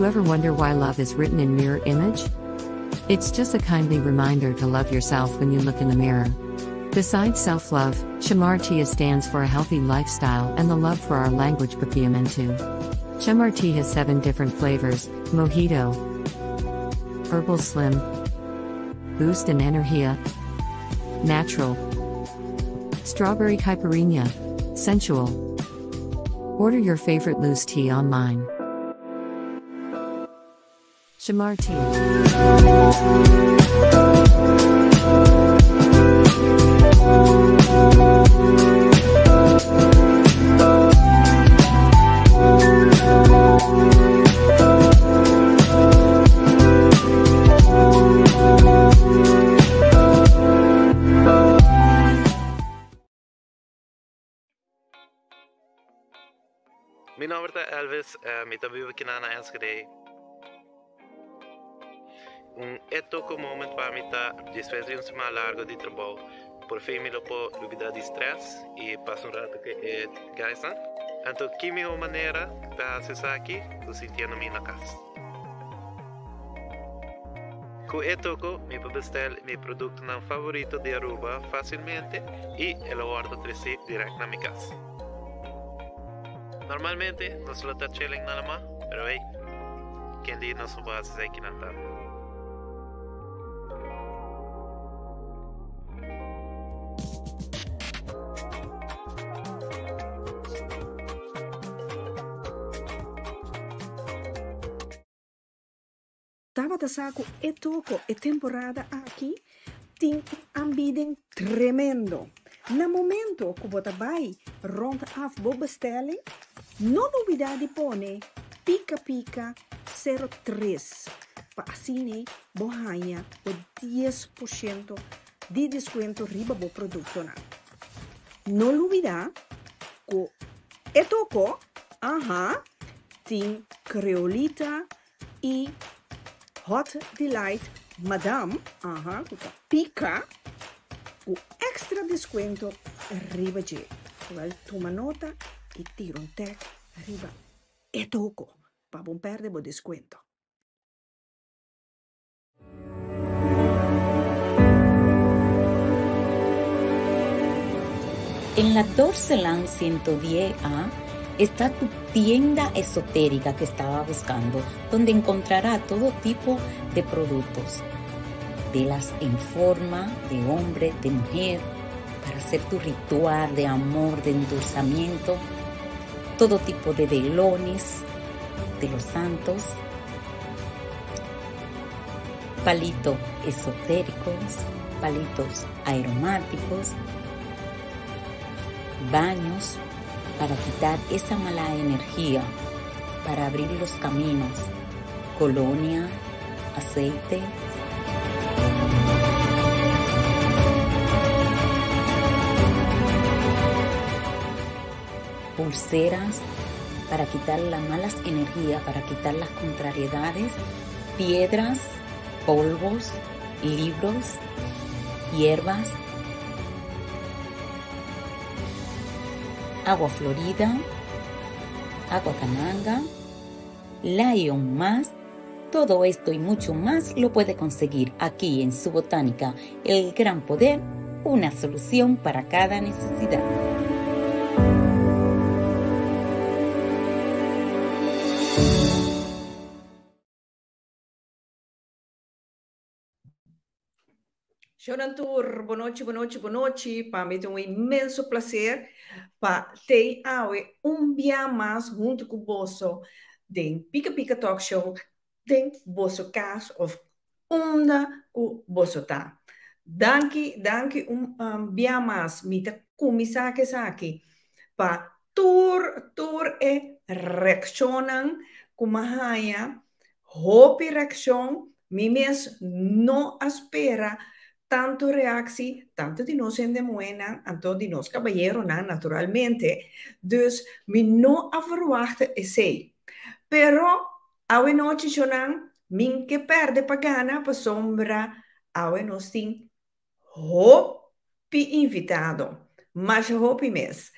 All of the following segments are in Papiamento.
ever wonder why love is written in mirror image? It's just a kindly reminder to love yourself when you look in the mirror. Besides self love, Shamar Tea stands for a healthy lifestyle and the love for our language Papiamentu. Shamar tea has 7 different flavors: Mojito, Herbal Slim, Boost and Energia, Natural, Strawberry Caipirinha, Sensual. Order your favorite loose tea online. Shamar Tea. Mi nomber ta Elvis, mi ta biba kinan na Enschede. Un etoco moment pa mi ta despues di un siman largo di trabou, por fin mi lo por lubida di stress y pasa un rato cu e guysnan. Anto ki miho manera pa haci esaki cu sintiendo mi na cas. Cu e toko mi por bestel mi productonan favorito di Aruba facilmente y e lo wordo treci direct na mi cas. Normalmente nos lo ta chilling na lama, pero hey, ken di nos no por haci esaki nan tambe. Tabata sa ku e toko e temporada aki tin un aanbieding tremendo. Na momento ku bo ta bai rond af bo bestelling, no lubida di pone Pika Pika 03 pa asina bo haña bo 10% di deskuento riba bo produktonan. No lubida ku e toko, aha, tin Creolita i Hot Delight Madam, aha, ku ta pika, ku extra deskuento riba dje. Wèl, tuma nota i tira un tèk riba e toko pa bo pèrdè bo deskuento. En la Dorseland 110A está tu tienda esotérica que estaba buscando, donde encontrará todo tipo de productos. Velas en forma de hombre, de mujer, para hacer tu ritual de amor, de endulzamiento, todo tipo de velones de los santos, palitos esotéricos, palitos aromáticos, baños para quitar esa mala energía, para abrir los caminos, colonia, aceite. Pulseras para quitar las malas energías, para quitar las contrariedades, piedras, polvos, libros, hierbas, agua florida, agua cananga, Lion más. Todo esto y mucho más lo puede conseguir aquí en su botánica, El Gran Poder, una solución para cada necesidad. Shonan tur, bonochi, bonochi, bonochi. Pa mi ta un inmenso placer pa tei awe un bia mas hunto cu boso den Pika Pika Talk Show den boso cas of unda cu boso ta. Danki, danki un bia mas. Mi ta cuminsa cu esaki pa tur, tur e reaccionnan cu mi a haya. Hopi reaccion, mi mes no a spera tanto reactie, tanto di nos hende muhénan, anto di nos caballeronan naturalmente, dus mi no a verwachta esey. Pero awe nochi shonan, min ke perde pa gana pasobra awe nos tin hopi invitado, masha hopi mes.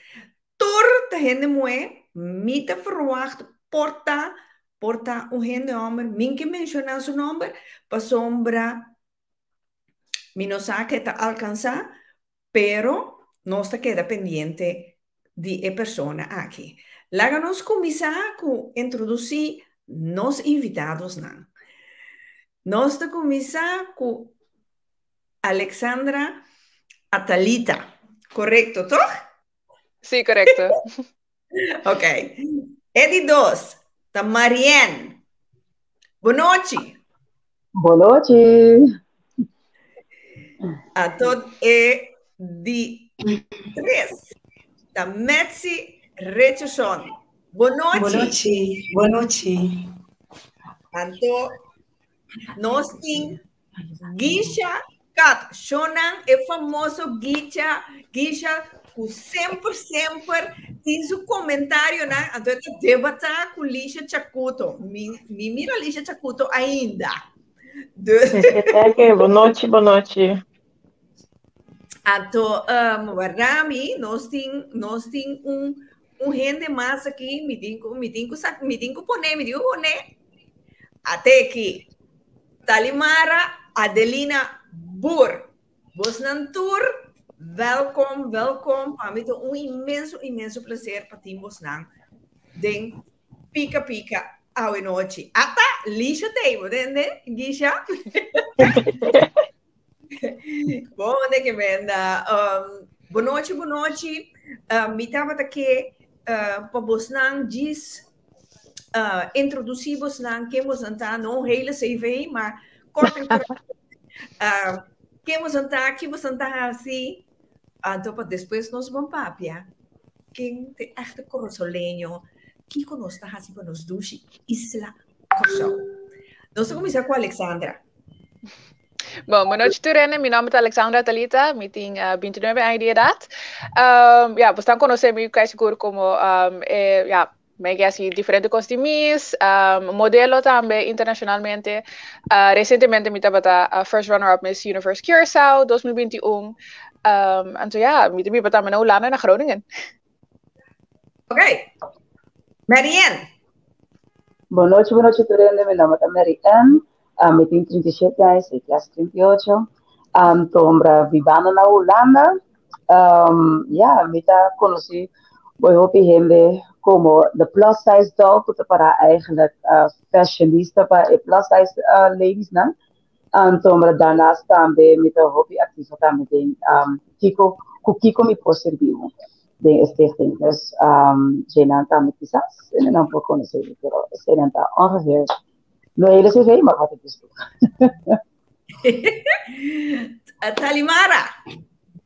Tur ta hende muhé, mi ta verwacht por ta. Por ta un hende hòmber, min ke menshoná su nòmber, pasobra mi no sa ke ta alkansá, pero nos ta keda pendiente di e persona aki. Laga nos kuminsá ku introdusí nos invitadosnan. Nos ta kuminsá ku Alexandra Atalita. Korekto, tòg? Sí, korekto. Ok. E di dos ta Marianne. Bonochi. Bonochi. Anto e di tres ta Metsi Richardson. Bonochi. Bonochi. Bonochi. Anto nos tin Gisha Kat. Shonan e famoso Gisha, Gisha ku semper semper tin su komentarionan. Anto e ta debatá ku Lisha Chakuto. Mi, mi mira Lisha Chakuto ainda. Dus... Bonochi, bonochi. Anto, um, Rami, nos tin, nos tin un, un hende mas aki, mi tin ku, mi tin ku sak, mi tin ku pone, mi tin ku pone. Ate aki. Talimara Adelina Boer. Bosnan tur, welkom, welkom. Pa mi ta un inmenso, inmenso placer pa tin bosnan den Pika Pika awe nochi. Ata, Lisha tei, bo tende, Gisha? Bon, de que benda. Um, boa noite, boa noite. Mi tabata ke pa bosnan djis introdusí bosnan ken bosnan ta, no un hele CV, maar kort en krachtig. Ken bosnan ta, ki bosnan ta hasi, anto pa despues nos bon papia ken ta e echte korosoleño, kiko nos ta hasi pa nos dushi isla Kòrsou. Nos ta kuminsá ku Alexandra. Bon, boa noite Turene. Mi nome ta Alexandra Talita, mi tin 29 aña di edad. Um, ja, bosnan conoce mi casi seguro como um, eh, ja, mi ke hasi diferente cos di mis, um, modelo tambe internacionalmente. Recientemente mi tabata first runner-up Miss Universe Curaçao 2021. Um, anto ja, mi ta biba tambe na Hulanda, na Groningen. Ok. Marianne. Bon nochi, bon nochi tur hende. Mi nomber ta Mary Ann. Um, mi tin 37 aña, soy clase 38. Um, tombra vivando na Hulanda. Um, ja, mi ta conocí boy hopi hende como de plus size doll, ku ta para eigenlijk fashionista pa e plus size ladies nan. Anto daarnaast tambe mi ta hopi activo tambe den um, kiko, ku kiko mi por sirbi den e stichting. Dus um, djenan tambe kisas en nan por conoce mi, pero eseinan ta ongeveer no hele cv, maar wat ik dus doe. Talimara,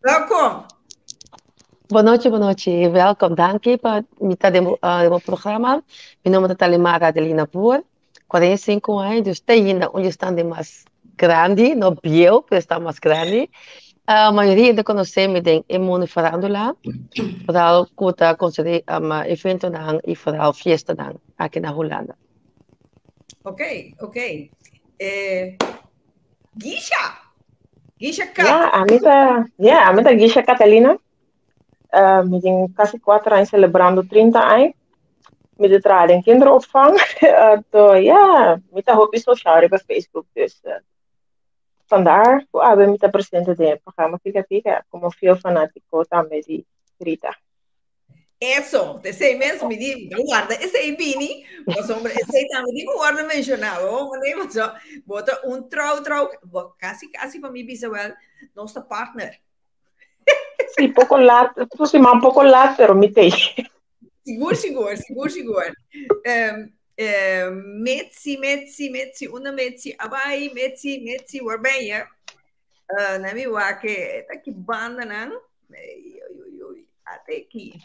welkom. Bon nochi, bon nochi. Welkom. Danki pa mi ta den bo programa. Mi nomber ta Talimara Adelina Boer. 45 aña, dus te ainda un estan de mas grandi, no bieu, pero está mas grandi. Mayoria ta conoce mi den e mundo farándula, vooral cu ta concede eventonan y vooral fiestanan aki na Hulanda. Ok, ok. Gisha! Gisha Kat. Ja, ami ta, ja, ami ta Gisha Catalina. Mi tin casi 4 aña celebrando 30 aña. Mi ta traha den kinderopvang. Anto, ja, mi ta hopi social riba Facebook. Dus vandaar ku awe mi ta presente den e programa Pika Pika como fiel fanatico tambe di Rita. Eso, esei mes mi di, mi guarda esei bini, pasobra esei tambe di mi guarda menciona, oh, mane, paso, bo ta un trouw, trouw, bo casi, casi pa mi bisa wel, nos ta partner. Sí, poco laat, tu siman poco laat, pero mi tei. Sigur, sigur, sigur, sigur. Metsi, Metsi, Metsi, unda Metsi a bai, Metsi, Metsi, waar ben je? Na mi wak e ta ki banda nan. Ui, ui, ui, ate aki.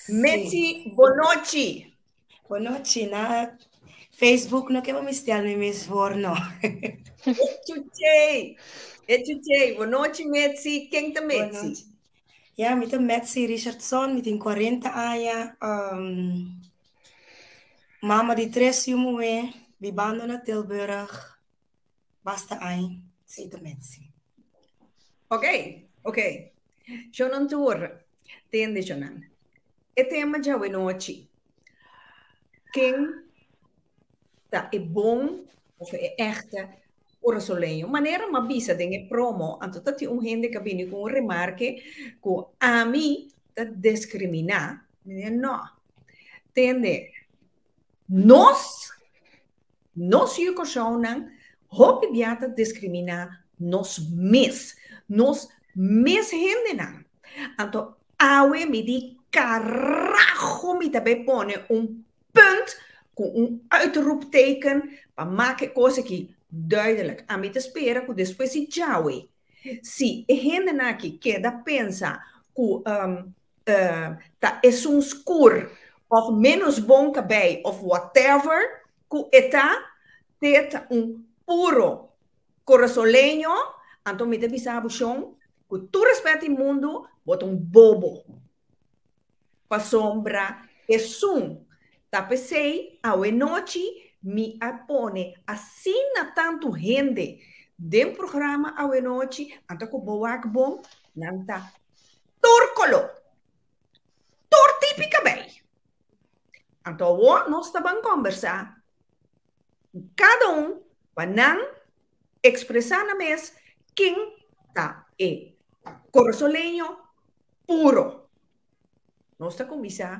Metsi, bonochi. Bonochi, na Facebook no ke bo mi stel mi mes voor no. Echuchei, echuchei, bonochi Metsi, ken ta Metsi? Bonochi. Ja, mi ta Metsi Richardson, mi tin 40 aña, um, mama di tres yu muhé, bibando na Tilburg, basta aña, esei ta Metsi. Ok, ok. Shonan tur, tende shonan. E tema djawe nochi. Ken ta e bon of e echte kurasoleño. Manera m'a bisa den e promo, anto ta tin un hende ku a bini ku un remarke ku ami ta diskriminá. Mi di no. Tende, nos, nos yu Kòrsounan hopi bia ta diskriminá nos mes, nos mes hendenan. Anto awe mi di karaho mi ta bai pone un punt ku un uitroepteken pa maka e kos aki duidelijk. Ami ta spera ku despues di djawe, si e hendenan aki keda pensa ku ta esun skur òf ménos bon kabei òf whatever ku e ta, te ta un puro kurasoleño, anto mi ta bisa bo shon, ku tur rèspèt di mundu, bo ta un bobo. Pasobra esun ta p'esei awenochi mi a pone asina tantu hende den programa awenochi, anto ku bo wak bon, nan ta tur koló, tur tipi kabei. Anto awor nos ta ban kòmbersá ku kada un pa nan ekspresá nan mes ken ta e kurasoleño puro. Nos ta kuminsá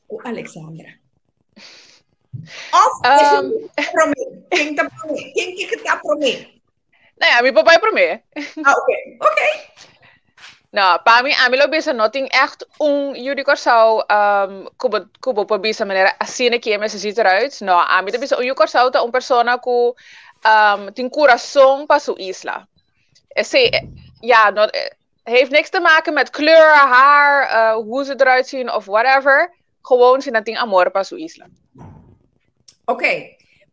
ku Alexandra. Of um, promé. Ken ta promé? Ken ke ta promé? Nou ja, mi papá e promé. Ah, oké. Oké. No, pa mi, ami lo bisa no tin echt un yu di Kòrsou um, ku bo, ku bo por bisa manera asina ki e mester ziet eruit. No, ami ta bisa un yu Kòrsou ta un persona ku um, tin kurason pa su isla. Esei, ja, no, heeft niks te maken met kleur, haar, uh, hoe ze eruit zien of whatever. Gewoon si nan tin amor pa su isla. Ok,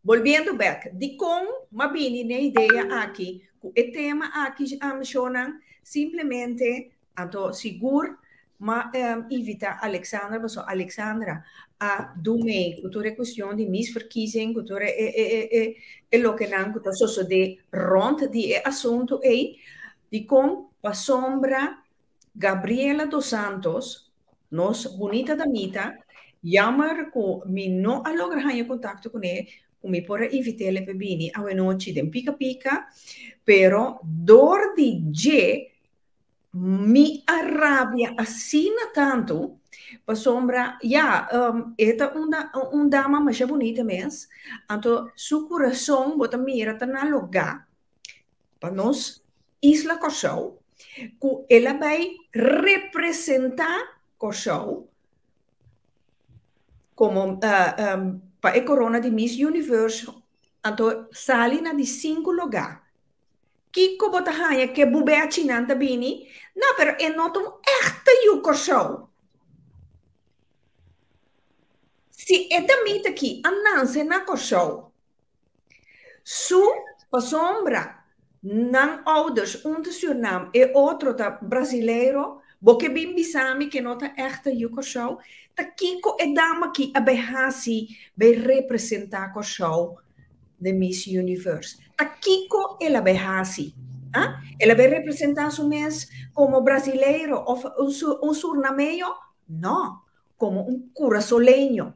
volviendo back. Dikon m'a bini n'e idea aki ku e tema aki a menshonan? Simplemente, anto sigur m'a invita Alexandra pasobra Alexandra a du mee ku tur e kuestion di misverkiezing, ku tur e e e e lokenan ku ta sosodé rònt di e asuntu ei. Dikon? Pasobra Gabriela dos Santos, nos bunita damita, jammer ku mi no a logra haña kontakto kuné, ku mi por a invit'é pa bini awenochi den Pika Pika, pero dor di dje mi a rabia asina tantu, pasobra ya, e ta un dama masha bunita mes, anto su kurason bo ta mira ta na logá pa nos isla Kòrsou, ku el a bai representá Kòrsou komo pa e korona di Miss Universe, anto sali na di sinku lugá. Kiko bo ta haña ke bubèchinan ta bini? No, pero e no ta un èkte yu Kòrsou. Si e damita aki a nanse na Kòrsou, Su pasobra nan ouders un ta Surnam e otro ta Brasileiro, bo ke bin bisa mi ke no ta echte yu Kòrsou? Ta kiko e dama aki a bai hasi bai representá Kòrsou den Miss Universe? Ta kiko el a bai hasi? Ah? El a bai representá su mes komo Brasileiro òf un Surnameño? No, komo un Kurasoleño.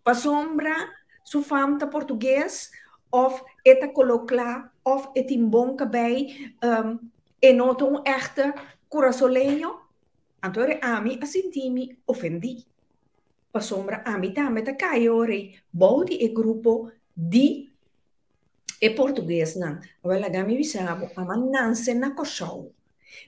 Pasobra su fam ta portugues of e ta kolo kla of e tin bon kabei, e no ta un echte kurasoleño. Anto ora ami a sinti mi ofendí. Pasobra ami tambe ta kai ora ei bou di e grupo di e portuguesnan. Awor laga mi bisa bo, ama nanse na Kòrsou.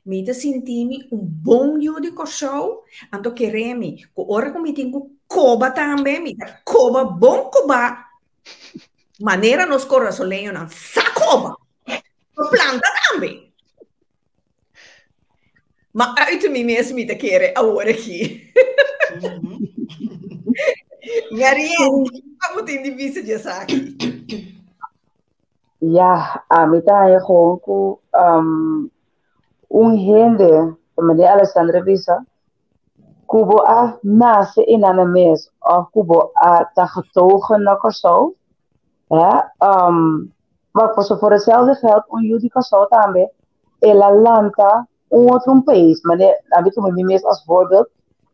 Mi ta sinti mi un bon yu di Kòrsou, anto kere mi ku ora ku mi tin ku koba tambe, mi ta koba bon kobá manera nos kurasoleñonan sa koba. Pa planta tambe. Ma uit mi mes mi ta kere awor aki. Marianne, kiko bo tin di bisa di esaki? Ja, ami ta haña gewoon ku um, un hende, meneer Alessandra bisa, ku bo a nase einan mes òf ku bo a ta getogen na Kòrsou, hè, um, maar pasobra voor hetzelfde geld un yu di Kòrsou tambe, el a lanta un otro un pais, meneer, ami tuma mi mes als voorbeeld,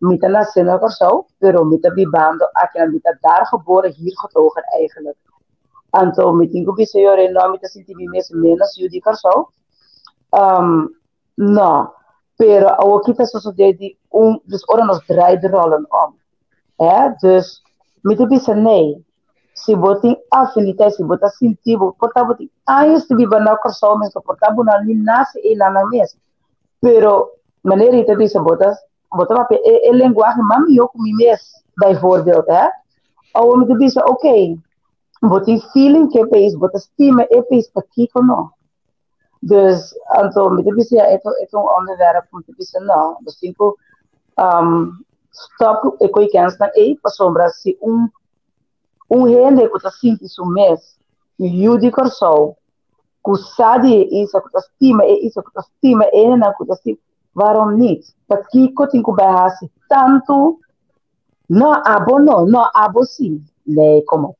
Mi ta nase na Kòrsou, pero mi ta bibando aki na mi ta daar geboren, hier getogen eigenlijk. Anto mi tin ku bisa yora no, mi ta sinti mi mes menos yu di Kòrsou. Um, no, pero awoki ta sosodé di un, dus ora nos draai de rollen om. Hè? Dus mi ta bisa nee, si bo tin afiniteit, si bo ta sinti bo, por ta bo tin años ta biba na Kòrsou mes, por ta bo no ni nase einan nan mes. Pero manera Rita bisa, bo ta, bo ta papia e, e lenguaje mas mihó ku mi mes, bijvoorbeeld, hè. Awor mi ta bisa, oké, bo tin feeling ku e pais, bo ta stima e pais, pakiko no? Dus, anto mi ta bisa, ja, e ta, e ta un onderwerp ku mi ta bisa, no, nos tin ku um, stop ku e koi kensnan ei, pasobra si un, un hende ku ta sinti su mes yu di Kòrsou, ku sa di e isla, ku ta stima e isla, ku ta stima e hendenan, ku ta stima, waarom niet? Pakiko tin ku bai hasi tantu? No, abo no, no, abo si. Nee, kom op.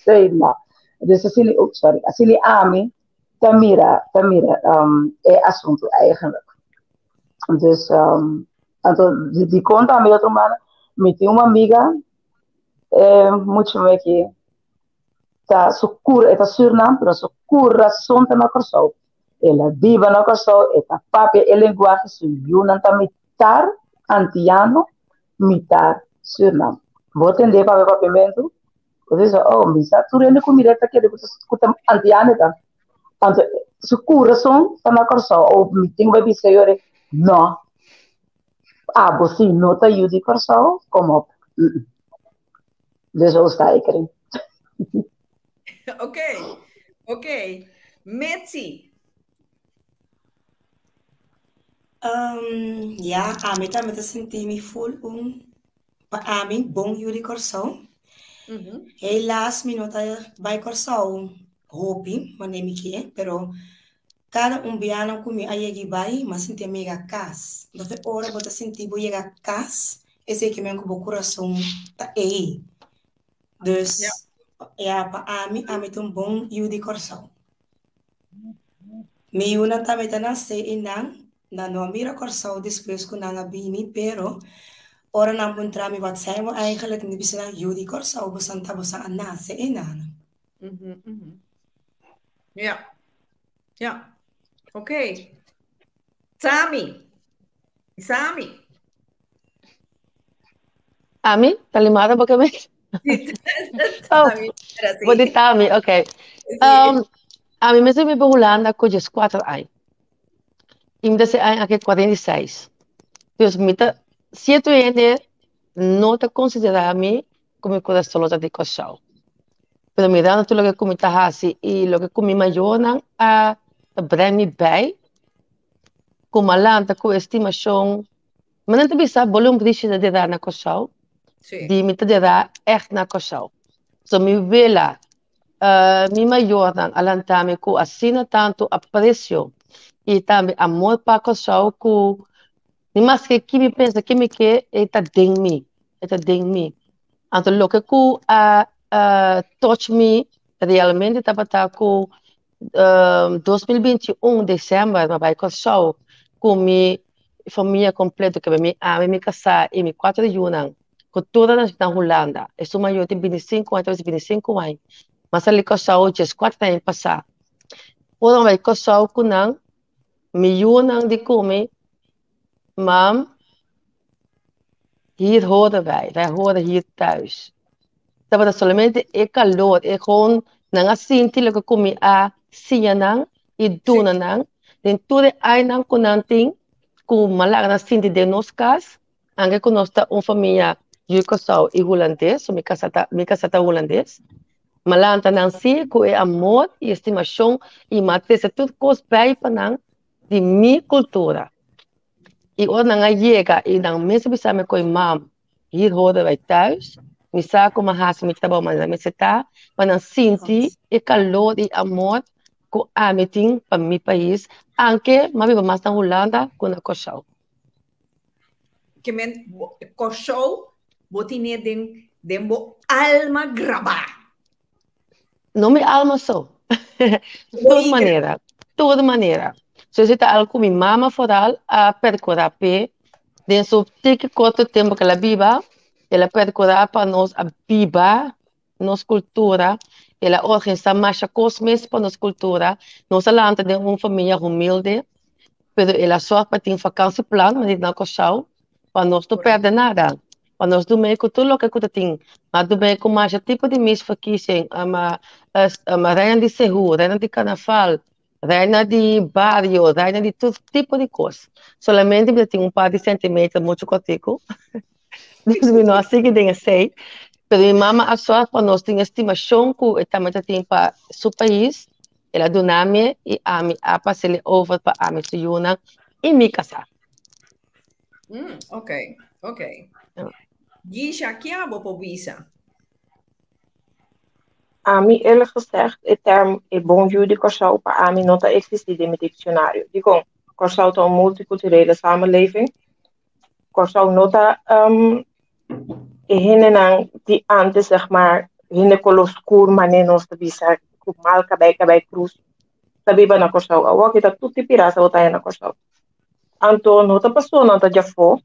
Sei no. Dus asina, oeps, sorry, asina ami ta mira, ta mira um, e asuntu eigenlijk. Dus, um, anto, di, di konta ami otro man, mi tin un amiga, eh, mucho me ki ta su cur, e ta Surnam, pero su curason ta na Kòrsou. El a biba na Kòrsou, e ta papia e lenguahe, su yunan ta mitar antiano, mitar Surnam. Bo tende papia papiamentu, bo ta bisa, oh, mi sa tur hende ku mira ta kere ku ta antiano ta. Anto, su curason ta na Kòrsou. O mi tin bai bisa yore, no, abo si no ta yu di Kòrsou, kom op. Mm -mm. Dus zo sta ik erin. Oké, oké. Mitzi. Um, ja, ami tambe ta sinti mi full un pa ami bon yu di Kòrsou. Helaas mi no ta bai Kòrsou hopi manera mi ke, pero kada un bianan ku mi a yega i bai, mi a sinti mi yega kas. Entonces ora bo ta sinti bo yega kas, esei ke men ku bo kurason ta ei. Dus, ya, pa ami, ami ta un bon yu di Kòrsou. Mi yunan tambe ta nase einan, nan no a mira Kòrsou despues ku nan a bini, pero ora nan puntra mi wat zijn we eigenlijk, mi bisa nan yu di Kòrsou, bosan ta bosan a nase einan. Ja, ja. Oké. Tami. Sami. Ami? Talimara bo keme? Oh, bo di Tami, oké. Um, ami mester mi pa Hulanda ku djes kuater aña. I mi ta se aña aki 46. Dus mi ta, sierto hende no ta konsiderá mi ku mi kurason lo ta di Kòrsou. Pero mirando tur loke ku mi ta hasi i loke ku mi mayornan a ta breng mi bei, ku mi a lanta ku estimashon. Mi nan ta bisa bo lo un brisje ta derá na Kòrsou, di mi ta derá ègt na Kòrsou. So mi wela, mi mayornan a lanta mi ku asina tantu apresio i tambe amor pa Kòrsou ku ni maske ki mi pensa ki mi ke e ta den mi, e ta den mi. Anto loke ku a touch mi realmente tabata ku 2021 december mi a bai Kòrsou ku mi famia kompleto kebe mi ami, mi kasá i mi kuater yunan ku tur a nase na Hulanda. Esun mayor tin 25 aña, tabata 25 aña. Mi a sali Kòrsou dieskuater aña pasá. Ora mi a bai Kòrsou ku nan, mi yunan di ku mi, Mam, hier horen wij, wij horen hier thuis. Tabata solamente e calor, e gewoon nan a sinti loke ku mi a siña nan i duna nan den tur e ainan ku nan tin ku mi a laga nan sinti den nos kas, anke ku nos ta un famia yu Kòrsou i hulandes, so mi kasa ta mi kasa ta hulandes, mi a lanta nan si ku e amor i estimashon i mi a trese tur kos bei pa nan di mi kultura. I ora nan a yega i nan mes a bisa mi koe, Mam, hier horen wij thuis. Mi sa ku mi a hasi mi trabou manera mester ta, pa nan sinti e kalor i amor ku ami tin pa mi pais, anke mi a biba mas na Hulanda ku na Kòrsou. Ke men Kòrsou bo tine den den bo alma grabá. No mi alma so. Tur manera, tur manera. So esei ta algo ku mi mama foral a perkurá p'e. Den su tiki korto tempu ku el a biba, el a perkurá pa nos a biba nos kultura, el a organisá masha kos mes pa nos kultura. Nos a lanta den un famia humilde, pero el a sòrg pa tin vakansieplan, manera na Kòrsou, pa nos no pèrdè nada, pa nos dumei ku tur loke ku ta tin. Ma dumei ku masha tipo di misverkiezing, reina di sehu, reina di karnaval, reina di bario, reina di tur tipo di kos. Solamente mi ta tin un par di sentimeter muchu kòrtiku, dus mi no a sigui den esei. Pero mi mama a sòrg pa nos tin e stimashon ku e tambe ta tin pa su pais, el a duna mi i ami a pas'el over pa ami su yunan i mi kasá. Ok, ok. Gisha, ki abo por bisa? Ami eerlijk gezegd, e term e bon yu di Kòrsou pa ami no ta eksistí den mi dikshonario. Dikon? Kòrsou ta un multikulturele samenleving. Kòrsou no ta um, e hendenan di antes, zeg maar, hende koló skur mané nos ta bisa ku mal kabei kabei krus ta biba na Kòrsou. Awor ki ta tur tipi rasa bo ta haña na Kòrsou. Anto no ta pasobra nan ta djafó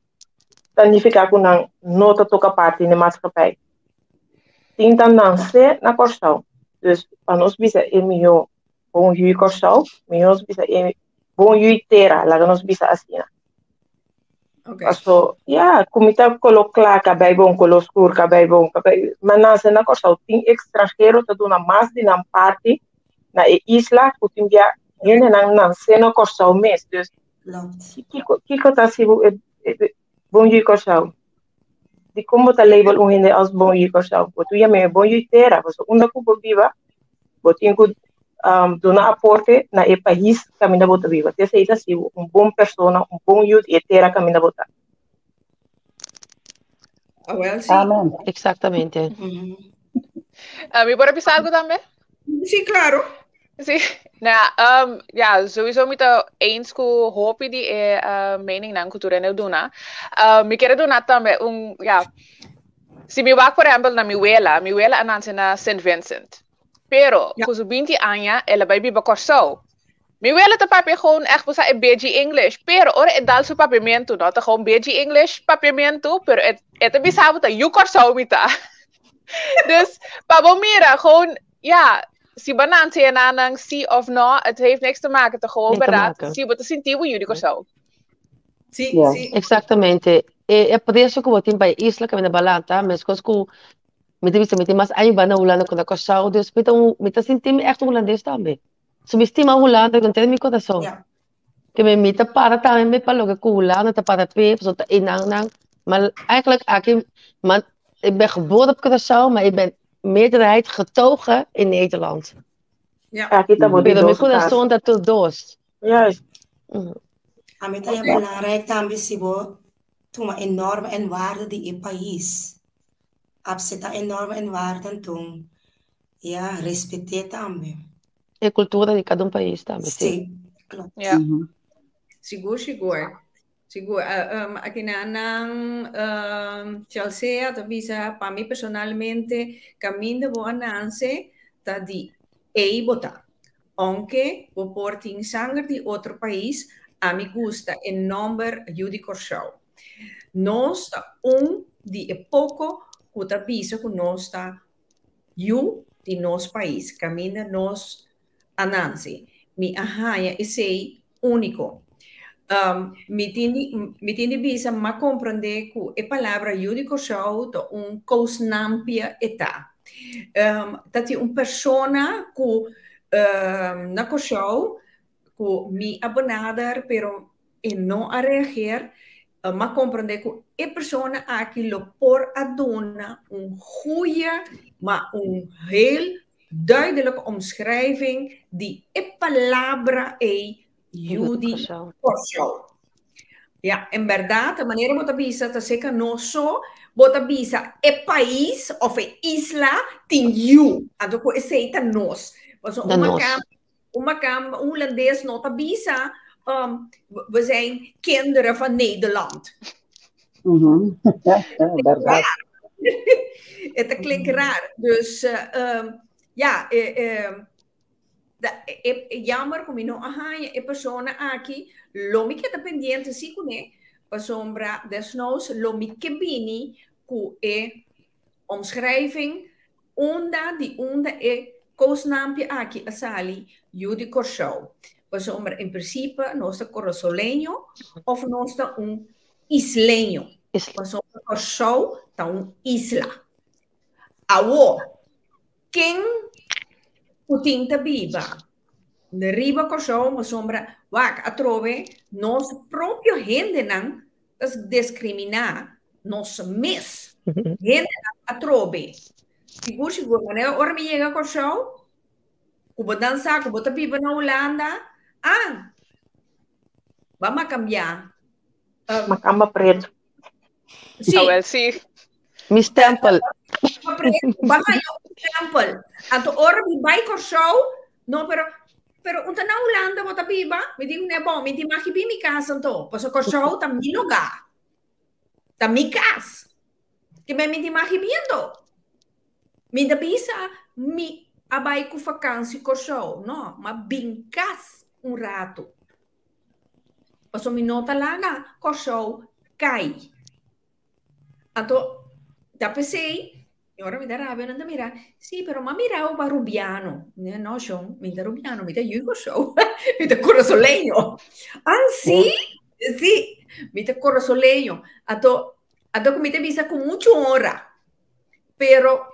ta nifiká ku nan no ta toka parti den maatschappij. Tin ta nanse na Kòrsou. Dus pa nos bisa e mihó bon yu Kòrsou, mihó nos bisa e bon yu tera, laga nos bisa asina. Okay. Paso, ya, ku mi ta koló kla kabei bon, koló skur kabei bon, kabei, ma nanse na Kòrsou tin ekstranhero ta duna mas di nan parti na e isla ku tin bia hendenan nanse na Kòrsou mes. Dus, kiko, kiko ta si bo e, e, bon yu Kòrsou? Di kon bo ta label un hende als bon yu Kòrsou? Bo tu yam'é bon yu tera, pasobra unda ku bo biba, bo tin ku um, duna aporte na e pais kaminda bo ta biba. T'esei ta si bo un bon persona, un bon yu di e tera kaminda bo ta. Ah, wel, sí. Amen. Exactamente. Mi por bisa algo tambe? Sí, claro. Sí, nou, um, ja, sowieso mi ta eens ku hopi di e uh, meningnan ku tur hende duna. Mi kier duna tambe un, ja, si mi wak por ehempel na mi wela, mi wela a nanse na Sint Vincent. Pero, Ja. ku su 20 aña, el a bai biba Kòrsou. Mi wela ta papia gewoon echt, bo sa, e beji English. Pero, ora e dal su papiamentu, no, ta gewoon beji English papiamentu, pero e, e ta bisa bo ta yu Kòrsou mi ta. Dus, pa bo mira, gewoon, ja, si bo nanse e nanan sí of no, het heeft niks te maken, ta gewoon Niks te berdad, maken. si bo ta sinti bo yu di Kòrsou. Sí, Ja. sí. Exactamente. E, e aprecio ku bo tin pa e isla kaminda bo a lanta, meskos ku mi ta bisa mi tin mas aña biba na Hulanda ku na Kòrsou, dus mi ta un, mi ta sinti mi ègt un hulandes tambe. So mi stima Hulanda ku henter mi kurason. Ja. Ke mi mi ta para tambe pa loke ku Hulanda ta para p'e, pasobra ta einan nan. Maar eigenlijk aki, man, ik ben geboren op Curaçao, maar ik ben meerderheid getogen in Nederland. Ja. Aki ta bo di Pero mi dos kas. kurason ta tur dos. Juist. Ami ta haña belangrijk tambe si bo tuma e norma en waarde di e pais. Apseptá e norma en waarde anto ya respet'é tambe. E kultura di kada un pais tambe, sí. Sí, klopt. Ja. Sigur, sigur. Sigur. Uh, um, aki na nan um, Chelsea ta bisa pa mi personalmente caminda bo a nanse ta di ei bo ta. Aunke bo por tin sanger di otro pais, ami gusta e nomber yu di Kòrsou. Nos ta un di e poko ku ta bisa ku nos ta yu di nos pais, kaminda nos a nanse. Mi a haña esei úniko. Um, mi tin di, mi tin di bisa, m'a komprendé ku e palabra yu di Kòrsou ta un kousnampia e ta. Um, ta tin un persona ku um, na Kòrsou ku mi a benader, pero e no a reageer, m'a komprendé ku e persona aki lo por a duna un goeie, ma un heel duidelijke omschrijving di e palabra ei yu di Kòrsou. Ja, en bèrdat, e manera bo ta bisa ta seka nos so, bo ta bisa e pais òf e isla tin yu, anto ku esei ta nos. Pasobra un makamba Un makamba, un hulandes no ta bisa, um, we zijn kinderen van Nederland. Mm -hmm. Verdad. Het klinkt raar. Dus uh, um, ja, eh, eh, da, eh, jammer ku mi no a haña e persona aki, lo mi keda pendiente sí kuné. Pasobra desnoods lo mi ke bini ku e omschrijving unda di unda e koosnaampje aki a sali yu di Kòrsou. Pasobra en prinsipe nos ta korosoleño òf nos ta un isleño. Pasobra Kòrsou ta un isla. Awor, ken ku tin ta biba riba Kòrsou pasobra wak atrobe nos propio hendenan ta diskriminá nos mes. Hendenan atrobe. Sigur sigur, manera ora mi yega Kòrsou, ku bo dan sa ku bo ta biba na Hulanda, ah, bam a kambia. Makamba pretu. Sí. Ah, wel, sí. Mi stempel. Ba haña un stempel. Anto ora mi bai Kòrsou, no, pero pero un ta na Hulanda bo ta biba, mi di ne bon, mi tin mag bi mi kas anto, pasobra Kòrsou ta mi lugá. Ta mi kas. Ke men mi tin mag bi anto. Mi ta bisa mi a bai ku vakansi Kòrsou, no, m'a bin kas un ratu. Pasobra mi no ta laga Kòrsou kai. Anto, ta p'esei, i ora mi ta rabia nan ta mira, sí, pero m'a mira bo pa rubiano. Mi di, no shon, mi ta rubiano, mi ta yu Kòrsou, mi ta kurasoleño. Ah, sí? Sí, mi ta kurasoleño. Anto, anto ku mi ta bisa ku muchu honra, pero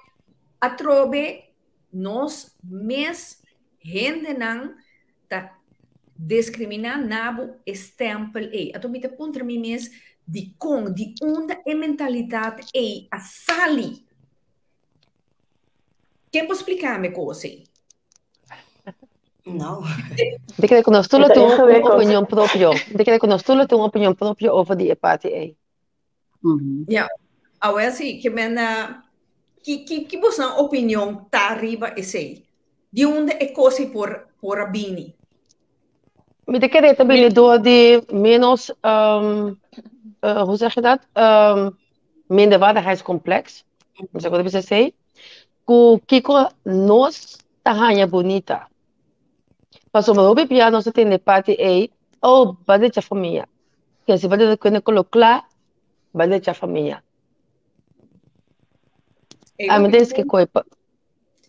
atrobe nos mes hendenan ta diskriminá na bo e stèmpel ei. Anto mi ta puntra mi mes dikon, di unda e mentalidat ei a sali? Ken por splika mi kos ei? No. Mi ta kere ku nos tur lo tin un opinion propio. Mi ta kere ku nos tur lo tin un opinion propio over di e parti ei. Ja, awel si, ke men ki ki ki boso opinion ta riba esei? Di unda e kos ei por por a bini? Mi ta kere ta bini door di menos, um, uh, hoe zeg je dat? Um, minderwaardigheidscomplex. Mi sa ku ta bisa esei. Ku kiko nos ta haña bunita. Pasobra hopi bia nos ta tende parti ei, oh, ba drecha famia. Ke si ba drecha kende kolo kla, ba drecha famia. Ami ta eske koi pa.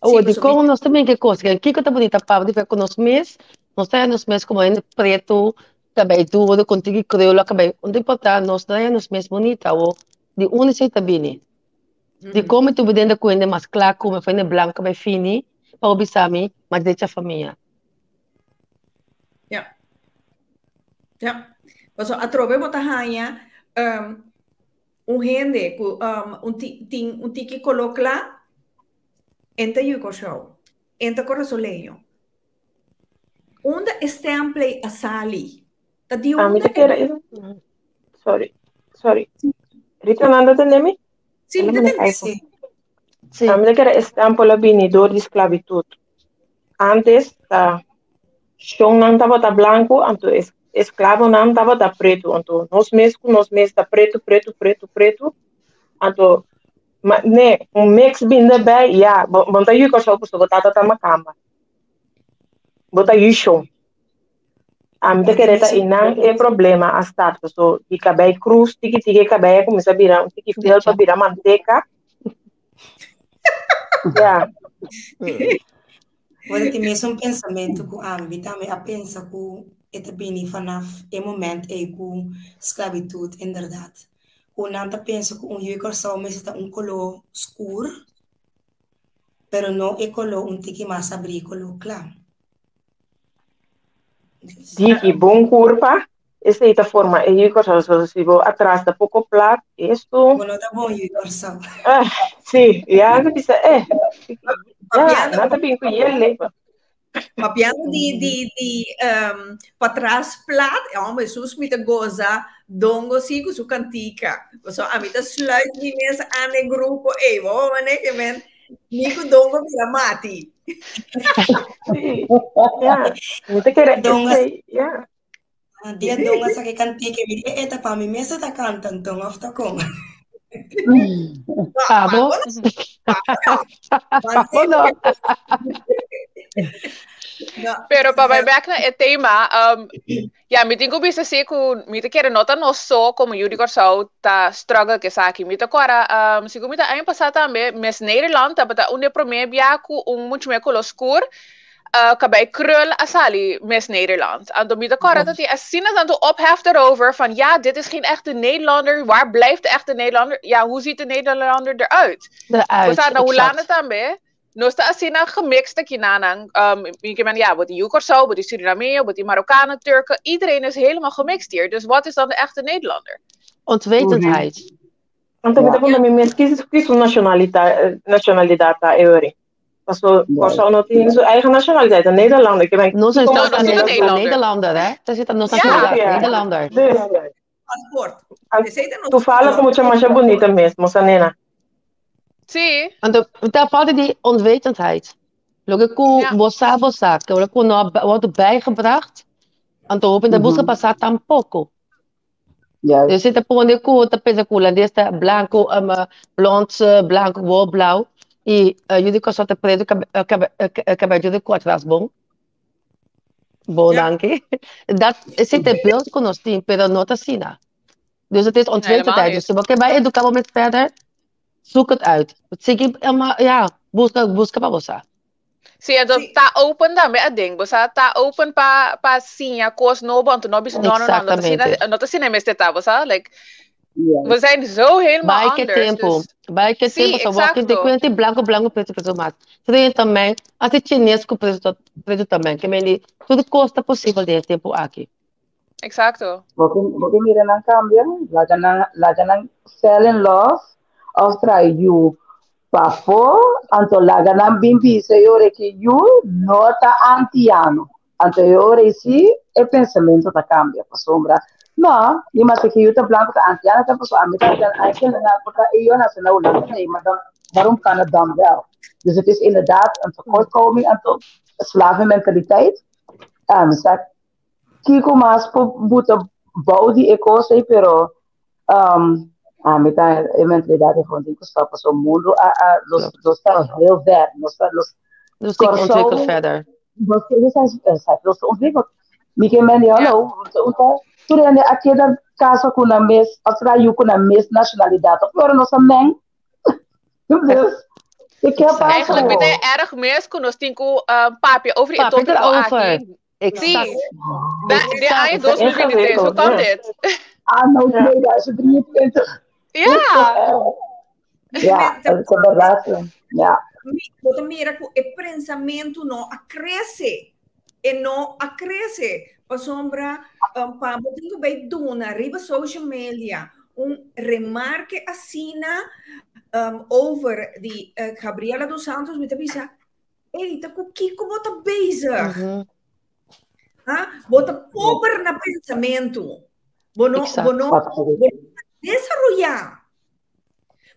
Oh, di kon nos ta bin ke kos, ke kiko ta bunita pa, di ku nos mes, nos ta nos mes komo hende pretu, kabei duru, kon tiki kriola kabei, no ta importa, nos ta nos mes bunita, awo di unda esei ta bini? Di kon mi tubi denter ku hende mas kla ku mi, of hende blanku kabei fini, pa bo bisa mi, ma drecha famia. Ja. Ja. Paso atrobe bo ta haña um, un hende ku um, un ti, tin un tiki koló kla, en ta yu Kòrsou, en ta kurasoleño. Unda e stèmplei a sali? Ta di Ah, mi unda ta kere e... Sorry, sorry. Rita, nan ta tende mi? Sí, mi Ela ta manda tende. iPhone. Sí. Sí. Ah, mi ta kere e stempel a bini door di sklabitut. Antes ta shonnan tabata blanku, anto es esklabonan tabata pretu. Anto nos mes ku nos mes ta pretu, pretu, pretu, pretu. Anto ma ne, un mix bin derbij, ja, bo bo no ta yu Kòrsou pasobra bo tata ta makamba. Bo ta yu shon. Ami ta kere ta einan e problema a start, paso di kabei krus tiki tiki e kabei a kuminsá bira un tiki fel pa bira manteka. Ja. Bueno, tin mesun pensamentu ku ami. Mi tambe a pensa ku e ta bini vanaf e moment ei ku sklabitut inderdat. Ku nan ta pensa ku un yu Kòrsou mester ta un koló skur, pero no e koló un tiki mas abrí, koló kla. Diki bon kurpa, esei ta forma e yu Kòrsou. So si bo atras ta poko plat, esto. Bo no ta bon yu Kòrsou. Ah, sí, ya mi bisa, eh, ya, nan ta bin ku yel lei. Papiando di, di, di um, patras plat, hombre, Jesus mi ta goza dongo si ku su kantika. So, a mi ta sluit mi mes aan e grupo, ey, bo mane ke men, mi ku dongo mira mati. Sí, ja, mi ta kere Dongo esei, ja. Dia dongo sa ke kantika, mi di, e ta pa mi mes ta kanta anton, of ta kon? Pabo? Pabo no. Pero pa bai back na e tema, ja, mi tin ku bisa si ku mi ta kere no ta nos so komo yu di Kòrsou ta struggle ku esaki. Mi ta kòrda, segun mi ta aña pasá tambe, Miss Nederland tabata un di e promé bia ku un mucha muhé koló skur kabei krul a sali Miss Nederland. Anto mi ta kòrda ta tin asina tantu ophef erover van ja, dit is geen echte Nederlander, waar blijft de echte Nederlander? Ja, hoe ziet de Nederlander eruit? Eruit, Osea, na Hulanda exact. tambe, Nos ta asina gemixt akinanan. Mi ke men, ja, bo tin yu Kòrsou, bo tin Surinameo, bo tin Marokano, Turken. Iedereen is helemaal gemixt hier. Dus wat is dan de echte Nederlander? Onwetendheid. Anto mi ta puntra mi mes kis kis su nacionalita nacionalidad ta e ori. Paso Kòrsou no tin su eigen nacionaliteit, ta Nederlander. Ke men Nos kiko No, mas nos ta no ta Nederlander? Nederlander. Nederlander, hè? Ta zit nos Ja. nacionalidad, Ja. Nederlander. Dus, Paspoort. Esei ta nos toevallig paspoort. mucha masha bunita mes, mosa nena. Sí. Anto, ta falta di onwetendheid. Loke ku Ja. bo sa, bo sa. Ke ora ku no a wordo bijgebracht, anto hopi ta buska pa sa tampoco. Dus si ta pone ku ta pensa ku hulandes ta blanco, blond, blanco, wowo blauw. I yu di Kòrsou ta pretu, kabello di kòrt ras bon. Bon, Ja. danki. Dat esei ta e beeld ku nos tin, pero no ta asina. Dus het is Helemaal onwetendheid. niet. Dus si bo ke bai eduká bo mes verder, zoek het uit. Sigui, maar ja, buska, buska pa bo sa. Sí, anto Sí. ta open tambe a ding. Bo sa ta open pa pa siña kos nobo, anto no bisa no no no, no ta asina, Exactamente. no ta asina mester ta, bo sa? Like, Yes. we zijn zo helemaal Bai ke anders. tempo, Dus bai ke sí, tempo, sa walking de exacto. kuenta blanco, blanco, preto, preto mas. Train tambe, hasta chines ku preto, preto tambe. Ke men di, tur kos ta posibel den e tempo aki. Exacto. Bo ke, bo ke mira nan cambia, laga nan, laga nan fell in love of trae yu pafó, anto laga nan bin bisa e ora ke yu no ta antiano. Anto e ora ei sí e pensamento ta cambia, pasobra no, mi mester ke yu ta blanco ta antiano ta pasobra ami ta antiano, eigenlijk nan por ta e yu a nace na Hulanda, nee, maar dan waarom kan het dan wel? Dus het is inderdaad een tekortkoming, anto slavenmentaliteit. Sa Kiko mas por buta bou di e kos ei, pero um, ami ta e mentalidat ei gewoon tin ku stop, pasobra mundu a, a, nos, Klopt. nos ta heel ver, nos ta, nos, Nos tin Kòrsou, ontwikkel verder. nos, nos zijn, zijn veel te ontwikkeld. Mi ke men di, Ja. hallo, un ta, tur hende a keda kasa ku nan mes, of traha yu ku nan mes nationaliteit, of ora nos a meng. Dus, ik heb Exacto. Eigenlijk paso. mi ta erg mis ku nos tin ku papia over e Papia tópiko erover. aki. Exact. Sí. Da, de año Exact. 2023, hoe kan dit? Anno 2023. Ja. Ja, dat is inderdaad. Ja. Bo ta mira ku e pensamentu no a krese. E no a krese. Pasobra pa bo tin ku bai duna riba social media un remarke asina over di Gabriela dos Santos, mi ta bisa, Ey, ta ku kiko bo ta bezig? Ha? Bo ta pober na pensamentu. Bo no, bo no, bo no desaroyá.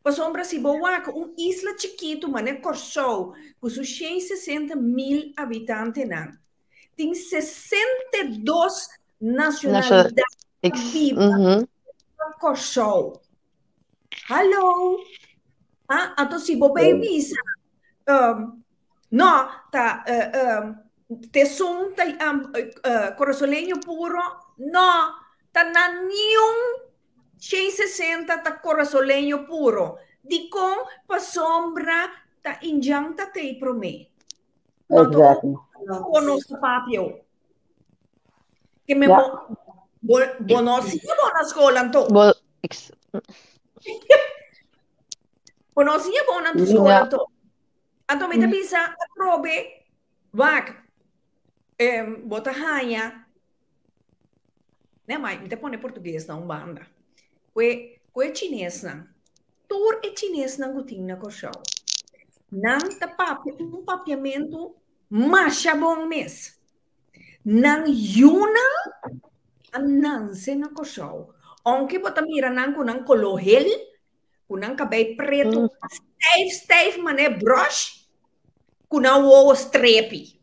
Pasobra si bo wak un isla chikitu manera Kòrsou ku su 160 mil habitantenan, tin 62 nacionalidad ta biba na Kòrsou. Hallo! Ah, anto si bo bay bisa, no, ta tesun ta korosoleño puro, no, ta na niun 160 ta korosoleño puro. Dikon? Pasobra ta indjan ta tei promé. Anto ora nos ta papia. Ke me bo, bo, bo no siña bo na skol anto. Bo, ex, Bo no siña bo na skol Ja. anto. Anto mi ta bisa atrobe, wak, bo ta haña, ne, ma mi ta pone portugues na un banda. Kue, kue chinesnan, tur e chinesnan ku tin na Kòrsou, nan ta papia un papiamentu masha bon mes. Nan yunan a nanse na Kòrsou. Ounke bo ta mira nan ku nan koló hel, ku nan kabei pretu, stijf, stijf manera brush, ku nan wowo strepi.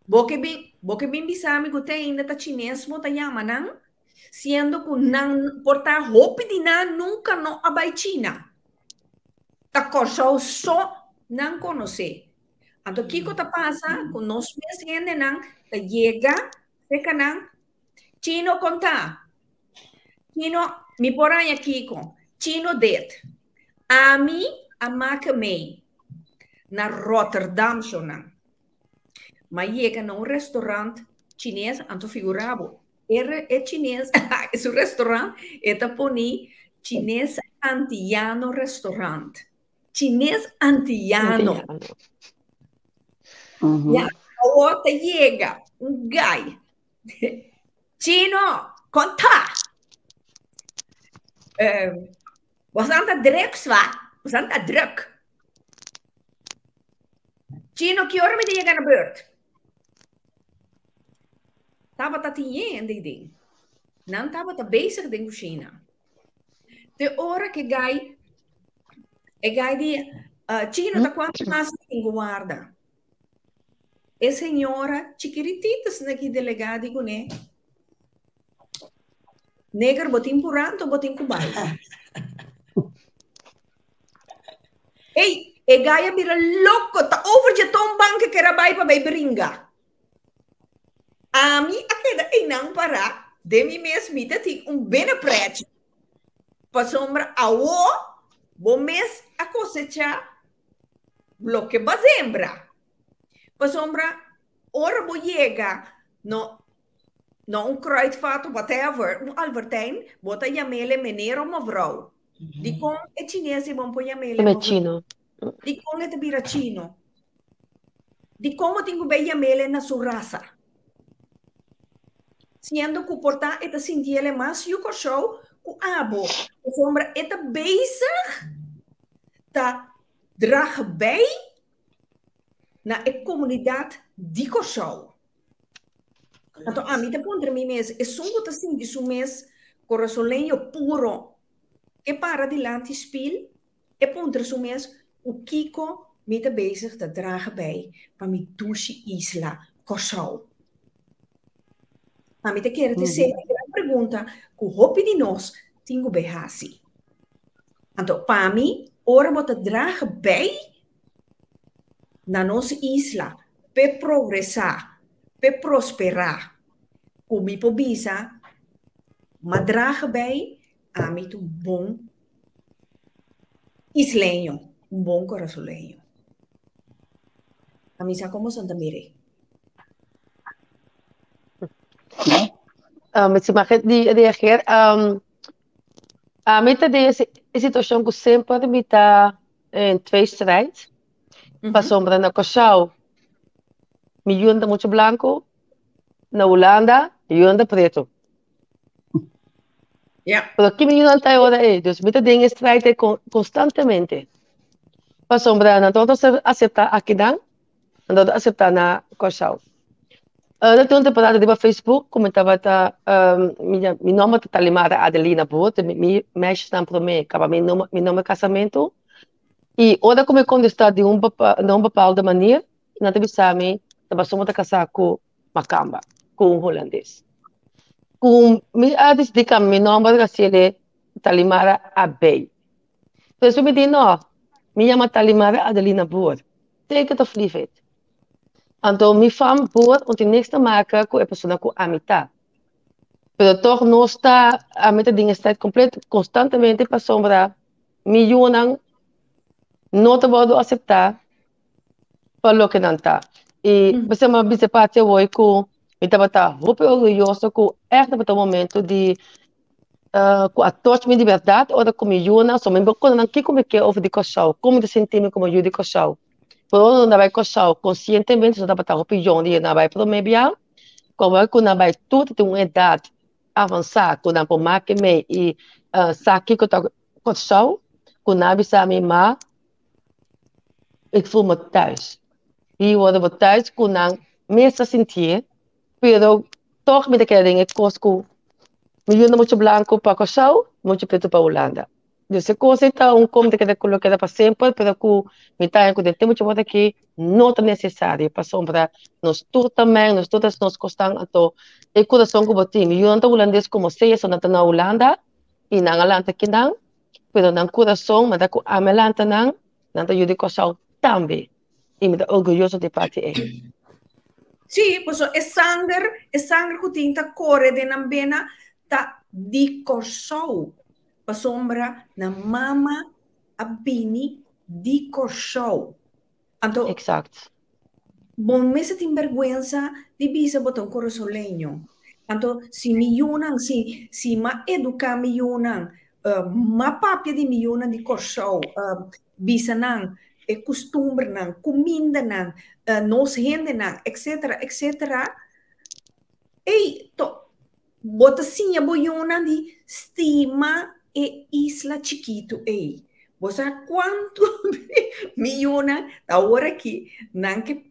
Bo ke bin, bo ke bin bisa mi ku te ainda ta chines bo ta yama nan, siendo ku nan por ta hopi di nan nunka no a bai China. Ta Kòrsou so nan konosé. Anto kiko ta pasa ku nos mes hendenan ta yega serka nan, Chino konta, Chino mi por haña kiko, Chino dit. Ami a maka mei na Rotterdam shonan. M'a yega na un restaurant chines, anto figura bo, e e chines, su restaurant e ta poni Chines Antillano Restaurant. Chines Antillano. Ya, awor ta yega un guy. Chino, konta! Um, Bosan ta druk, swa. Bosan ta druk. Chino, ki ora mi ta yega na beurt? Tabata tin hende den. Nan tabata bezig den kushina. Te ora ku e gai, e gai di, uh, Chino, ta kuantu mas mi tin ku warda? E señora chikiritita asina ki delegá di kuné, Neger, bo tin purá, anto bo tin ku bai. Ey, e gai a bira loko, ta over dje toonbank e ker a bai pa bai bringa. Ami a keda einan pará, den mi mes mi ta tin un binnenpretje. Pasobra awo bo mes a kosechá loke bo a sembra. Pasobra ora bo yega no no un Kruidvat of whatever, un Albert Heijn, bo ta yam'ele meneer of mevrouw. Dikon e chines ei bo no por yam'ele mevrouw? Chino. Dikon e ta bira chino? Dikon bo tin ku bai yam'ele na su rasa? Siendo ku por ta e ta sintiele mas yu Kòrsou ku abo. Pasobra e ta bezig ta draga bij na e komunidat di Kòrsou. Anto ami ta puntra mi mes, esun ku ta sinti su mes kurasoleño puro ke para dilanti spil E puntra su mes, Ku kiko mi ta bezig ta draga bij pa mi dushi isla Kòrsou? Ami ta kere te ser e gran pregunta ku hopi di nos tin ku bay hasi. Anto pa mi, ora bo ta draga bij na nos isla p'e progresá, p'e prosperá, ku mi por bisa, m'a draga bij, ami ta un bon Isleño, un bon corazoleño. A mi sa como Santa Mire. Um, si mag di reageer. Um, a mi ta den e situacion ku semper mi ta in tweestrijd. Pasobra na Kòrsou mi yunan ta muchu blanku, na Hulanda mi yunan ta pretu. Ja. Pero ki mi yunan ta e ora ei? Dus mi ta den e strijd ei konstantemente. Pasobra nan ta ser aseptá akinan, nan ta aseptá na Kòrsou. Uh, na tin un temporada riba Facebook ku mi tabata, um, mi, mi nòmber ta Talimara Adelina Boer, mi, mi meisjesnaam promé kaba mi nòmber, mi nòmber kasamentu. I ora ku mi kontestá di un na un bepaalde manier, nan ta bisa mi ta pasobra mi ta kasá ku makamba, ku un hulandes. Ku mi a disidí kambia mi nòmber hasié Talimara Abey. Despues mi di no, mi yama Talimara Adelina Boer. Take it of leave it. Anto mi fam Boer no tin niks te maka ku e persona ku ami ta. Pero tòg nos ta, ami ta den e strijd kompleto konstantemente pasobra Mi yunan no ta wòrdu aseptá pa loke nan ta. I p'esei mi a bisa parti awor ku mi tabata hopi orguyoso ku ègt tabata un momento di ku a touch mi di bèrdat ora ku mi yunan, so mi por konta nan kiko mi ke over di Kòrsou, kon mi ta sinti mi komo yu di Kòrsou. Pero ora nan a bai Kòrsou konsientemente so tabata hopi yòn di nan a bai promé bia, komo ku nan a bai tur ta tin un edat avansá ku nan por make mei i sa kiko ta Kòrsou, ku nan a bisa mi ma ik voel me thuis. Hier worden we thuis ku nan mes ta sintié, pero tòg mi ta keda den e kos ku mi yunda muchu blanku pa Kòrsou, muchu pretu pa Hulanda. Dus e kos ei ta un kom ta keda ku lo keda pa semper, pero ku mi ta haña ku den tempu chobot aki no ta nesesario pasobra nos tur ta meng, nos tur ta nos kosnan, anto e kurason ku bo tin, mi yunan ta hulandes komo sea, so nan ta na Hulanda i nan a lanta kinan, pero nan kurason, manda ku ami a lanta nan, nan ta yu di Kòrsou tambe. I mi ta orguyoso di parti ei. Sí, paso e sanger ku tin ta kore den nan bena ta di Kòrsou. Pasobra nan mama a bini di Kòrsou. Anto, Exact. Bo mester tin bergwensa di bisa bo ta un korosoleño. Anto, si mi yunan, si, si m'a eduká mi yunan, m'a papia di mi yunan di Kòrsou, bisa nan e kustumbernan, kumindanan, nos hendenan, etcetera, etcetera, ey, to, bo ta siña bo yunan di stima e isla chikitu ey. Bo sa kuantu mi yunan ta awor aki nan ke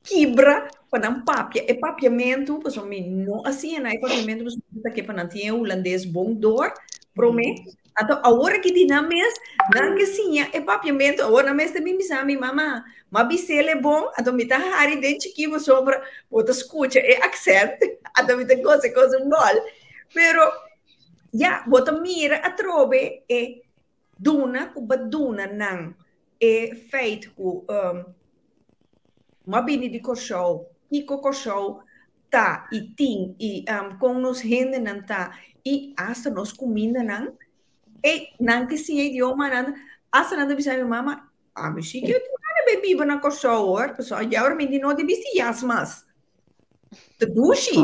kibra pa nan papia e papiamentu, pasobra mi no a siña nan e papiamentu pasobra mi ta ke pa nan tin e hulandes bon dor promé. Anto awor aki di nan mes nan ke siña e papiamentu, awor nan mes ta bin bisa mi, mama, m'a bis'el e bon, anto mi ta hari den chikí pasobra bo ta skucha e aksènt, anto mi ta gosa e kos un gòl. Pero ya, bo ta mira atrobe e duna ku bo duna nan e feit ku m'a bini di Kòrsou, kiko Kòrsou ta i tin i kon nos hendenan ta i asta nos kumindanan, e nan ke siña idiomanan, asta nan ta bisa mi mama, ami si ke tin gana bai biba na Kòrsou hoor, pasobra awor mi di no di bisti jas mas. Ta dushi.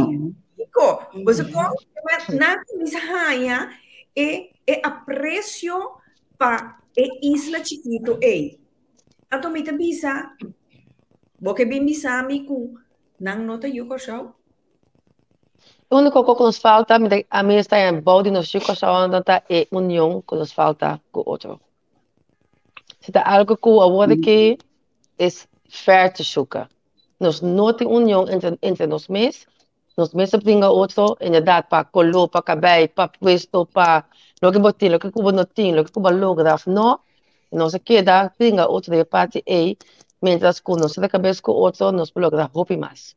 Kiko? Boso kon nan kuminsá haña e e apresio pa e isla chikitu ei. Anto mi ta bisa, bo ke bin bisa mi ku nan no ta yu Kòrsou? E úniko kos ku nos falta, mi ta ami esta bou di nos yu Kòrsou anto ta e union ku nos falta ku otro. Si ta algu ku awor aki es ver te zoeken. Nos no tin union entre, entre nos mes. Nos mes ta bringa otro, inderdaad, pa koló, pa kabei, pa puesto, pa loke bo tin, loke ku bo no tin, loke ku bo a logra of no. Nos a keda bringa otro den e parti ei, mientras ku nos ta kabes ku otro, nos por logra hopi mas.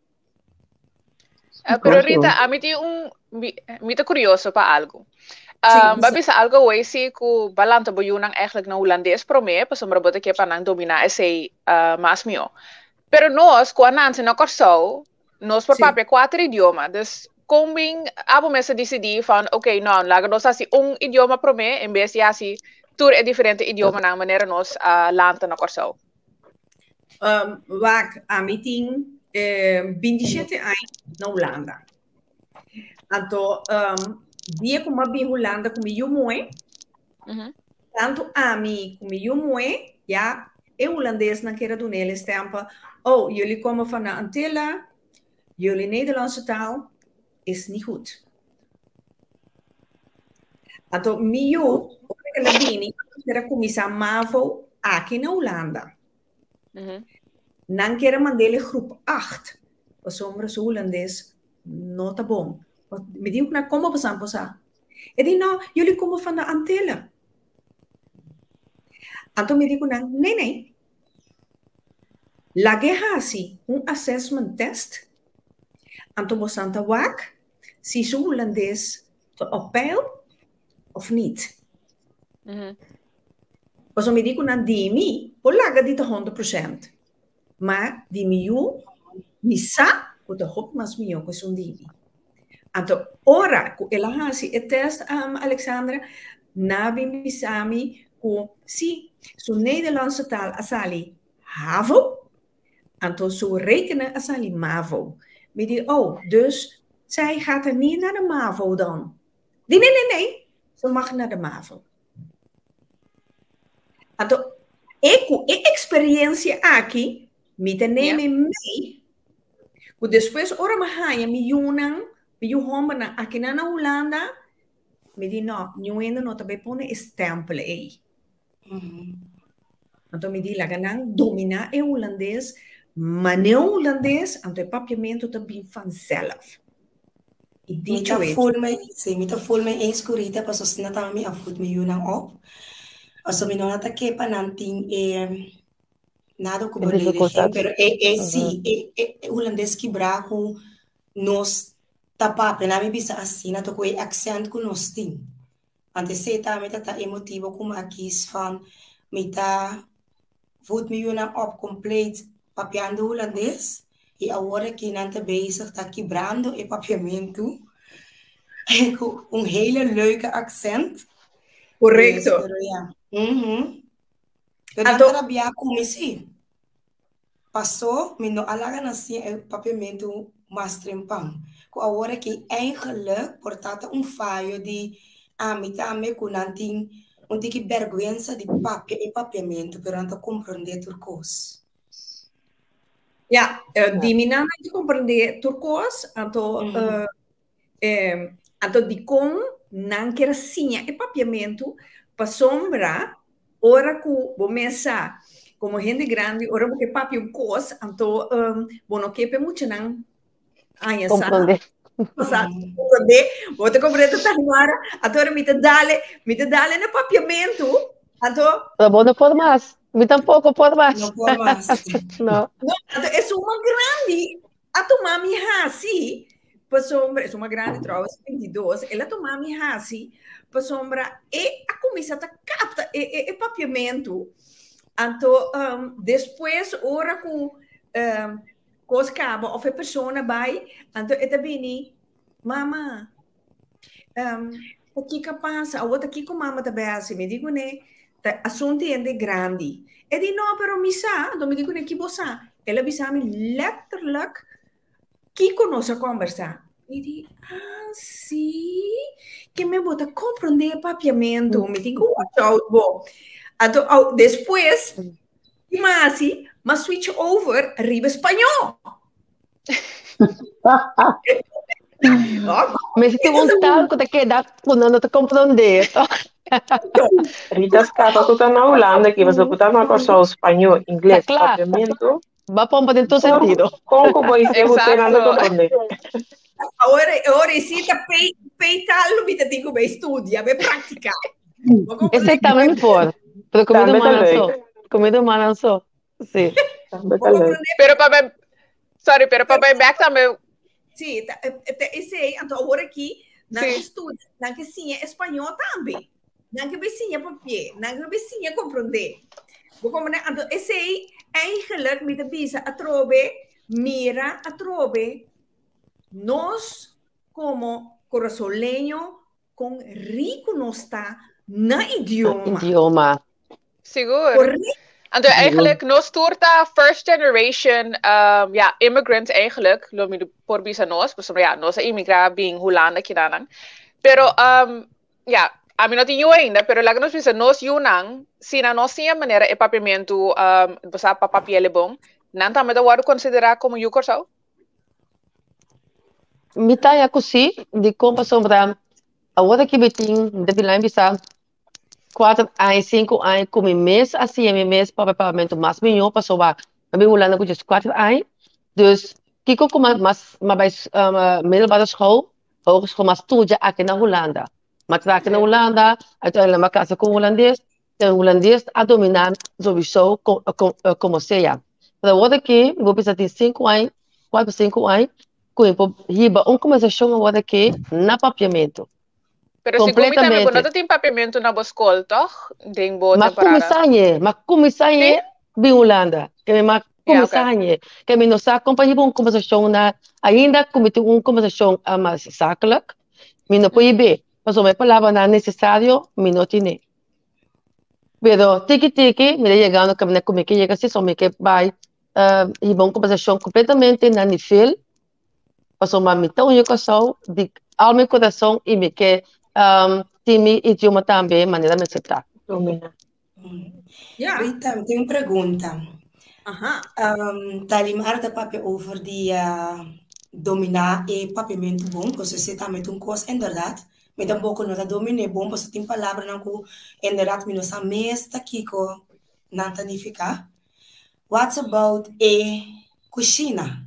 Pero Rita, ami tin un, mi, mi ta curioso pa algo. Ba bisa algo awey si ku ba lanta bo yunan eigenlijk na hulandes prome, pasobra bo ta ke pa nan domina esey mas mihó. Pero nos ku a nanse na Kòrsou, nos por papia kuater idioma. Dus kon bin abo mes a disidí van oké, no, laga nos hasi un idioma prome en bes di hasi tur e diferente idiomanan manera nos a lanta na Kòrsou? Wak, ami tin 27 aña na Hulanda. Anto, dia ku mi a bin Hulanda ku mi yu muhé, tantu ami ku mi yu muhé, ya e hulandesnan kere duna el e stèmpel, oh, jullie komen van de Antillen, jullie Nederlandse taal is niet goed. Anto, mi yu, ora el a bini, el a kuminsá mavo aki na Hulanda. Nan kier a mand'el e groep acht, pasobra su hulandes no ta bon. Mi di nan, Como boso por sa? E di, No, jullie komen van de Antillen. Anto mi di ku nan, Nee, nee. Lag'e hasi un assessment test, anto boso ta wak si su hulandes ta op peil of niet. Pasobra mi di ku nan di mi por laga di ta 100%, ma di mi yu mi sa ku ta hopi mas mihó ku esun di mi. Anto ora ku el a hasi e tèst, Alexandra, nan a bin bisa mi ku si, su Nederlandse taal a sali havo, anto su rekenen a sali mavo. Mi di, oh, dus zij gaat er niet naar de mavo dan? Di, nee, nee, nee, ze mag naar de mavo. Anto, e ku e eksperensia aki, mi ta neme mee, ku despues ora mi haña mi yunan, mi yu hòmbernan akinan na Hulanda, mi di no, niun hende no ta bai pone e stèmpel ei. Anto mi di laga nan dominá e hulandes, manera un hulandes, anto e papiamentu ta bin vanzelf. I Mi dicho ta hecho. full me, sí, mi ta full me eens ku Rita pasobra asina tambe mi a voed mi yunan op. Pasobra mi no ta ke pa nan tin e nada ku E belediging, dificultad. pero e e sí, e e hulandes kibrá ku nos ta papia, nan mi bisa asina, ta ku e accent ku nos tin. Anto esei tambe ta ta e motibo ku mi a kies van mi ta. voed mi yunan op compleet papiando Hulandes y awor aki nan ta bezig ta kibrando e papiamentu cu un hele leuke accent. Correcto. Dus, pero ja. Pero nan ta rabia cu mi si. Paso mi no a laga nan siña e papiamentu mas trempan. Ku awor aki eigenlijk por ta ta un fayo di ami tambe ku nan tin un tiki bèrgwensa di papia e papiamentu pero nan ta komprondé tur kos. Ja, di mi nan ta komprondé tur kos, anto anto dikon nan kier a siña e papiamentu pasobra ora ku bo mes sa komo hende grandi ora bo ke papia un kos anto bo no ke pa e muchanan haña sa Komprondé. Sa komprondé bo ta komprondé ta Taimara anto ora mi ta dale mi ta dale na papiamentu anto Pero bo no por mas mi tampoko por mas No por mas. No. No anto esun mas grandi A tuma mi hasi pasobra, es uma grandi trouwens, 22, el a tuma mi hasi pasobra e a kuminsá ta kapta e, e, e papiamentu. Anto um, despues ora ku um, kos kaba of e persona bai, anto e ta bini, mama, um, ta kiko a pasa? Awor ta kiko mama ta bai hasi? Mi di kuné, ta asuntu hende grandi. E di, no, pero mi sa. Anto mi di kuné, ki bo sa? El a bisa mi letterlijk kiko nos a kombersá. Mi di, ah, sí? Ke men bo ta komprondé e papiamentu. Mi tin ku watch out bo. Anto, au, despues, ki mi a hasi? Mi a switch over riba spañó. Mester tin un taal ku ta keda ku nan no ta komprondé, toch? Rita skapa ku ta na Hulanda ki pasobra ku ta na Kòrsou, spañó, ingles, Ta kla. papiamentu. Ba pompa den tur sentido. Kon ku bo hise ku te nan ta komprondé. Awor, awor e si ta pei, pei taal lo mi ta tin ku bai studia, bai praktika. Esei tambe mi por, pero ku mi Tambe ta rumannan leuk. so, ku mi rumannan so. Sí. Tambe ta leuk. Pero pa bai, sorry, pero pa bai bek tambe. Sí, ta, ta esei, anto awor aki, nan ke studia, nan ke siña español tambe. Nan ke bai siña papié, nan ke bai siña komprondé. Bo komprondé? Anto esei, eigenlijk mi ta bisa atrobe, mira atrobe, nos komo kurasoleño Kon riku nos ta na idioma. Idioma. Sigur. Correcto. Anto eigenlijk nos tur ta first generation um, ja, immigrants eigenlijk, lo mi por bisa nos, pasobra ja, nos a immigra bin Hulanda kinanan. Pero um, ja, ami no tin yu ainda, pero laga nos bisa nos yunan, si nan no siña manera e papiamentu um, bo sa pa papia le bon, nan tambe ta wòrdu konsiderá komo yu Kòrsou? Mi ta ya ku sí, dikon pasobra awor aki mi tin, mi ta bilaña bisa kuater aña, sinku aña ku mi mes a siña mi mes papia papiamentu mas mihó pasobra mi a bin Hulanda ku djes kuater aña. Dus kiko ku mas mi a bai middelbare school, hogeschool, mi a studia aki na Hulanda. Mi a traha aki na Hulanda, uiteindelijk mi a kasa ku un hulandes. E hulandes a dominá sowisó komo sea. Pero awor aki mi por bisa tin sinku aña, kuater sinku aña, ku mi por hiba un kombersashon awor aki na papiamentu. Pero segun mi tambe bo no ta tin papiamentu na bo skol, tòg? Den bo Ma temporada. kuminsá añe, ma kuminsá añe bin Hulanda. Ke mi ma kuminsá añe. Ke mi no sa kon pa hiba un kombersashon na, ainda ku mi tin un kombersashon mas zakelijk, mi no por hib'é. Pasobra e palabranan nesesario mi no tine. Pero tiki tiki mi ta yegando kaminda ku mi ke yega si, so mi ke bai hiba un kombersashon kompletamente na nivel, pasobra mi ta un yu Kòrsou di alma i kurason i mi ke tin mi idioma tambe manera mester ta. Domina. Ja. Rita, mi tin un pregunta. Aha. Talimar ta papia over di dominá e papiamentu bon, pasobra esei tambe ta un kos inderdat. Mi tampoko no ta dominé bon pasobra tin palabranan ku inderdat mi no sa mes ta kiko nan ta nifiká. What's about e kushina?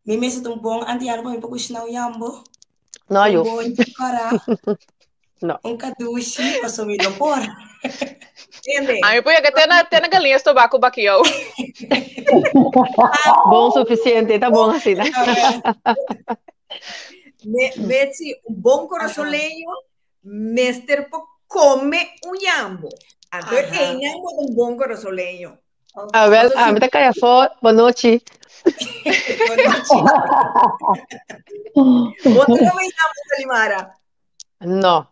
Mi mester ta un bon antiano pa mi por kushiná un yambo, No, un yo. bonchi kòrá, No. un kadushi, pasobra mi no por. Entiende? Ami por yega te na te na galiña stobá ku bakiou. Bon sufisiente, ta bon asina. Me, Betsy, un bon corazoleño mester por come un yambo. Anto Aha. einan bo ta un bon corazoleño. Ah, wel, ah, mi ta kai afó. Bon nochi. Bon nochi. Bo ta kome yambo, Talimara? No.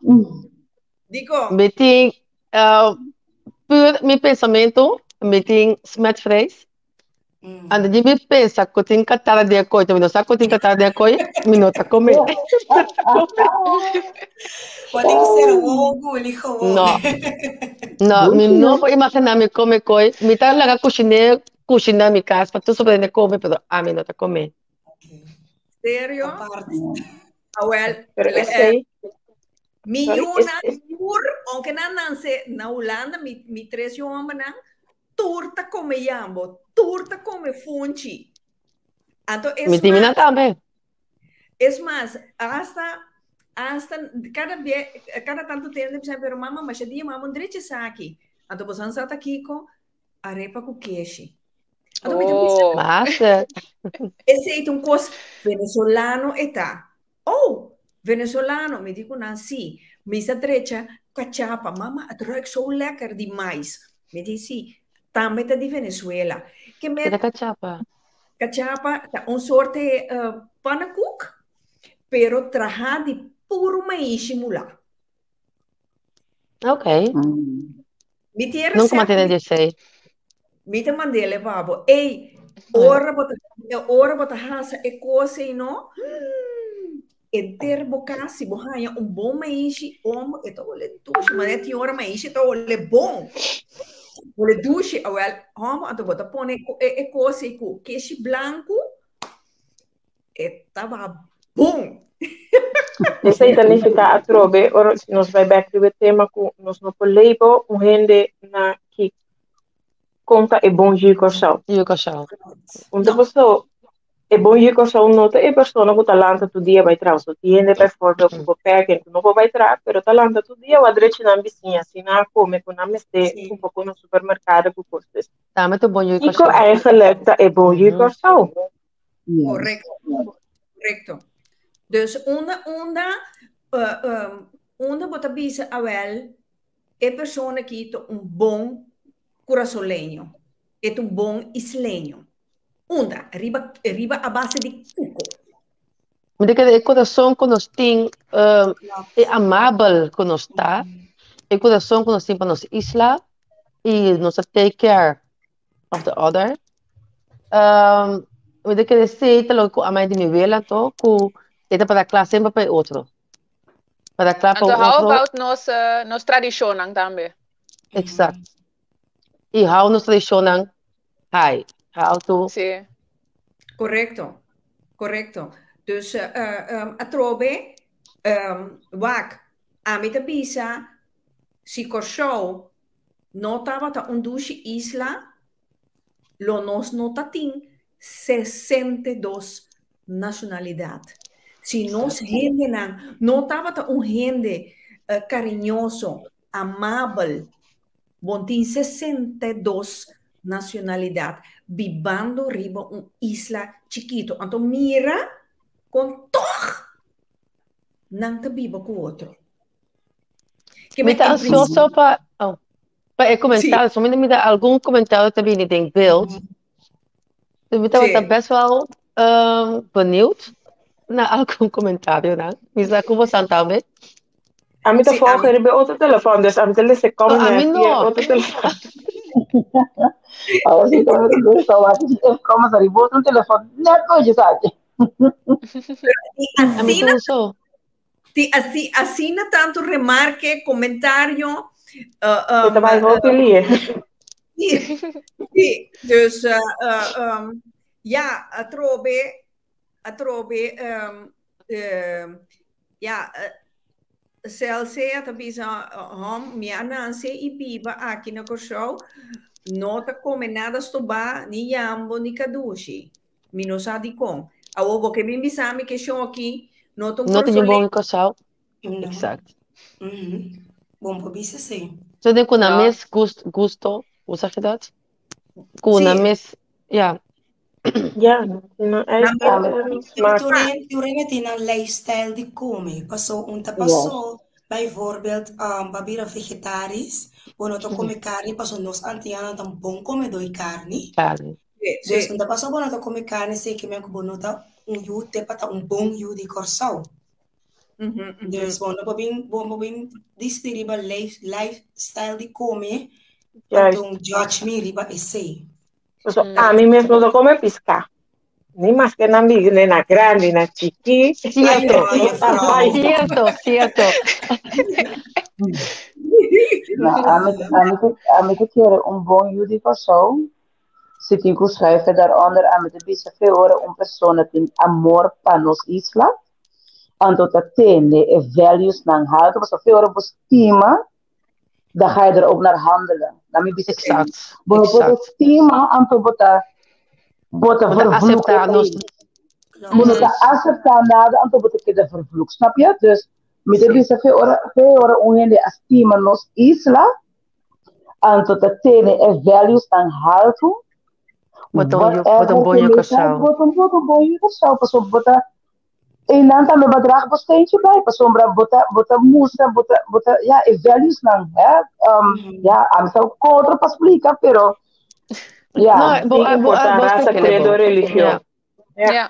Diko? Mi tin, uh, puur mi pensamentu, mi tin smetvrees. Anto di mi pensa ku tin katara den e koi, mi no sa ku tin katara den e koi, mi no ta kome. Bo tin ku ser wowo guli gewoon. No. No, mi no por imaginá mi kome koi. Mi ta laga kushiné kushiná mi kas pa tur sobrá hende kome, pero ami no ta kome. Serio? Apart. Awel, Pero esei, mi sorry, yunan es, es, tur, aunke nan nanse na Hulanda, mi, mi tres yu hombernan, Tur ta come yambo, tur ta come funchi. Anto es Mi timina mas, tambe. es mas, hasta, hasta cada be, cada tanto tempo bisa, pero mama, masha dia mama un drecha saki. Anto bosan sa ta kiko, arepa ku keshi. Anto mi ta bisa, Oh. Master. esei ta un kos venezolano e ta. Oh, venezolano, mi di ku nan si. Mi sa drecha cachapa, mama, het ruikt zo lekker, di mais. Mi di si, tambe ta di Venezuela. Ke Kita met cachapa. cachapa ta un soorte pannenkoek, pero traha di puro maishi mulá. Ok. Mi tin e Nunca recept, mantene mi, di esei. mi ta mandele pa bo. Ey, ora bo ta, ora bo ta hasa e kos ei no, enter bo kas, si bo haña un bon maishi, om, e ta ole dushi, ma net tin ora maishi ta ole bon. Ole dushi, awel, hòmber, anto bo ta pone e, e kos ei ku keshi blanku, e taba bon. Esei ta nifiká atrobe, ora si nos bai bèk riba e tema ku nos no por label un hende na ki kon ta e bon yu Kòrsou. Yu Kòrsou. Un ta pasó, e bon yu Kòrsou no ta e persona ku ta lanta tur dia bai traha. So tin hende bèvoorbeeld ku beperking ku no por bai traha, pero ta lanta tur dia wak drechi nan bisiña, si nan a kome ku nan mester Sí. un poko na supermerkado ku kos. Dus Tambe ta bon yu kiko Kòrsou. eigenlijk ta e bon yu Kòrsou? Yes. Correcto, correcto. Dus unda, unda, uh, um, unda bo ta bisa, awel, e persona aki ta un bon curasoleño, e ta un bon isleño. Unda? Riba, riba a base di kiko? Mi ta kere e kurason ku nos tin, um, e amabel ku nos ta, e kurason ku nos tin pa nos isla, i nos ta take care of the other. Um, mi ta kere esei ta loke ku a mai di mi wela to, ku e ta para kla semper pa e otro. Para kla pa Anto, un how otro. about nos, eh, nos tradishonnan tambe? Exact. I how nos tradishonnan hai. How to. Sí. Correcto, correcto. Dus uh, um, atrobe, um, wak, ami ta bisa, si Kòrsou no tabata un dushi isla, lo nos no ta tin 62 nashonalidat. Si nos hendenan no tabata un hende kariñoso, amabel, bon tin 62 nashonalidat bibando riba un isla chikitu. Anto mira kon tòg nan ta biba ku otro. Ke Mi ta ansioso pa, oh, pa e comentario. Sí. Mi ta algun comentario ta bini den beeld. Dus mi tabata best wel um, benieuwd naar algun comentario dan. Mi sa ku bosan tambe. Ami ta volgen riba otro telefon, dus ami ta lesa Oh, ami comment no. via otro telefon. Ahora sí, como te gusta, wat is het comment riba otro telefon, net wat je zei. Ami Asina, ta so. ti, asi, asina tanto remarke, comentario. Uh, um, uh, hopi lie. Sí, dus uh, uh, um, ja, atrobe, atrobe, um, uh, ja, uh, Celce ta bisa, hom, mi a nanse i biba aki na Kòrsou, no ta kome nada stobá, ni yambo, ni kadushi. Mi no sa dikon. Awor bo ke bin bisa mi ke shoki no ta un No tin un bon kòrsoleño. Kòrsou. No. Exact. Mhm. Bon por bisa sí. So den ku nan No. mes gust, gusto, hoe zeg je dat? Ku nan Sí. mes, ja. Ja, no Nan eigen mes smaak. Tur tur hende tin nan lifestyle di come. Paso un ta Yes. paso, bijvoorbeeld, um, pa bira vegetarisch. Bo no ta kome karni paso nos antianonan ta bon komedó di karni. Karni. Dus no ta paso bo no ta kome karni seki men ku bo no ta un yu te pa ta un bon yu di Kòrsou. Dus bo no por bin bo no por bin disidí riba lifestyle di kome anto judge mi riba esei. Paso ami mes no ta kome piská. Ni maske nan di ne na grandi, na chikí. Cierto, cierto, cierto. No, ami, ami, ami ta kere un bon yu di Kòrsou, si tin ku schuiven daaronder, ami ta bisa fe ora un persona tin amor pa nos isla, anto ta tene e valuesnan haltu, pasobra fe ora bo stima dan ga je er ook naar handelen. Dan mi bisa Exact. Bo no por stima, anto bo ta bo ta vervloek. Bo no ta acepta nada, anto bo ta keda vervloek. Snap je? Dus mi ta bisa fe ora fe ora un hende a stima nos isla, anto ta tene e values tan haltu. Bo ta un bon yu Kòrsou. Bo ta un bon yu Kòrsou, pasobra bo ta Einan tambe bo a draag bo steentje bij, pasobra bo ta, bo ta mustra, bo ta, bo ta, ja, e valuesnan, hè. Ja, ami sa otro pa splika, pero, ja. No, bo, Sin bo, importa bo rasa, splika, credo, bo. religion. Ja. Ja. Ja.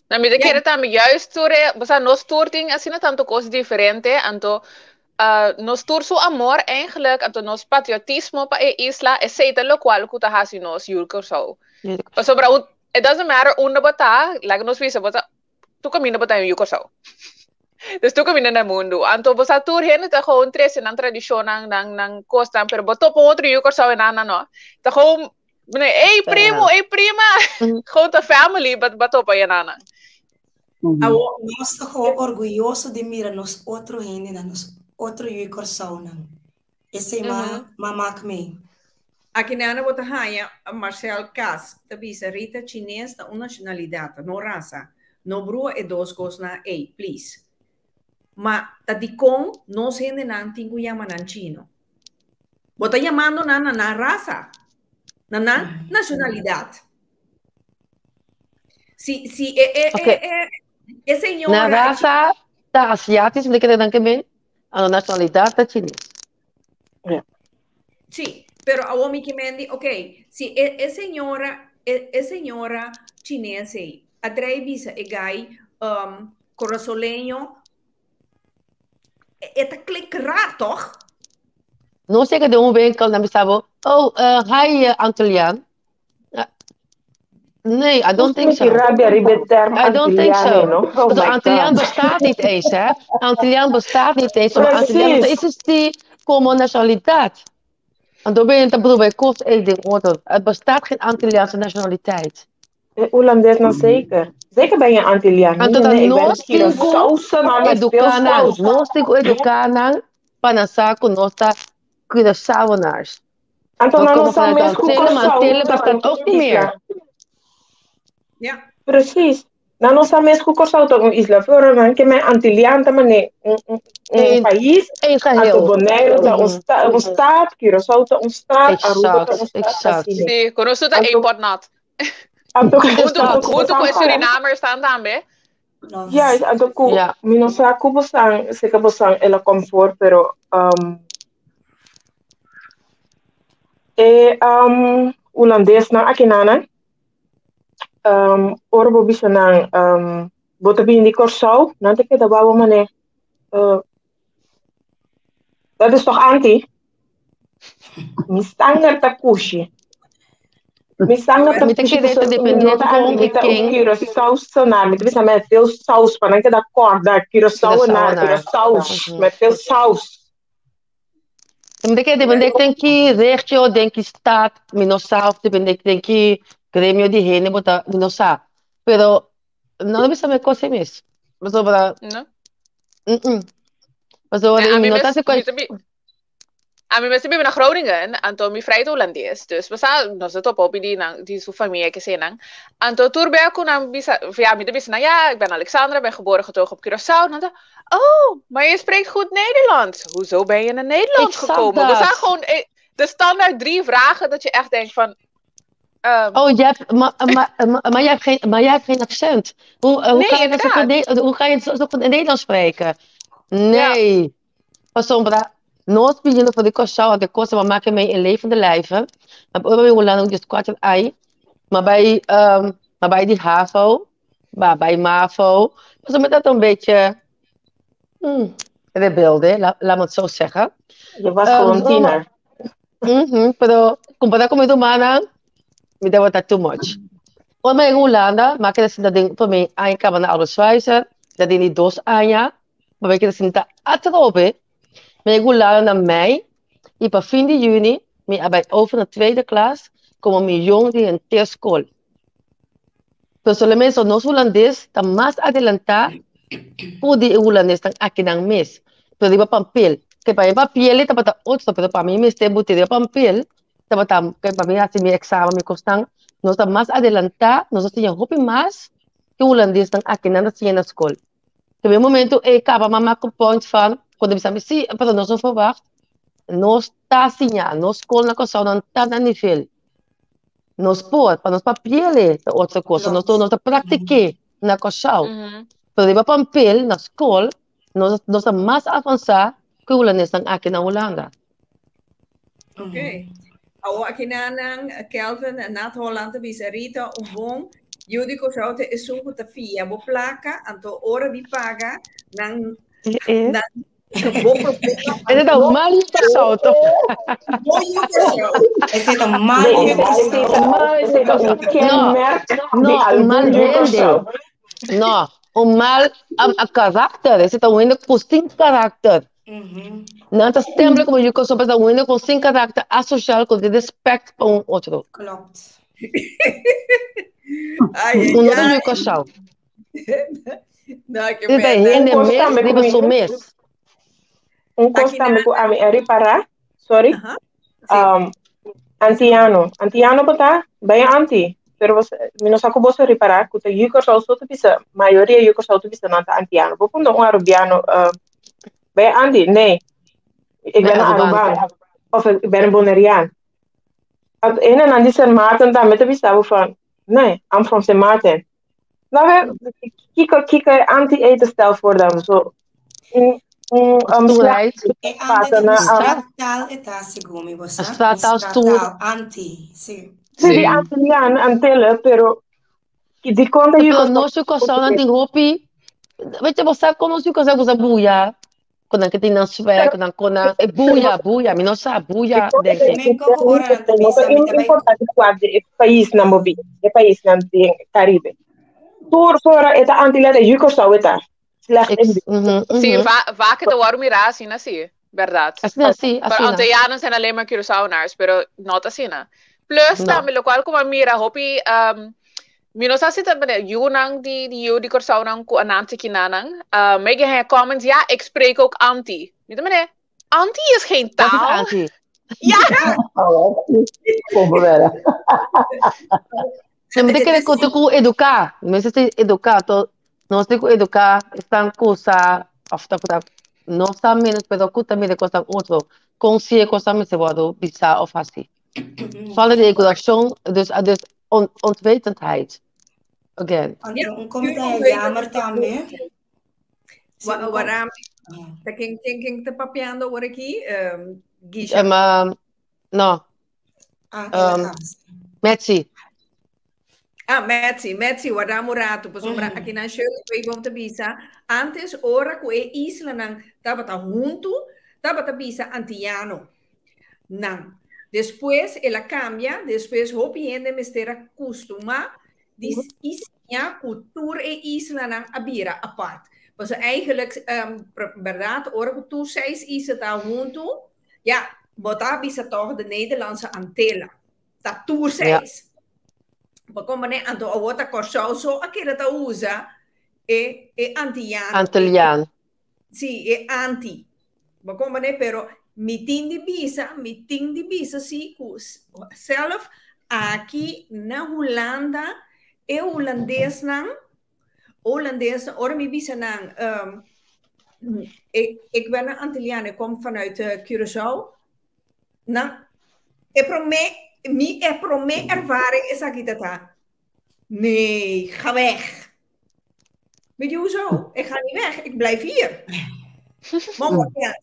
Na mi ta kere tambe juist tur e, bo sa nos tur tin asina tanto kos diferente, anto nos tur su amor eigenlijk, anto nos patriotismo pa e isla, esei ta lokual ku ta hasi nos yu Kòrsou. Pasobra un, it doesn't matter unda bo ta, laga nos bisa bo ta, tur kaminda bo ta yu Kòrsou. Dus tur kaminda na mundu. Anto bo sa tur hende ta gewoon trese nan tradishonnan, nan, nan kosnan, pero bo topa un otro yu Kòrsou en nan no. Ta gewoon, ey primo, ey prima, gewoon ta family, bo, bo topa e nan. Awo nos ta gewoon orguyoso di mira nos otro hendenan, nos otro yu Kòrsounan. Esei ma ma mak mi. Aki nana bo ta haña Marcel Cas ta bisa Rita Chines ta un nacionalidad, no rasa. No brua e dos cosnan ey, please. Ma ta dicon nos hendenan tin cu yama nan chino? Bo ta yamando nan na nan rasa, na nan nacionalidad. Si, si e, e, Oké. e, e, e señora Na rasa ta Aziatisch, mi ta kere nan ke men, ano nacionalidad ta Chines. Ja. Sí, pero awor mi ke men di, ok, si e, e señora, e, e señora chines ei, a drei bisa e gai um, corazoleño, e, e ta klik raar, toch? No zeker de un winkel, dan bisa bo, oh, hi Antilliaan. Nee, I don't think so. Rabia riba e term I don't think so. Antilliaan, no? Oh Want my Antilliaan God. bestaat niet eens, hè? Antilliaan bestaat niet eens. Maar Antilliaan Precies. is die como nationaliteit. Want dan ben je het bedoel bij kost één ding oordeel. Het bestaat geen Antilliaanse nationaliteit. E Holandes no zeker. Zeker ben je Antilliaan. Anto Nee, ta nee, ik ben nos tin ku Curaçaose, maar met veel eduká nan. saus. Nos tin ku eduká nan pa nan sa ku nos ta Curaçaoenaars. Anto We nan no komen sa vanuit mes ku Antillen, maar Kòrsou Antillen ta bestaat un ook niet meer. isla. Ja. Precies. Nan no sa mes ku Kòrsou ta un isla. Pero nan ke men Antilliaan ta mane un, un, un Eén, pais. één Anto geheel. Bonaire ta un, sta, un staat, Curaçao ta un staat, Aruba ta Exact, un staat, exact. asina. Sí, ku nos ta één Anto, pot nat. anto, Huntu, anto ku huntu bosan ku e para. Surinamers staan tambe. Juist, anto ku Ja. mi no sa ku bosan, seka bosan el a kom voor, pero um, e um, Holandesnan akinanan, um, ora bo bisa nan, um, bo ta bini di Kòrsou, nan ta keda wou manera, uh, dat is toch anti? Mi sanger ta kushi. Mi sanger ta Mi ta kushi kere ta pasobra mi depende no ta kon anti, mi e ta un ken Curaçaosenaar. Mi ta bisa met veel saus, pa nan keda kòrda, Curaçaoenaar, Curaçaoenaar. Curaçaos, met veel saus. Mi ta kere depende den ki regio, den ki stad, mi no sa, of depende den ki gremio di hende bo ta, mi no sa. Pero no ta bisa mi kos ei mes. Pasobra, No? mm-mm. Pasobra Ja, mi ami no ta mes, hasi mi kos. ta bi, ami mes ta biba na Groningen, anto mi vrij ta Holandes, dus we sa, nos ta topa hopi di nan, di su famia ke nan. Anto tur bia ku nan bisa, ja, mi ta bisa nan, ja, ik ben Alexandra, ben geboren getogen op Curaçao. Nan ta, oh, maar je spreekt goed Nederlands. Hoezo ben je naar Nederland Exact gekomen? We zijn dat. gewoon de standaard 3 vragen dat je echt denkt van, Oh, jij hebt, maar, maar, maar, maar jij hebt geen, maar jij hebt geen accent. Hoe, hoe Nee, kan je dat zo goed inderdaad. hoe kan je zo goed in Nederlands spreken? Ja. Nee. Pasobra, Nos biniendo for di Kòrsou anto e kos a maka mi in levende lijve. Ma ora mi Hulanda ku 14 ai, m'a bai m'a bai di havo, m'a bai mavo. Pasobra mi tabata un beetje rebelde, laat me het zo zeggen. Je was gewoon tiener. Pero kompará ku mi rumannan, mi tabata too much. Ora mi a yega Hulanda, mi a keda sinta den promé aña kaba na Albert Schweitzer, ta den di dos aña, mi a keda sinta atrobe. Mi a yega Hulanda na mei i pa fin di yüni mi a bai over na tweede klas komo mi yong di henter skol. Pero solamente nos hulandes ta mas adelantá ku di e hulandesnan akinan mes. Pero riba pampel, ke pa mi papiel tabata otro, pero pa mi mester buti riba pampel tabata ke pa mi hasi mi eksamen, mi kosnan, nos ta mas adelantá, nos ta siña hopi mas ke hulandesnan akinan ta siña na skol. Te e momento ei kaba m'a maka un point van, ku ta bisa mi si, pero nos no verwacht, nos ta siña, nos skol na Kòrsou nan ta na nivel. Nos por, pa nos papiele ta otro cosa, nos nos ta practiqué na Kòrsou. Pero riba pampel na skol, nos nos ta mas avansá ku e hulandesnan aki na Hulanda. Ok. Awor aki nan nan Kelvin Nat Holland ta bisa Rita un bon yu di Kòrsou ta esun ku ta fia bo plaka anto ora di paga nan nan Bo problema. Ese ta un mal yu Kòrsou to. Bo yu Kòrsou. Ese ta mal yu Kòrsou. Mal yu Kòrsou. No, no, un mal hende. No, un mal karakter. Ese ta un hende ku sin karakter. Nan ta stempel komo yu Kòrsou, pero ta un hende ku sin karakter, asosial, ku no tin respèt pa un otro. Klopt. Ai, Un no ta ai. yu Kòrsou. No, ke Dit pena. hende Un kos mes tambe ku riba mi su mes. un kos Aki tambe na. ku ami a ripará, sorry, Aha. Sí. um, antiano. Antiano bo ta? Bai anti. Pero bos, mi no sa ku boso ripará ku ta yu Kòrsou so ta bisa, mayoria yu Kòrsou ta bisa nan ta antiano. Bo punta un arubiano, bai anti? Nee, ik Bij ben een Arubaan. Arubaan. Of ik ben een Bonaireaan. Ant hendenan di Sint Maarten tambe ta bisa bo van, nee, I'm from Sint Maarten. Nou, kiko kiko e anti-eten stel voor dan zo. Un un um, Stoerheid. E anti ta na un um, straattaal e ta segun mi, bo sa? Un Straattaal stoer. straattaal, anti, sí. sí, di Sí. Antilliaan, Antillen, pero di konta Pero yu nos yu Kòrsou nan tin hopi. Weet je, bo sa kon nos yu Kòrsou ku sa buya. Ku nan ke tin nan swag, ku nan kon nan e buya, buya, mi no sa buya denk ik. Men koko ora nan ta No bisa mi ta bai importante kwa di e paisnan bo bin, e paisnan den Caribe. Tur fora e ta Antillen e yu Kòrsou e ta. Slecht in Ik, mhm, Sí, mhm. vaak het wordt mira asina, sí, verdad. Asina sí, Pero asina. Antillanos zijn alleen maar Curaçaoenaars, pero no asina. Plus No. tambe locual como mira hopi mi no sa si ta bene yunan di di yu di Kòrsounan ku ananti kinanan. Me ge comments, ja, ik spreek ook anti. Mi ta mene, anti is geen Wat is taal. anti? Ja, Oh, Como era? Se me kere ku ku eduká. Mensen se eduká to nos te ku eduká están kusa of ta kuta no sa menos pero ku también de cosa otro. Konsie cosa me se wado bisa of hasi. Vooral de educatie, dus, dus onwetendheid. Again. Anto, un puur comentario jammer tambe. Sí, un com Waarom Ah. ta ken ken ken ta papiando awor aki? Gisha. No, Ah, ela um, kaba. Metsi. Ah, Metsi, Metsi, warda un rato, pasobra aki nan Shirley Tweeboom ta bisa, antes ora ku e islanan tabata huntu, tabata bisa antillano. Nan. Despues el a cambia, despues hopi hende mester a custuma di i siña cu tur e islanan a bira apart. Pasobra eigenlijk, berdad, ora cu tur seis isla ta huntu, ja, bo ta bisa toch de Nederlandse Antillen. Ta tur seis. Bo comprende? Anto awor ta Kòrsou so a keda ta usa e e antillano. Antilliaan. Sí, e anti. Bo comprende? Pero mi tin di bisa, mi tin di bisa sí ku zelf aki na Hulanda e hulandesnan, hulandesnan, ora mi bisa nan, ik ben een Antilliaan, ik kom vanuit Curaçao. Nan, e promé, mi e promé ervaring esaki tata. Nee, ga weg. Weet je hoezo? Ik ga niet weg, ik blijf hier. Maar wat ja.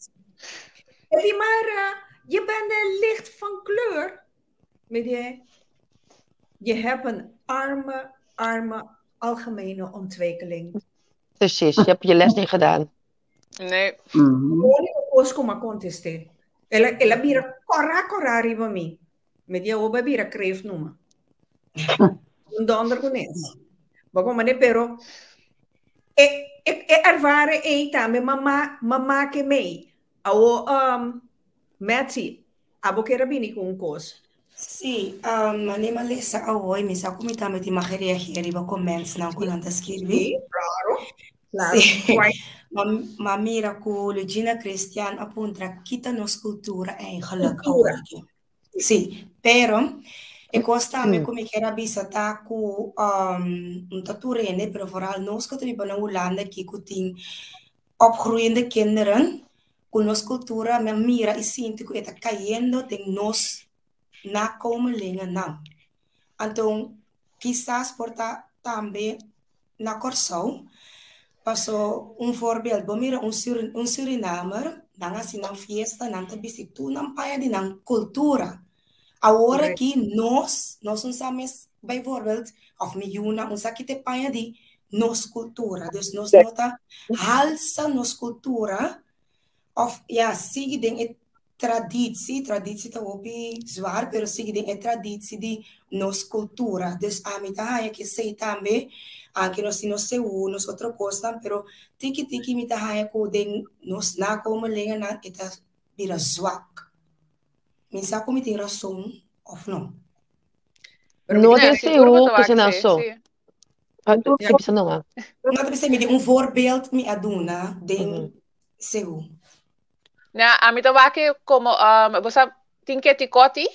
E di, maar je bent licht van kleur. Mi di, je hebt een arme, arme algemene ontwikkeling. Precies, je hebt je les niet gedaan. Nee. Úniko kos ku m'a kontest'é. El a, el a bira kòrá kòrá riba mi. Mi di, awor bo a bira kreeft numa. Un dònder kunes. Bo a komprendé? Pero e, e, e ervaren ei tambe m'a m'a make mei. Awor, um, Metsi, abo kier a bini ku un kos? Sí, mane m'a lesa awoy, mi sa ku mi tambe tin mag reageer riba commentsnan ku nan ta skirbi. Sí, klaro, klaro. Sí, m'a mira ku Lugina Christian a puntra ki ta nos kultura eigenlijk Kultura. awoki. Sí, pero e kos tambe ku mi kier a bisa ta ku no ta tur hende, pero vooral nos ku ta biba na Hulanda aki ku tin opgroeiende kinderen, ku nos kultura mi a mira i sinti ku e ta kayendo den nos nakomelingennan. Anto kisas por ta tambe na Kòrsou, paso un voorbeeld, bo mira un un Surinamer, nan hasi nan fiesta, nan ta bisti tur nan paña di nan kultura. Awor aki nos, nos un sa mes bijvoorbeeld, òf mi yunan un sa kita e paña di nos kultura. Dus nos no ta halsa nos kultura òf ya sigui den e traditie, traditie ta hopi zwaar, pero sigui den e traditie di nos kultura. Dus ami ta haña ku esei tambe, anke nos tin nos seú, nos otro kosnan, pero tiki tiki mi ta haña ku den nos nakomelingennan e ta bira zwak. Mi sa ku mi tin rason òf no. No den seú ku se nan so. Sí, bisa no. No ta bisa mi den un voorbeeld mi a duna den seú. Na, ami ta wak como bo sa tin Keti Koti.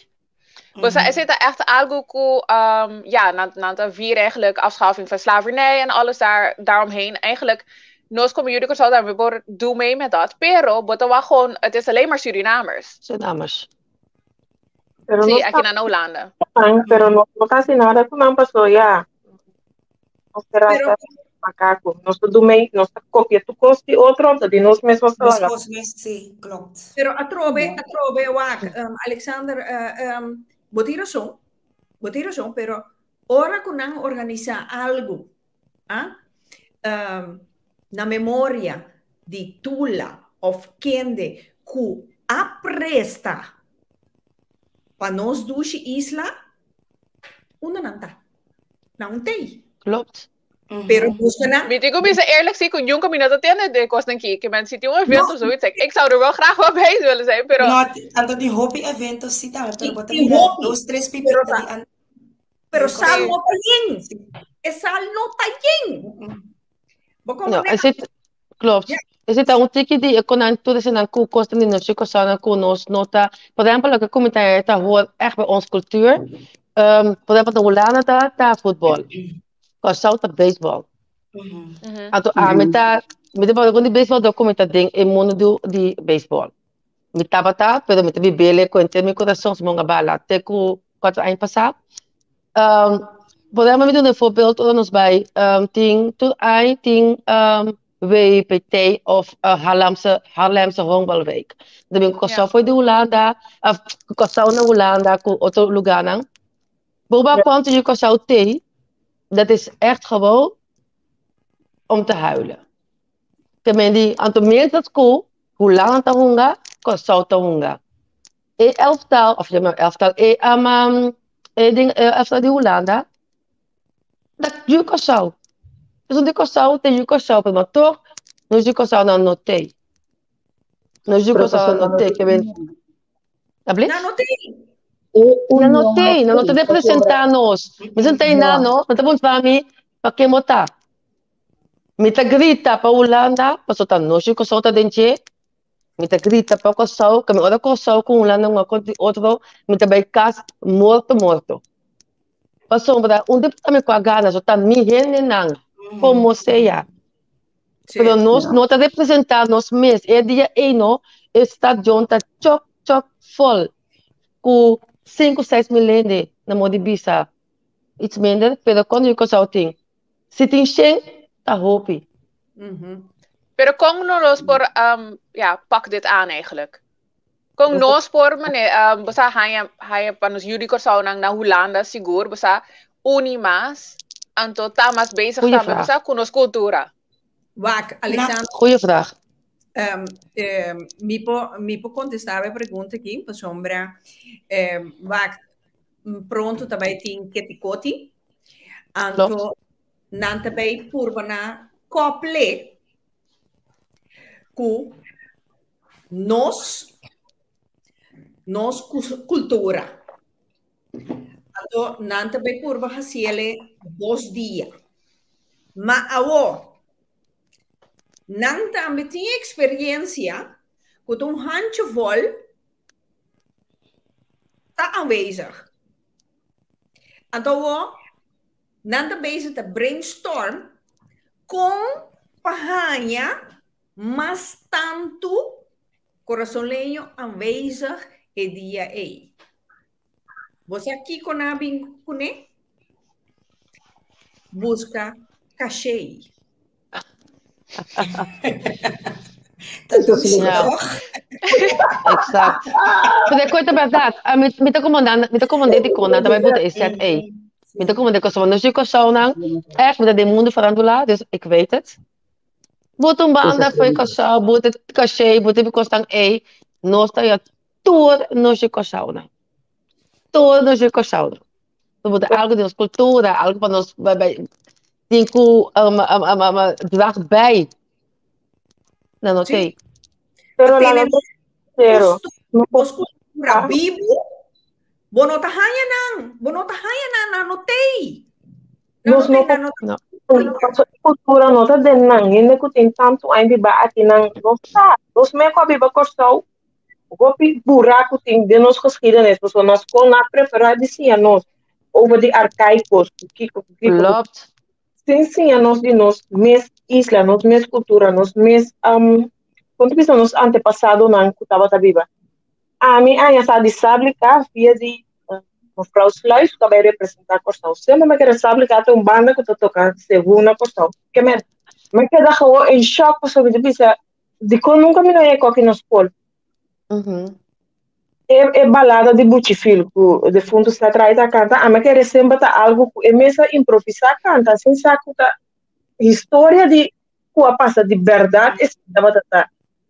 Bo sa, esei ta echt algo ku ja, nan ta vier eigenlijk afschaffing van slavernij en alles daaromheen. Eigenlijk, nos como yu di Kòrsou tambe por do mee met dat. Pero, bo ta wak gewoon, het is alleen maar Surinamers. Surinamers. Pero Sí, nos aki na Hulanda. Pero no, no casi nada ku nan pasó, ya. Nos ta Pero macaco. Nos ta do mee, nos ta copia tur cos di otro, anto di nos mes nos ta Nos laga. cos mes, sí, klopt. Pero atrobe, atrobe, wak, Alexander, bo tin rason, bo tin rason, pero ora ku nan organisa algu, ah, na memoria di Tula of kende ku a presta pa nos dushi isla, unda nan ta? Nan un tei. Klopt. Pero busca nan. Mi tin ku bisa eerlijk si, ku nunca mi no ta tende de kosnan ki. Ke men si tin un evento of zoiets, ik zou er wel graag wel bij willen zijn, pero No, anto tin hopi evento si tambe, pero bo ta Tin mira hopi, dos, tres pero pipita ta di an Pero de sal kos. no ta yen. E sal no ta yen. Bo No, comprende? e zit, klopt. Ja. E zit un tiki di e konan tur esnan ku kosten di nos chicos nan ku nos no ta. Por ehempel, loke ku mi ta ta hoor echt bij ons cultuur. Por ehempel, na Hulanda ta voetbal. Kòrsou ta baseball. Anto ami ta, mi ta papia ku di baseball dor ku mi ta den e mundo di baseball. Mi tabata, pero mi ta bibele ku henter mi kurason si mi a bala te ku 4 aña pasá. Por ehempel, mi duna e voorbeeld ora nos bai tin tur aña tin WPT of Haarlemse, Haarlemse Honkbalweek. Ta bin ku Kòrsou for di Hulanda, of ku Kòrsou na Hulanda ku otro lugánan. Bo ba kwantu yu Kòrsou tei, dat is echt gewoon om te huilen. Ke men di, anto mientras ku Hulanda ta hunga, Kòrsou ta hunga. E elftal, of ja, elftal, e, e ding, e elftal di Hulanda, dat yu Kòrsou. Esun di Kòrsou te yu Kòrsou, pero toch, nos yu Kòrsou nan no tei. Nos yu Kòrsou nan no tei, ke men, Abli? Nan no tei. Nan no tei, nan no ta representá nos. Mi sa tei nan no, mi ta puntra mi, pa ke bo ta? Mi ta grita pa Hulanda, pasobra ta nos yu Kòrsou ta den dje. Mi ta grita pa Kòrsou, ke mi ora Kòrsou ku Hulanda un a kontra di otro, mi ta bai kas morto morto. Pasobra un di mi ku a gana, so ta mi hendenan, komo sea. Pero nos no ta representá nos mes. E dia ei no, e stadion ta chok chok vol ku sinku seis mil hende na modo di bisa iets minder, pero kon yu Kòrsou tin? Si tin shen, ta hopi. Pero kon nos por ja, pak dit aan eigenlijk? Kon nos por mane, um, bosa haña, haña pa nos yu di Kòrsou nan na Hulanda sigur, bosa uni mas, anto ta mas bezig Goeie tambe, vraag. bosa ku nos kultura. Wak, Alexander. Goeie vraag. Um, um, mi po, mi po contestar e pregunta aqui, pasobra, um, wak, pronto tambe tin ketikoti. Anto, Klopt. nan tambe purba na kople ku nos nos kultura. Anto nan ta bai purba hasiele dos dia. Ma awo, nan tambe tin experiencia ku ta un handjevol ta aanwezig. Anto awo, nan ta bezig ta brainstorm kon pa haña mas tantu Kurasoleño aanwezig e dia ei. Bo sa kiko nan a bin kuné? Buska kashei. Ta dushi, Ja. toch? Exact. Pero e ta berdad. Ah, mi, mi ta como nan, mi ta como de con nan también buta e set ei. Mi ta como de kosovo. No si kosovo nan, echt, mi ta den mundo farándula, dus ik weet het. Buta un banda foi Kòrsou, buta kashé, buta e kosnan ei. Nos ta ya tur nos di Kòrsou nan. Tur nos di Kòrsou nan. Nos buta algo di nos kultura, algo pa nos tin ku draag bij. Nan no tei. Pero la no pero nos kultura bibu, bo no ta haña nan, bo no ta haña nan, nan no tei. Nos no nan no No. Paso e kultura no ta den nan. Hende ku tin tantu aña biba aki nan no sa. Nos mes ku a biba Kòrsou, hopi burá ku tin den nos geschiedenis. Pasobra na skol nan a prepará di siña nos over di arkaikos, ku kiko, ku kiko. Klopt. Sin siña nos di nos mes isla, nos mes kultura, nos mes, kon ta bisa, nos antepasadonan ku tabata biba. Ami aña sa di Sablika via di mevrouw Sluis ku ta bai representá Kòrsou. Semper mi a kere Sablika ta un banda ku ta toka segun na Kòrsou. Ke men, mi a keda gewoon en shòk pasobra mi ta bisa dikon nunka mi no yega koki na skol. E e balada di Buchifil ku defuntu Seth Wright a kanta, ami a kere semper ta algu ku e mes a improvisá kanta sin sa ku ta historia di ku a pasa di bèrdat esei tabata ta.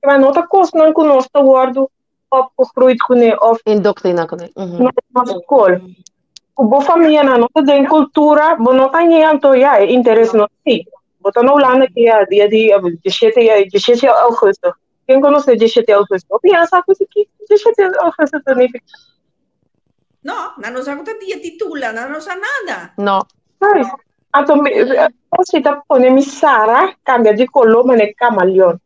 Ma no ta kosnan ku nos ta wòrdu opgegroeid kuné òf Indoctrina kuné. Na skol. Ku bo famianan no ta den kultura, bo no ta ñe anto ya e interes no ta ei. Bo ta na Hulanda ke ya dia di diesshete diesshete augustus. Ken konosé diesshete augustus? Hopi hende sa ku ki diesshete augustus ta nifiká. No, nan no sa ku ta dia titula, nan no sa nada. No. Juist. Anto mi, si ta pone mi Sara cambia di color mane camaleon.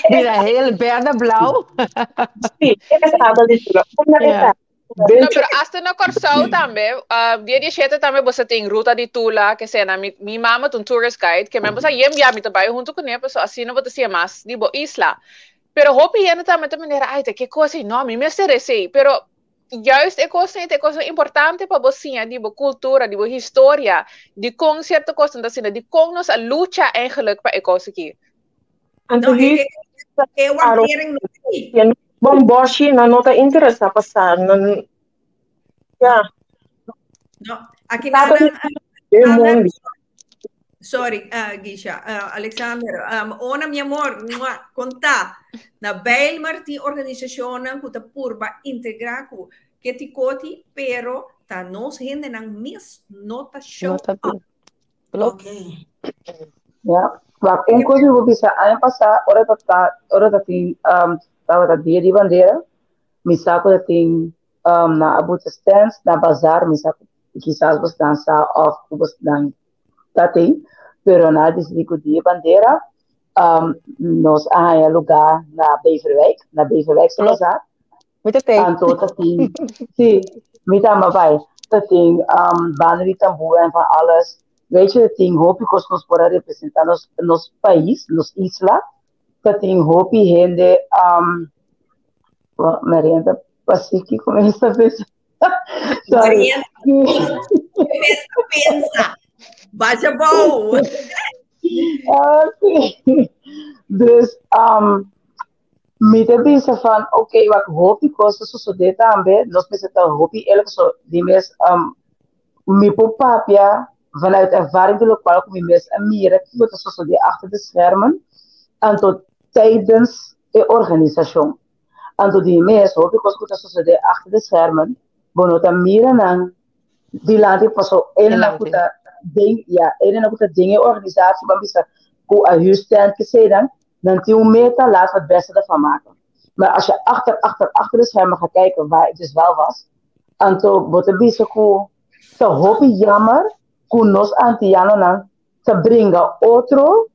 Mira, heel berde blauw. Sí, e di tula. Una Ja. No, pero hasta na Kòrsou tambe, dia 17 tambe boso tin ruta di Tula, ke sena. Mi, mi mama ta un tourist guide, ke men boso a yen bia mi ta bai huntu kuné, paso asina bo ta siña mas di bo isla. Pero hopi hende tambe ta manera, ai, ta ke kos ei? No, mi mester esei. Pero juist e kosnan ei ta e kosnan importante pa bo siña di bo kultura, di bo historia, di kon sierto kosnan ta asina, di kon nos a lucha eigenlijk pa e kos aki. Anto No, e, hier e, e waardering no ei. Ja, bon boshi nan no ta interesa pa sa nan ja. No, aki Tata nan, di nan, mundo. Sorry, Gisha. Alexander, ona mi amor, mua, konta. Na Bijlmer tin organisashonnan ku ta purba integrá ku Ketikoti, pero ta nos hendenan mes no ta show No ta up. Klopt. Ok. Ja, maar un kos mi por bisa, aña pasá ora ta ta ora ta tin um, tabata dia di bandera, mi sa ku ta tin um, na Abuja stands, na bazaar, mi sa ku kisas bosnan sa òf ku bosnan ta tin, pero nan a disidí ku dia bandera um, nos a haña lugá na Beverwijk, na Beverwijkse Klopt. bazaar. Mi ta tei. Anto ta tin, sí, mi tamba bai, ta tin um, banda di tambú en van alles. Weet je, ta tin hopi kos ku nos por a representá nos, nos pais, nos isla. Ta tin hopi hende, um, well, Marian ta pasiki ku mi esta bes. Sorry. Marian, pensa, pensa. Baja bou. Ah, sí. Dus, um, Mi ta bisa van, oké, wak hopi kos ta sosodé tambe, nos mester ta hopi eerlijk, so di mes um, mi por papia vanuit ervaring di lokual ku mi mes a mira kiko ta sosodé achter de schermen, anto tijdens e organisashon. Anto di mes hopi kos ku ta sosodé achter de schermen, bo no ta mira nan dilanti paso ene ku ta den, ja, ene ku ta den e organisatie, ban bisa ku a huur stand kesei dan, Dan tin un meta, laten we het beste ervan maken. Maar als je achter, achter, achter de schermen gaat kijken, waar ik dus wel was, anto bo ta bisa ku ta hopi jammer ku nos Antianonan ta bringa otro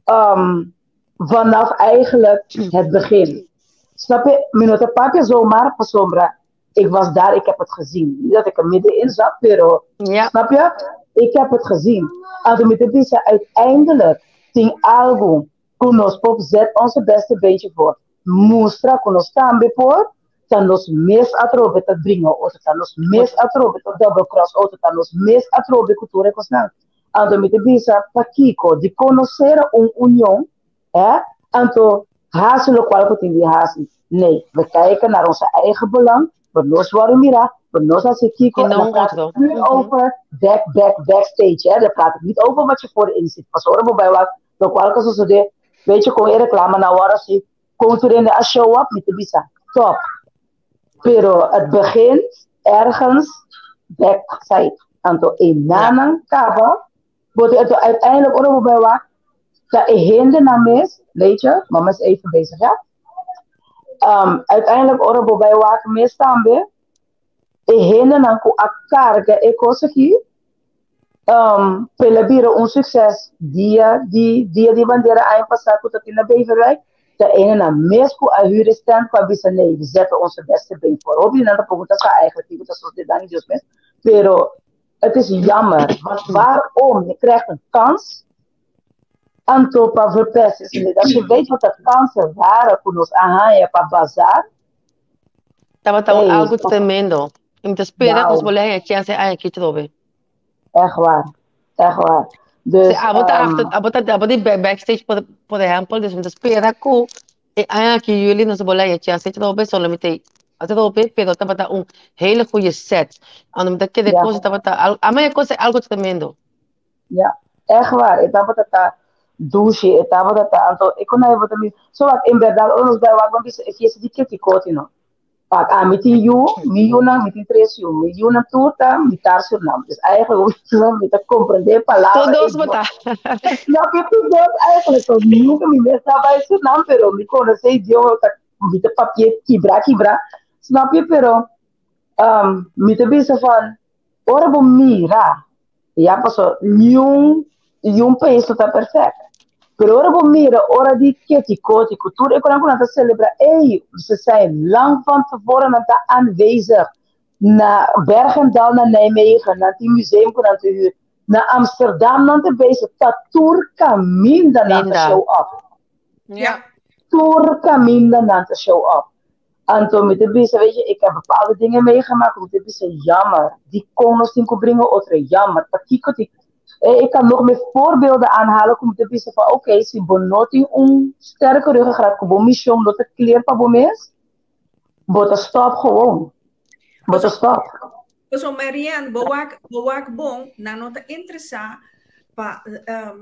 um, vanaf eigenlijk het begin. Snap je? Mi no ta papia zomaar pasobra ik was daar, ik heb het gezien. Niet dat ik er middenin zat, pero Ja. snap je? Ik heb het gezien. Anto mi ta bisa uiteindelijk tin algu ku nos por zet onze beste beentje voor. Mustra ku nos tambe por, ta nos mes atrobe ta bringa otro, ta nos mes atrobe ta double cross otro, ta nos mes atrobe ku tur e kosnan. Anto mi ta bisa pakiko di konosé un union Hè? Anto, hasi lokual ku tin di hasi. Nee, we kijken naar onze eigen belang. We nos worden mira, we nos hasi kiko. I En no dan un praat ik otro. puur over back, back, backstage. Hè? Dan praat ik niet over wat je voorin ziet. Pasobra bo bai wak, lokual ku sosodé, weet je, kon e reklame na wòrdu hasi, kon tur hende a show up, mi ta bisa, top. Pero het begint ergens backside. Anto, e Ja. nanan kaba, Bo ta anto uiteindelijk ora bo bai wak ta e hendenan mes, weet je, mama is even bezig, ja. Uiteindelijk ora bo bai wak mes tambe, e hendenan ku a karga e kos aki, p'el a bira un sukses dia di Dia di Bandera aña pasá ku ta tin na Beverwijk, ta e hendenan mes ku a hür e stand ku a bisa nee, we zetten onze beste been voor. Hopi di nan ta pregunta sa eigenlijk kiko ta sosodé, danki Dios mes, pero Het is jammer, want waarom? Je krijgt een kans anto pa verpest is. Als je weet wat de kansen waren ku nos a haña pa bazar. Tabata un Hey, algo tremendo. I mi ta spera ku nos Wauw. por haña chance e aña aki trobe. Echt waar, echt waar. Si Dus, abo ta achter, abo ta abo di backstage por por ehempel, dus mi ta spera ku e aña aki juli nos por haña chance trobe, solo mi ta atrobe, pero tabata un hele goeie set. Ando mi ta kere Ja. cosa tabata al, a mi e cosa algo tremendo. Ja, echt waar. E tabata ta dushi, e tabata ta anto e kon tabata mi so wak en berdad ora nos bai wak ban bisa e fiesta di Keti Koti no. Wak ami tin yu, mi yunan, mi tin tres yu, mi yunan tur ta mitar Surnam. Dus eigenlijk mi ta comprende palabra Tur dos e bo ta. Snap je? Tur dos eigenlijk. So, nunca mi mes ta bai Surnam, pero mi conoce idioma, ta mi ta papia kibra kibra, snap je? Pero mi ta bisa van, ora bo mira, ya paso niun niun pais no ta perfect. Pero ora bo mira, ora di keti koti, ku tur e konan ku nan ta celebra, ey, ze zijn lang van tevoren nan ta aanwezig na Berg en Dal na Nijmegen, nan tin museum ku nan ta huur, na Amsterdam nan ta bezig, ta tur kaminda nan ta Linda. show up. Ja. Tur kaminda nan ta show up. Anto mi ta bisa, weet je, ik heb bepaalde dingen meegemaakt, mi ta bisa, jammer, dikon nos tin ku bringa otro, jammer, pakiko tin. Eh, ik kan nog meer voorbeelden aanhalen ku mi ta bisa van, oké, si bo no tin un sterke ruggengraat ku bo mision no ta clear pa bo mes, bo ta stop gewoon. Bo ta stop. Paso Marianne, bo wak, bo wak bon, nan no ta interesá pa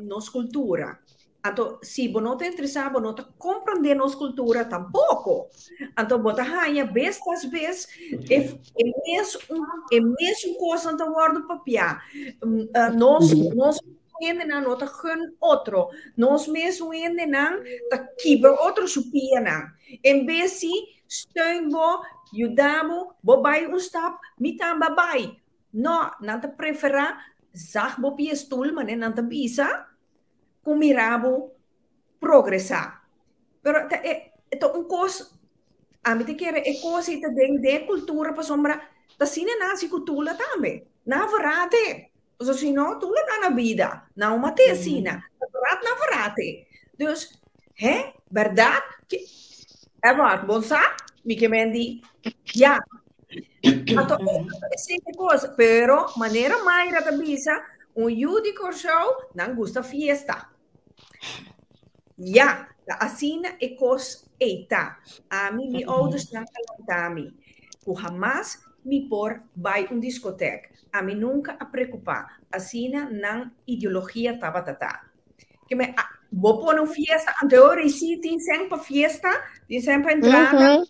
nos kultura. Anto, si bo no ta interesá, bo no ta komprendé nos kultura tampoko. Anto, bo ta haña bes tras bes e, e mes un, e mes un kosnan ta wòrdu papiá. Nos, nos hendenan no ta gun otro. Nos mes un hendenan ta kibra otro su pianan. En bes si steun bo, yuda bo, bo bai un stap, mi tambe a bai. No, nan ta preferá zag bo pia stoel, manera nan ta bisa, ku mira bo progresá. Pero ta e ta un kos, ami ta kere e kos ei ta den den e kultura pasobra ta asina nan hasi ku Tula tambe. Nan a verate. Pasobra si no, Tula ta na bida. Nan a mat'é asina. Ta verrat nan verate. Dus, hè, bèrdat? Edward, bon sa? Mi ke men di, ya. Anto, esei ta e kos. Pero, manera Mayra ta bisa, un yu di Kòrsou, nan gusta fiesta. Ya, ta asina e kos. ei ta. Ami, mi oudersnan a lanta mi ku hamas mi por bai un diskotek. Ami nunka a preokupá. Asina nan ideologia tabata ta. Ke me, bo pone un fiesta, anto e ora ei sí tin sèn pa fiesta, tin sèn pa entrada.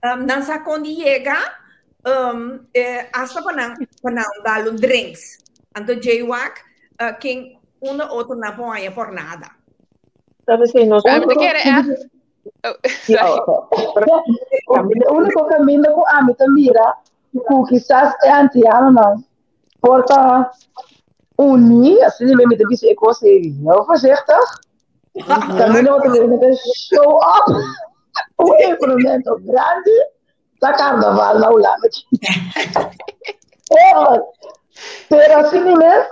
Nan sa kon di yega, asta pa nan, pa nan dal un drinks. Anto djei wak, ken unda otro nan por haña por nada. Sabe si nos Ami ta kere echt. Oh, sorry. E úniko kaminda ku ami ta mira ku kisas e antianonan por ta uní, asina mi ta bisa e kos ei heel voorzichtig, kaminda bo ta mira nan ta show up un evenemento grandi ta karnaval na Hulanda. Eerlijk. Pero asina mes,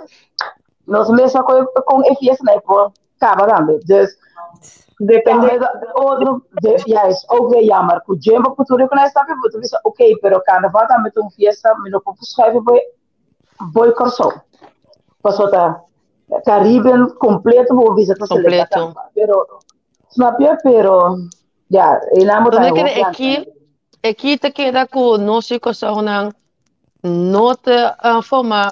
nos mes sa kon e fiestanan e por kaba tambe. Dus, Depende. Otro, de, juist, ook weer jammer. Ku djembo ku tur rekonais tambe, bo ta bisa, oké, pero karnaval tambe ta un fiesta, mi no por schuiven boy, boy Kòrsou. Pasobra ta Caribbean kompleto bo bisa ta celebra Kompleto. karnaval. Pero, snap je? Pero, ja, einan bo ta Pero mi hopi kere antes. aki, aki ta keda ku nos i Kòrsounan no ta forma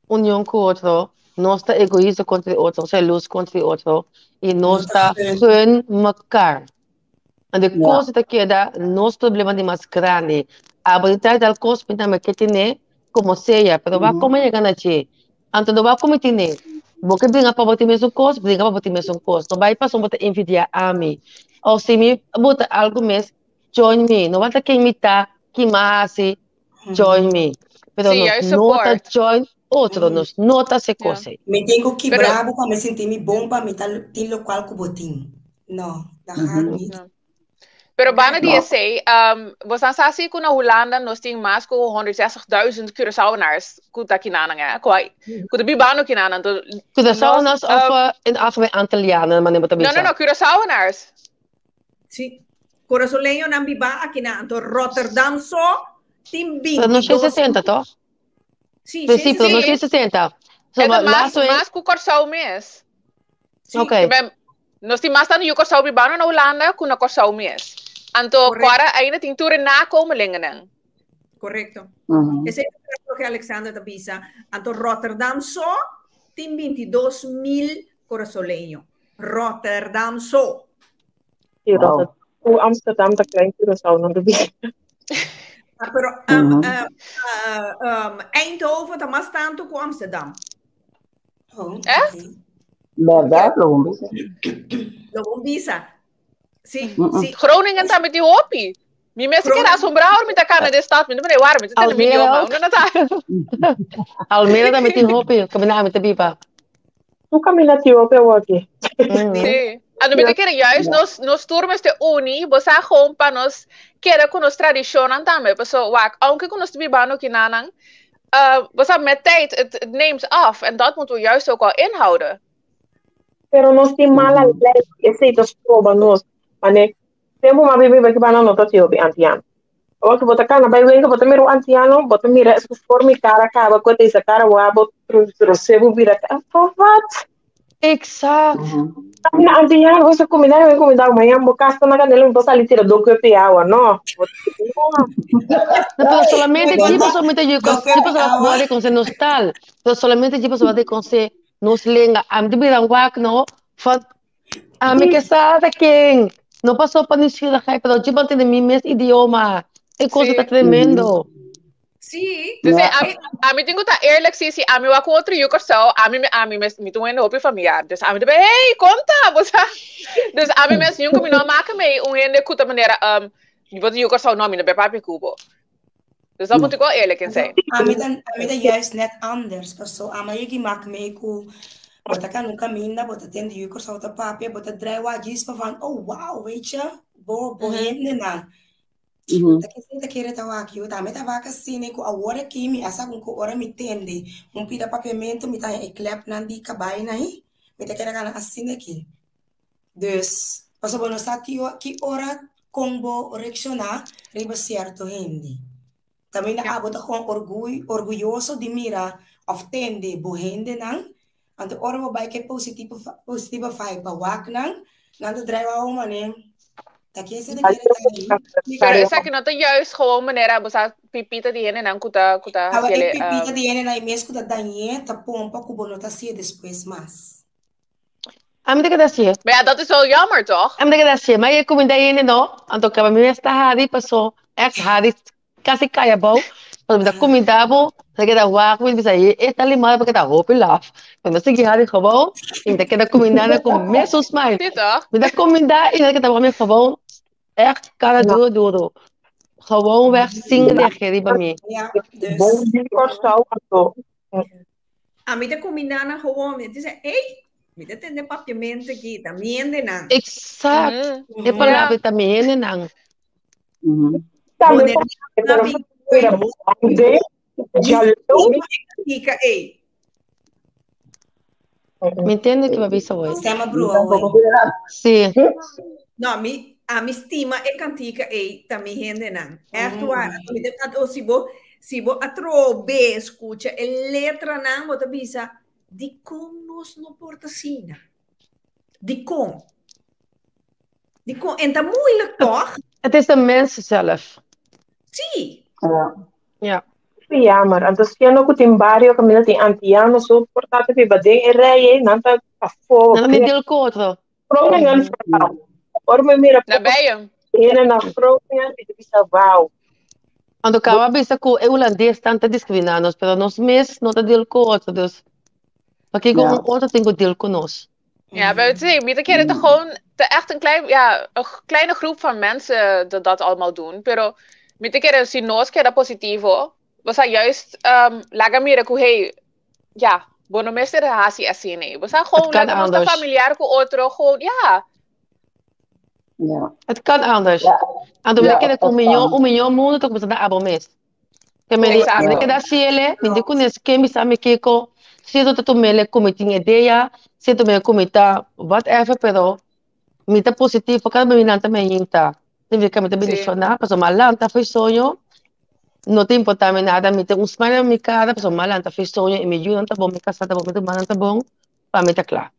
union ku otro, nos ta egoista kontra di otro, nos ta jaloers kontra di otro i nos ta gun mekar. En de kos ta keda nos problema di mas grandi. Abo di trae tal kos mi tambe ke tene komo sea, pero wak komo yega na dje. Anto no wak komo tene. Bo ke bringa pa bo tin mesun kos, bringa pa bo tin mesun kos. No bai pasobra bo ta envidia ami. Of si mi bota algu mes, join mi. No wak ta ken mi ta, kin mi a hasi, join me. Pero Sí, nos juist no ta support. join otro, nos no ta se Ja. kos ei. Mi tin ku Pero kibra bo pa mi sinti mi bon pa mi ta tin lokual ku bo tin. No, dat gaat niet. No. Pero banda di No. esei, bosan sa si ku na Hulanda nos tin mas ku 160.000 Curaçaoenaars ku ta kinanan, eh? Ku a- ku ta bibando kinanan. Anto, nos, Curaçaoenaars of in algemeen Antillianen, manera bo ta no, no, bisa? no, Curaçaoenaars. Sí. Kurasoleñonan biba aki na anto Rotterdam so tin Pero no 22 160, toch? Sí, Pero sí, pero no Sí. 160. So, E ta maar mas, laatst we- mas ku Kòrsou mes. Sí. Oké. Ke men, nos tin mas tantu yu Kòrsou bibando na Hulanda ku na Kòrsou mes. Anto Correcto. kòrda ainda tin tur e nakomelingennan. Correcto. Esei ta loke Alexander ta bisa. Anto Rotterdam so tin 22 mil kurasoleño. Rotterdam so. Sí, Wow. Rotterdam. Ku Amsterdam ta klein Curaçao nan ta bisa. Ah, pero Eindhoven ta mas tantu ku Amsterdam. Oh, Echt? oké. Bèrdat, lo bon bisa. Lo bon bisa. Sí, sí. Groningen tambe tin hopi. Mi mes a keda asombrá ora mi ta kana den stad. Mi ta mira, wara, mi ta tende mi Almere idioma. ook. Unda nan ta? Almere tambe tin hopi, kaminda ami ta biba. Tu kaminda tin hopi awoki. Sí. Anto mi ta kere juist nos, nos tur mester uni, bo sa gewoon pa nos keda ku nos tradishonnan tambe. Paso, wak, aunke ku nos ta bibando kinanan, bo sa met tijd, het, het neemt af. En dat moeten we juist ook al inhouden. Pero nos tin mala lei, esei ta stroba nos. Mane, tempu m'a biba biba ki banda no ta tin hopi antiano. Awor ku bo ta kana bai winkel, bo ta mira un antiano, bo ta mira su forma i kara kaba ku e ta hisa kara wou trose bo bira ka, for wat? Exact. Kamina antiano, bo sa kumindá, bo kumindá, mañana bo kas ta na kandela, bo ta sali tira do kup di awa, no. Bo no. No, pero solamente Bo dje ta pasobra mi ta do yuka, kup dje di pasobra awa. wòrdu kon se nos tal, pero solamente dje pasobra wòrdu kon se nos lenga. Ami ta bira wak no, van Ami ke sa ta ken. No pasó pa nieuwsgierigheid, pero dje ban tende mi mes idioma. E cosa ta Sí. tremendo. Sí. Dus Ja. ami, ami tin ku ta eerlijk, sí, sí, ami wak ku otro yu Kòrsou, ami, ami mes, mi tin un hende hopi familiar, dus ami ta bay, hey, konta, bo sa. Dus ami mes, nunca mi no a maka mee un hende ku ta manera, bo ta yu Kòrsou, no, mi no bay papia ku bo. Dus dat moet ik wel eerlijk in zijn. Ami ta, ami ta juist net anders. Paso ama yegi mak mee ku bo ta kanu kaminda, bo ta tende yu Kòrsou ta papia, bo ta drai wak djis pa van, oh wow, weet je, bo, bo hendenan. Ta kese ta kere ta wak yu. Tambe ta wak asina ku awor aki mi a sa ku ora mi tende un pida papiamentu mi ta haña e klepnan di kabai nan ei, mi ta kere gana asina aki. Dus, pasobra bo no sa ki ki ora kon bo reakshoná riba sierto hende. Kaminda abo ta kon orguy orguyoso di mira òf tende bo hendenan, anto ora bo bai ku e positivo positivo vibe pa wak nan, nan ta drai wou manera. Ta ken se ta kere ta ahí? Pero esaki no ta juist gewoon manera, bo sa, pipita di hendenan ku ta ku ta Awa hasi e ele, pipita di hendenan e mes ku ta dañ'é ta pompa ku bo no ta hasié despues mas. Ami ta keda hasié. Maar ja, dat is wel jammer toch? Ami ta keda hasié, ma e kuminda hende no, anto kaba mi mes ta hari paso echt hari kasi kai abou, paso mi ta kuminda bo, ta keda wak mi bisa e e ta limada porque ta hopi laf, pero mi ta sigui hari gewoon i mi ta keda kuminda nan ku mesun smile. Sí toch? Mi ta kuminda i nan ta keda wak mi gewoon echt kara duro duro, gewoon weg sin reageer riba mi. Ja, dus. Bon di Kòrsou anto. Ami ta kuminda nan gewoon, mi ta bisa ey, mi ta tende papiamento aki, ta mi hendenan. Exact, e palabra ta mi hendenan. Tambe pero de jaloers. Kika ei. Mi entiende ke bisa hoy. Stemma brua hoy. Sí. No, mi a mi stima e kantika ei ta mi hendenan. Echt waar. Mi ta anto si bo si bo atrobe skucha e letranan bo ta bisa dikon nos no por ta asina? Dikon? Dikon? En ta moeilijk toch? Het is de mens zelf. Sí. Ja. Ja. Jammer. Anto siendo ku tin bario kaminda tin antiano so por ta te biba den e rei ei, nan ta afó. Nan ta met deel ku otro. Groningen vooral. Ora mi mira Na bijen. hende na Groningen, mi ta bisa wauw. Anto kaba a bisa ku e hulandesnan ta diskriminá nos, pero nos mes no ta deel ku otro. Dus pakiko Ja. un otro tin ku deel ku nos? Ja, maar het is, mi kere toch gewoon te echt een klein, ja, een kleine groep van mensen dat dat allemaal doen. Pero mi te kere si nos keda positivo, we zijn juist laga mira ku hey, ja, bo no mester hasi asina. We zijn gewoon Het kan laga nos ta anders. familiar ku otro, gewoon ja. Ja. Het kan anders. Ja. Anto mi Ja, ta kere het ku kan. miñó, un miñó mundo ta kuminsá ta abo mes. Ke me di, Exacto. mi ta keda siele, mi di ku nes ke mi sa mi kiko, siento ta tumele ku mi tin idea, siento mi ku mi ta whatever, pero mi ta positivo, kada mi lanta mi ainda. Significa mi ta Sí. bendiciona, pasobra mi a lanta for soño, no ta importa mi nada, mi tin un smile na mi cara, pasobra mi a lanta for soño y mi yunan ta bon, mi casa ta bon, mi rumannan ta bon, pa mi ta cla.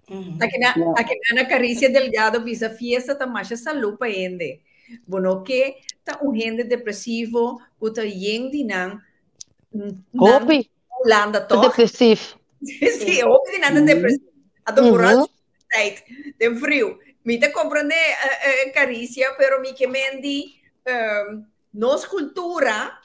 Aki na, Ja. aki na Ana Caricia Delgado bisa fiesta ta masha salú pa hende. Bo no ke ta un hende depresivo ku ta yen di nan nan Hopi Hulanda ta toch? depresief. Sí, hopi di nan ta depresief. Anto vooral tijd, den friu. Mi ta comprende Caricia, pero mi ke men di nos cultura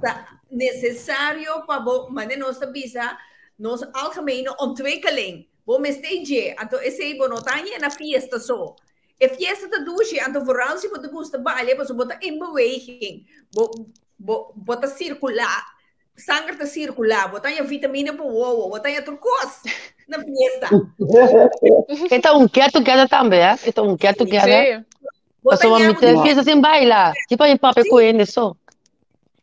ta necesario pa bo, mane nos ta bisa, nos algemene ontwikkeling. Bo mester dje, anto esei bo no ta haña na fiesta so. E fiesta ta dushi, anto vooral si bo ta gusta baile, pasobra bo ta in beweging. Bo, bo, bo ta circula, sanger ta circula, bo ta haña vitamina pa wowo, bo ta haña tur kos na fiesta. E ta un get together tambe, eh? E ta un get together. Sí. Bo ta Pasobra mi ña ta fiesta sin baila. Tipo mi papia ku hende so.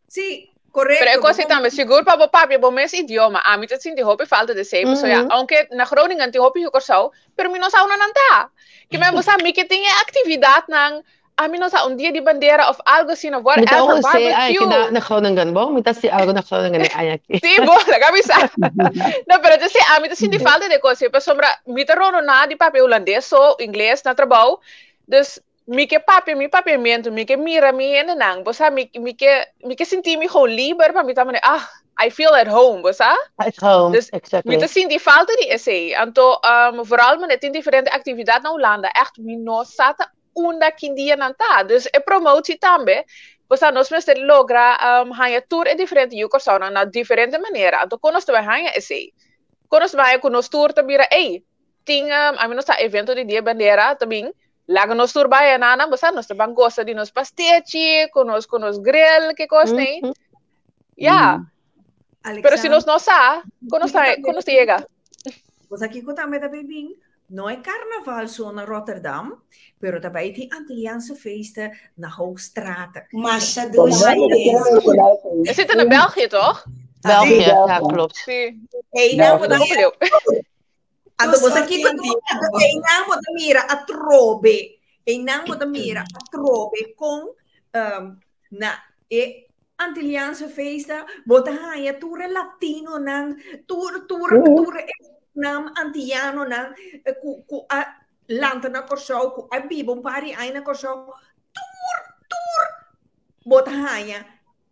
Sí, correcto. Pero e cosa tambe, sigur pa bo papia bo mes idioma, ami ta sinti hopi falta de esei, pasobra ya, aunke na Groningen tin hopi Kòrsou, pero mi no sa unda nan ta. Ke men bo sa mi ke tin e aktividatnan, ami no sa un dia di bandera of algo asina, Mi ta whatever, ook sê ay barbecue. ke na Groningen, bo? Mi ta sê algo na Groningen e aña aki. Sí, bo, laga mi sa. No, pero te sê, ami ta sinti falta de kos, pasobra mi ta rondona di papia hulandes so, ingles na trabou, dus mi ke papia mi papiamentu, mi ke mira mi hendenan, bo sa, mi, mi ke, mi ke sinti mi gewoon liber pa mi ta manera, ah, I feel at home, bo sa? At home, Dus exactly. mi ta sinti falta di esei. Anto, vooral wanneer tin diferente actividad na Hulanda, echt mi no sa ta unda kin dia nan ta. Dus e promotie tambe, bo sa, nos mester logra, haña tur e diferente yu Kòrsounan na diferente manera. Anto, kon nos ta bai haña esei? Kon nos ta bai haña ku nos tur ta bira, ey, tin, ami no sa evento di Dia Bandera ta bin, laga nos tur bai anana, bo sa, nos ta ban gosa di nos pastechi, ku nos, ku nos grill, ke kos nei. Ja. Pero si nos no sa, kon nos ta, kon nos ta yega? Bo sa kiko tambe ta bay bin? No e carnaval so na Rotterdam, pero ta bay tin Antilliaanse feesten na Hoogstraten. Masha dushi mes. Esei ta na België, toch? België, ja, klopt. Sí. Ei, nou, bo ta Hopi leu. Anto bo sa kiko einan bo ta mira atrobe. Einan bo ta mira atrobe kon na e Antilliaanse feesta bo ta haña tur e latinonan, tur tur tur e nan antillanonan ku ku a. lanta na Kòrsou, ku a biba un par di aña na Kòrsou, tur, tur bo ta haña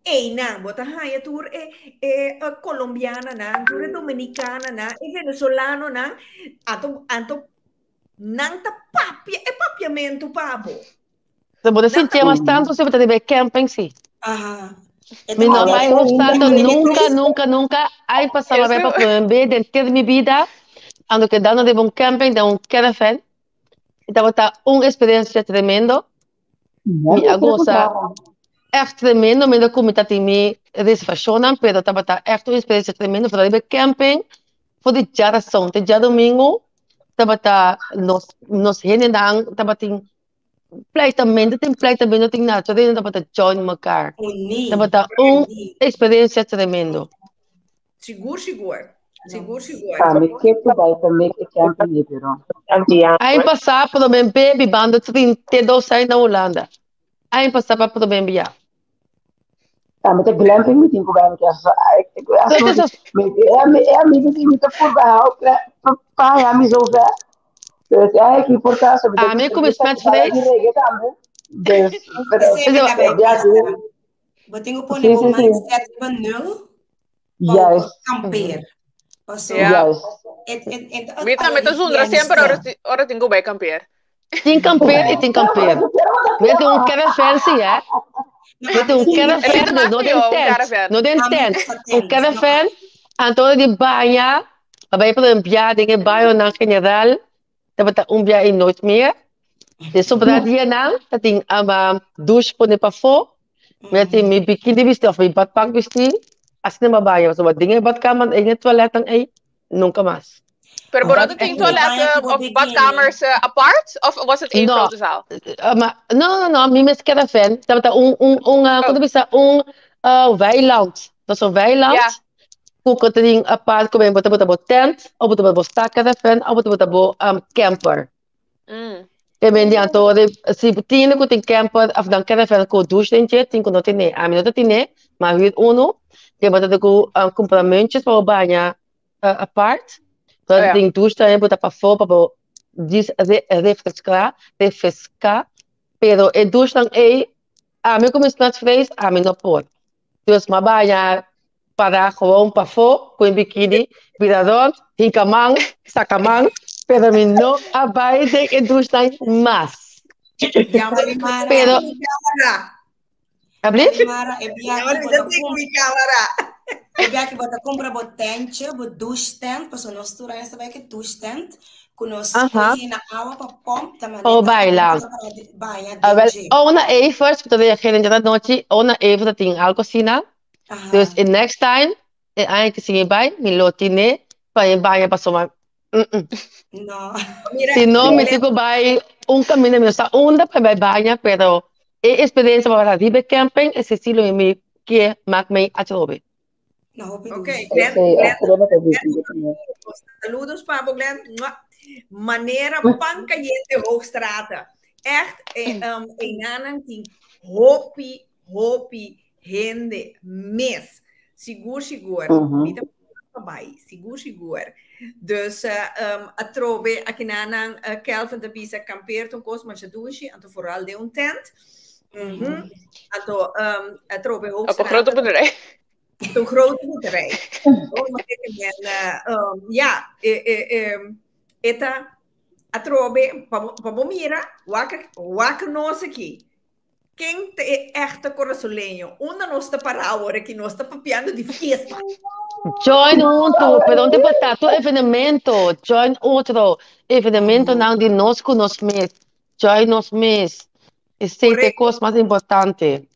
einan, bo ta haña tur e e kolombiananan, tur e dominikananan, e venezolanonan, anto anto nan ta papia e papiamentu pa bo. So bo ta sintié mas tantu si bo ta riba e camping si. Aha. Mi no bai Hoogstraten nunca, nunca, nunca. Ai pasaba bai pa prome den ter mi vida. Ando kedando riba un camping den un caravan. E tabata un experiencia tremendo. Mi a goza echt tremendo. Mientras cu mi ta tin mi reservacionnan, pero tabata echt un experiencia tremendo. Vooral riba e camping. For di djarason te djadomingo tabata nos, nos hendenan tabatin pleitamento tin pleitamento tin nada, tur hende tabata join mekaar. Uní. Tabata un experiencia tremendo. Sigur, sigur. Sigur, sigur. Pa mi ke ku bai pa make e camping ei pero. Aña pasá promé be bibando 32 aña na Hulanda. Aña pasá pa promé bia. Pa mi ta glamping mi tin ku bai mi ke so mi e amigo di mi ta purba help pa haña mi zover. Dus ja, ik por caso. Ami ku mi smetvrees. Dus, pero ja, Bo tin ku pone bo mindset riba nul pa bo kampeer. Paso, Juist. Mi tambe ta zundra semper ora ora tin ku bai kampeer. Tin kampeer i tin kampeer. Mi tin un caravan si hè. Mi tin un caravan, dus no den tent. No den tent. Un caravan, anto ora di baña, pa bai por un bia den e bañonan general, tabata un bia i nooit meer. De sobra dianan ta tin douche pone pafó. Mi a tin mi bikini bisti of mi badpak bisti, asina mi a baña. Pasobra den e badkamer, den e toiletnan ei, nunca mas. Pero bo no ta tin toilet of badkamers apart? Of was het één No. grote zaal? Maar, no, no, no, mi mes caravan tabata un, un, un, uh, oh. Bisa, un uh, weiland. Dat is een weiland. Ja. Ku ku tin apart ku bo ta bota bo tent, of bo ta bota bo stacaravan, of bo ta bota bo um, camper. Te men di anto de si tin ku tin camper of dan caravan ku douche den dje, tin ku no tene. Ami no ta tene, ma huur uno. Te bo ta ku um, kumpra muntjes pa bo baña uh, apart. Oh Dat ja. tin douche también bo ta pafó pa bo dis re, refresca, refresca. Pero e douche dan ei, ami ku mi smetvrees, ami no por. Dus m'a baña para gewoon pafó ku e bikini, bira rònt, hinka man, saka man, pero mi no a bai den e douchenan mas. Talimara, Pero, ablief? Talimara, e biaha Ahora ki bo mi ta ta kumpra, mi cámara. e biaha ki bo ta kumpra bo tentje, bo douche tent, pasobra nos tur aña sa bai ku e douche tent, ku nos Aha. kohe na awa pa pomp, ta Pa manera baila. ta para di baña Ah, den wel, dje. ona Evers, ku ta reageren dje anochi, ona Evers ta tin algo asina. Dus Aha. e next time, e aña ku sigui bai, mi lo tine pa e baña pasobra mm-mm. No. Mira, Si no, mi Glenn, tin ku bai un kaminda, mi no sa unda pa bai baña, pero e eksperensia pa bai riba e camping, esei si lo mi ke mak mi atrobe. Na hopi Ok, dushi. Glenn, Esei, Glenn, atrobe ta Glenn, difícil también. saludos pa bo, Glenn. Mua. Manera pan cayente Hoogstraten. Echt, eh, um, einanan tin hopi, hopi hende mes. Sigur, sigur. Mi ta bai, sigur, sigur. Dus uh, um, atrobe akinanan uh, Kelvin ta bisa kampeer ta un kos masha dushi, anto vooral den un tent. Mm -hmm. Anto um, atrobe Op een Hoogstraten. grote boerderij. Een grote boerderij. Oh, maar ik ben, uh, um, ja, eh, eh, eh, eta atrobe, pa bo mira, wak, wak nos aki. Ken ta e echte Curasoleño? Unda nos ta para awor aki? Nos ta papiando di fiesta. Join huntu, pero no ta pa tur evenemento. Join otro evenementonan di nos ku nos mes. Join nos mes. Esei ta e Correcto. kos mas importante.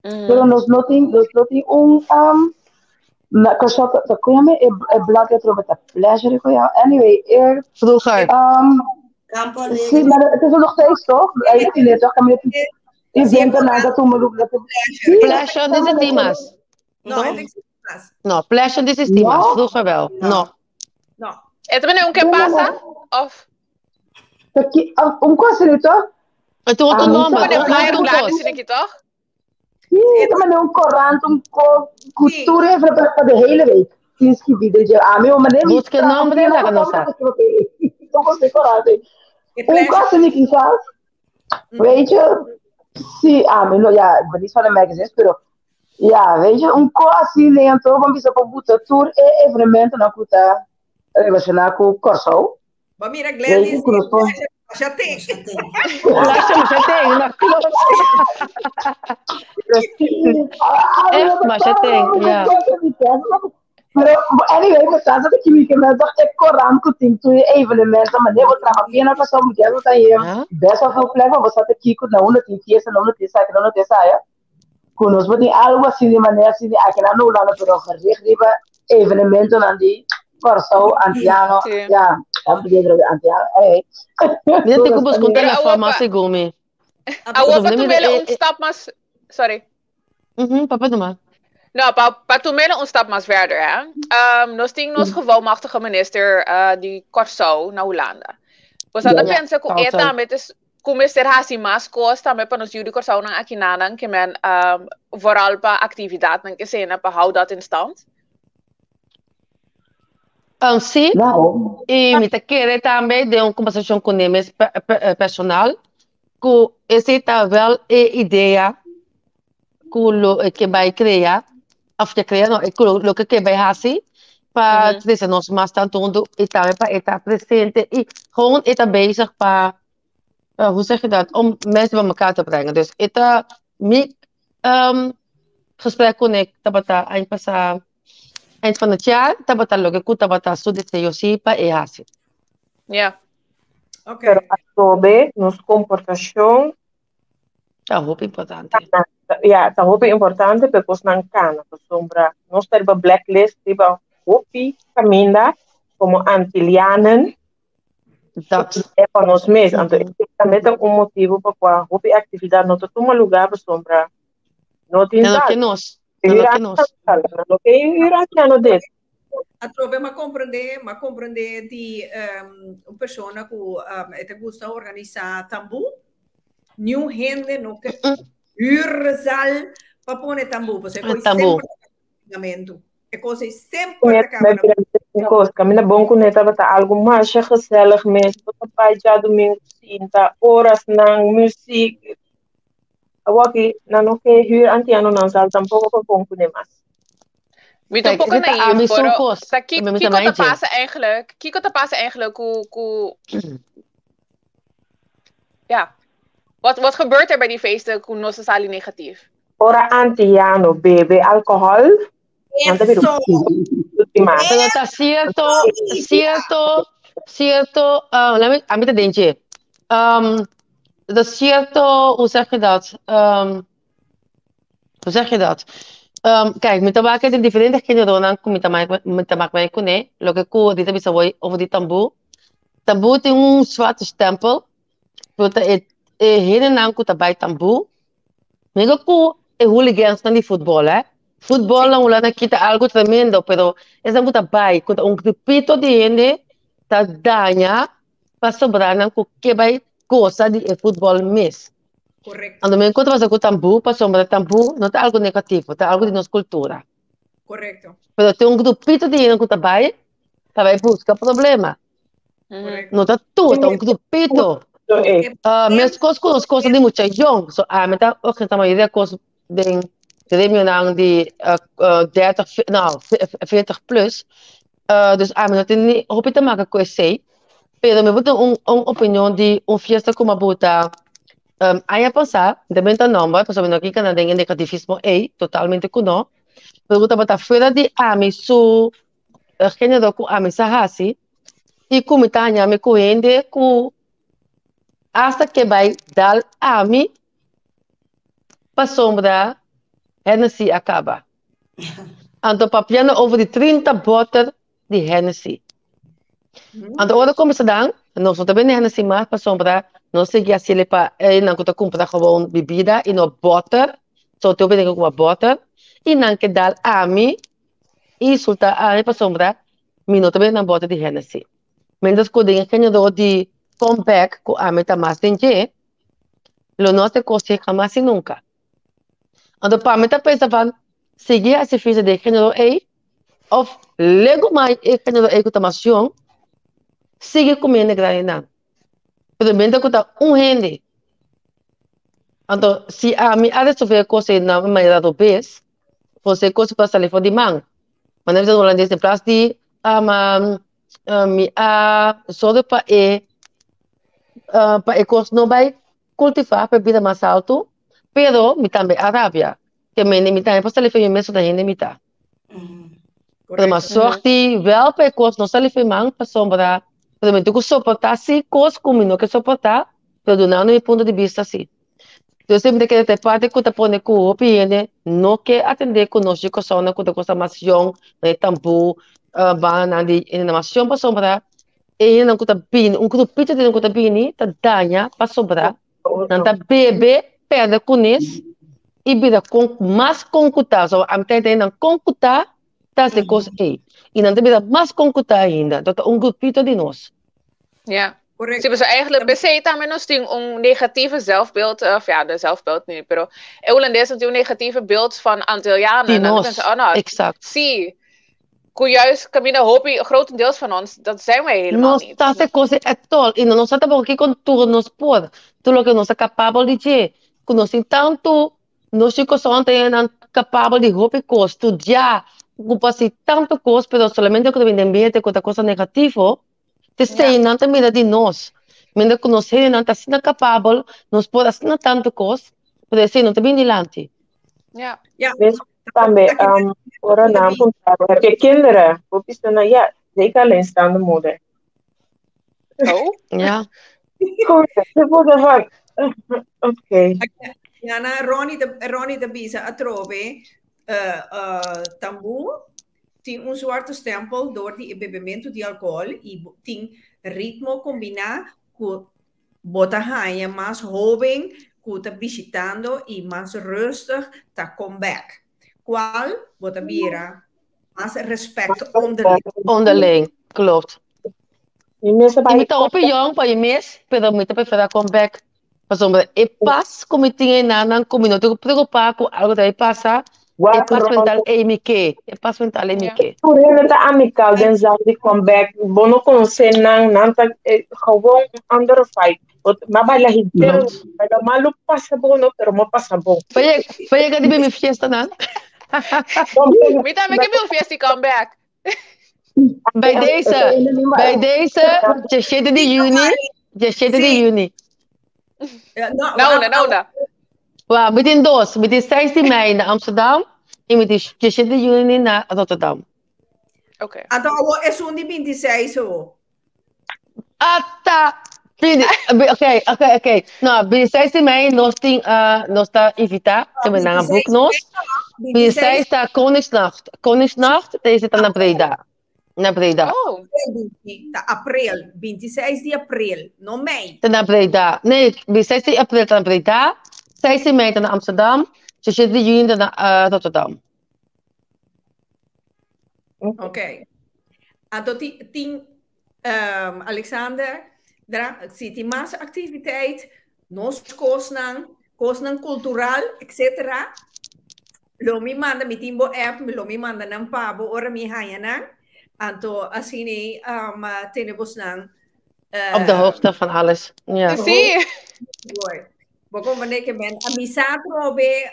Pero nos no tin, nos no tin un um, na Kòrsou ta, ta kon yama e, e blad e atrobe ta pleasure kon yama. Anyway, er, Vroeger. um, Campo sí, Alegre. maar het is er nog steeds toch? Eigenlijk in toch kan je eventen na dat toen dat Sí, Pleasure no existi mas. No, No? het existe mas. No, pleasure no existi mas. No? Vroeger wel. No. No. No. E también un que pasa? Of Un kos toch? En toen otro Ah, nomber, Meneer otro Flyer otro Blad kos. is ik toch? Sí, maar een corant, een cultuur even voor de hele week. Tien gebieden. Ah, mi maar Busca nombre, laga nos sa. Como se corante. Un cosa mi quizás, weet je, sí, ah, no, ja, ik ben niet van de magazines, pero ja, weet je, un ko asina nee anto ban bisa pa buta tur e evenementonan ku ta relashoná ku Kòrsou. Ba mira Weet je, Gladys, ku nos por masha ten. Masha, masha ten, no, klopt. Echt, masha ten, ja. Pero anyway, me casa de kimi ke men toch e korant ku tin tur e evenementen, maar nee, we traha bien na Kòrsou, mi ta hier best wel veel plek, maar we zaten kiko na unda tin fiesta, na unda tin esaki, na unda tin esaya. Ku nos por tin algu asina di manera asina di aki na Hulanda, pero gericht riba evenementonan di Kòrsou, Antiano, Sí. ya, dan begin er Antiano, hey. Mi ta tin ku buska un Pero telefòn awo mas pa, segun mi. awo Pasobra pa mi tumela e un stap mas, sorry. Mhm, papia numa. No, pa, pa tumela un stap mas verder, hè. Nos tin nos gevolmachtige minister di Kòrsou na Hulanda. Bo sa ta Ja, pensa ku e Tautal. tambe ta ku mester hasi mas kos tambe pa nos yu di Kòrsounan akinanan ke men vooral pa aktividatnan ke sena pa hou dat in stand? Sí, Nou, i mi ta kere tambe den un kombersashon ku Nemes personal ku esei ta wèl e idea ku lo e ke bai krea, òf ke krea no, ku loke ke bai hasi pa trese nos mas tantu huntu i tambe pa e ta presente i gewoon e ta bezig pa hoe zeg je dat, om mensen bij elkaar te brengen. Dus e ta mi gesprek ku ne tabata aña pasá, eind van het jaar, tabata loke ku tabata su deseo si pa e hasi. Ja. Oké. Pero atrobe nos komportashon Ta hopi importante. Ja, ta hopi importante pa e kosnan kana, pasobra nos ta riba blacklist riba hopi kaminda komo Antilianen. Dat. E pa nos mes. Anto esei tambe ta un motibu pa kua hopi aktividat no ta tuma lugá pasobra no tin Nan no sal. ke nos. Nan no ke nos. Nan no ke Irantiano des. Atrobe m'a komprendé, m'a komprendé di un persona ku e ta gusta organisá tambú. Niun hende no ke huur zaal pa pone tambú, pasobra e kos Tambú. semper ta kaba. E kos ei semper ta kaba na. Kos, kaminda bon kuné tabata algu masha gezellig mes. Bo ta bai djadumingu sinta, orasnan, muziek. Awor aki nan no ke huur antianonan zaal tampoko pa bon kuné mas. Mi ta un Kijk, poco esei ta naïef, ami su pero kos. ta ki, Mi ta kiko ta maitje. pasa eigenlijk? Kiko ta pasa eigenlijk ku ku ja. Wat wat gebeurt er bij die feesten ku nos ta sali negatief? Ora antiano bebe alcohol, nan ta bira Eso! última. Pero ta cierto, cierto, cierto, laat me, ami ta den dje. Um, ta cierto, hoe zeg je dat? Hoe zeg je dat? Kijk, mi ta wak den diferente generonan ku mi ta mak, mi ta mak mei kuné, loke ku Rita bisa woi over di tambú. Tambú tin un zwarte stempel, pero ta e, e hendenan ku ta bai tambú, Mira ku e hooligans-nan di futbol, eh. Futbol na Hulanda kita algo tremendo, pero esnan ku ta bai, ku ta un grupito di hende ta daña pasobra nan ku ke bai gosa di e futbol mes. Correcto. Anto men ku ta pasa ku tambú, pasobra tambú no ta algo negativo, ta algo di nos kultura. Correcto. Pero tin un grupito di hende ku ta bai, ta bai buska problema. Correcto. No ta tur, ta un grupito. Uh, meskos ku nos kosa di mucha yong. So, ami ta organisa mayoria kos den gremionan di uh, uh, 30, no, 40 plus. Uh, dus ami no tin ni hopi te maka ku esei. Pero mi por tin un, un opinion di un fiesta ku mi a buta um, aña pasá, mi ta benta nomber, pasobra mi no ke kana den e negativismo ei, totalmente ku no. Pero ku tabata fuera di ami su género ku ami sa hasi i ku mi ta haña mi ku hende ku asta ke bai dal ami pasobra Hennessy a kaba. Anto papiando over di 30 bòter di Hennessy. Anto ora ku mi sa dan, nos no ta bende Hennessy mas pasobra nos sigui hasiel pa nan ku ta kumpra gewoon bibida i no bòter, so tin hopi hende ku kumpra bòter i nan ke dal ami insulta ami pasobra mi no ta bebe nan bote di Hennessy. Mientras ku den e genero di comeback ku ami ta mas den dje, lo no hace kos dje hamas i nunka. Anto pa mi ta pensa van sigui hasi fiesta den e genero ei of lego mai e genero ei ku ta mas yong sigui kumiendo grandinan. Pero mientras ku ta un hende. Anto, si ami a resolver e kos ei na un manera robes, pues e kos por a sali for di man. Manera bisa holandes, in plaats di mi a zorg pa e pa e kos no bai kultivá pa e bira mas altu, pero mi tambe a rabia. Ke mende mi tambe por sali for mi mes ota hende mi ta. Pero mas zorg di wel pa e kos no sali for mi man pasobra pero mi tin ku soportá si kos ku mi no ke soportá, pero dunando mi punto di bista si. Entonces mi ta kere ta e parti ku ta pone ku hopi hende no ke atendé ku nos di Kòrsounan ku ta kosa mas yòn, e tambú, bandanan di hende mas yòn pasobra e hendenan ku ta bini, un grupito di hende ku ta bini ta daña pasobra nan ta bebe, pèrdè kunes i bira kon mas konkutá. So ami ta henter nan konkutá ta hasi e kos ei. I nan ta bira mas konkutá ainda. Enton ta un grupito di nos. Ja. Correcto. Sí, pues eigenlijk per se también nos tin un negatieve zelfbeeld, of ja, de zelfbeeld niet, pero e holandés tin un negatieve beeld van Antillianen. Di En dan nos, pensa, oh no, exact. sí, ku juist camina hopi, grotendeels van ons, dat zijn wij helemaal Nos niet. ta hasi kos at all i no nos sa tampoko kiko tur nos por, tur loke nos ta kapabel di dje. Ku nos tin tantu, nos tin kosnan ta nan kapabel di hopi kos, studia, ku por hasi tantu kos, pero solamente ku ta bini den mente ku ta cosa negativo, te Ja. esei nan ta mira di nos. Mientras ku nos hendenan ta asina kapabel, nos por asina tantu kos, pero esei no ta bini dilanti. Ja. Ja, Mes tambe, Aki ora nan puntra bo, heb je kinderen? Bo bisa nan, ja, zeker alleenstaande moeder. Oh. Ja. Goed, ze voelde van, oké. Jana, Ronnie ta, Ronnie ta bisa atrobe, tambú tin un zwarte stempel door di e bebementu di alcohol i tin ritmo kombiná ku bo ta haña mas hoben ku ta bishitando i mas rustig ta come back. Kual bo ta bira mas respect onderling. Onderling, klopt. Mi mes a I bai mi ta hopi yong pa mi mes, pero mi ta prefera come back. Pasobra e pas ku mi tin einan ku mi no tin ku preocupa ku algo ta bai pasa, e wak pas rond. mental ei mi ke, e pas mental ei mi Ja. ke. Tur hende ta amical den zaal di comeback. Bo no conoce nan, nan ta gewoon un andere vibe. Bo ma baila henter, Klopt. baila malo pasa bo no, pero mo pasa bon. Bo yega di bin mi fiestanan? Mi tambe ke bin un fiesta di comeback. Bij deze, bij deze, 17 di juni, 17 di Sí. juni. Ja, no, No, no, no, no. Wa, mi tin dos. Mi tin 6 di mei na Amsterdam i mi tin 17 di juni na Rotterdam. Oké. Anto awo esun di 26 awo. Ata! Oké, oké, oké. No, 26 di mei nos tin, nos ta invitá, te men nan a boek nos. 26 ta Koningsnacht. Koningsnacht, deze ta na Breda. Na Breda. Oh. Ta april, 26 di april, no mei. Ta na Breda. Nee, 26 di april ta na Breda, 6 di mei ta na Amsterdam, 17 di juni ta na Rotterdam. Ok. Anto tin Alexander, dra, si tin mas activiteit, nos kosnan, kosnan cultural, etcétera, lo mi manda, mi tin bo app, lo mi manda nan pa bo ora mi haña nan. Anto asina tene bosnan. Op de hoogte van alles. Ja. Sí. Bo comprende ke men a mi sa trobe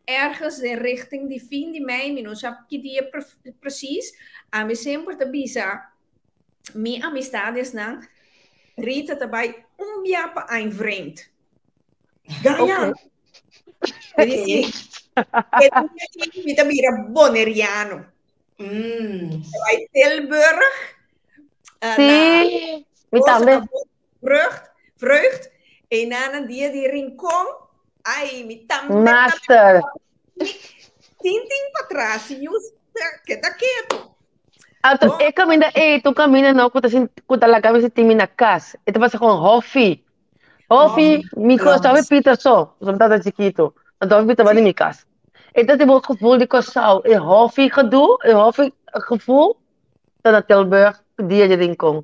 ergens den richting di fin di mei, mi no sa ki dia precies, ami semper ta bisa mi amistadesnan, Rita ta bai un bia pa añ vreemd. Gaña. Mi di, sí. E dia ei mi ta bira boneriano. Ta bai Tilburg, na Sí, mi tambe. Vreugd, vreugd. E na dia di Rincon, ai, mi tambe ta Master. Tin tin patras, si yus keda ketu. Anto, Oh. e caminda ei, tu caminda no, ku ta sin, ku ta laga mi sinti mi na kas. E ta pasa con hofi. Hofi, mi Klopt. sabe Peter so, so mi tata chiquito. Anto hofi Peter ba di mi kas. E ta tipo gevoel di Curaçao, e hofi gedoe, e hofi gevoel, ta na Tilburg, dia di Rincon.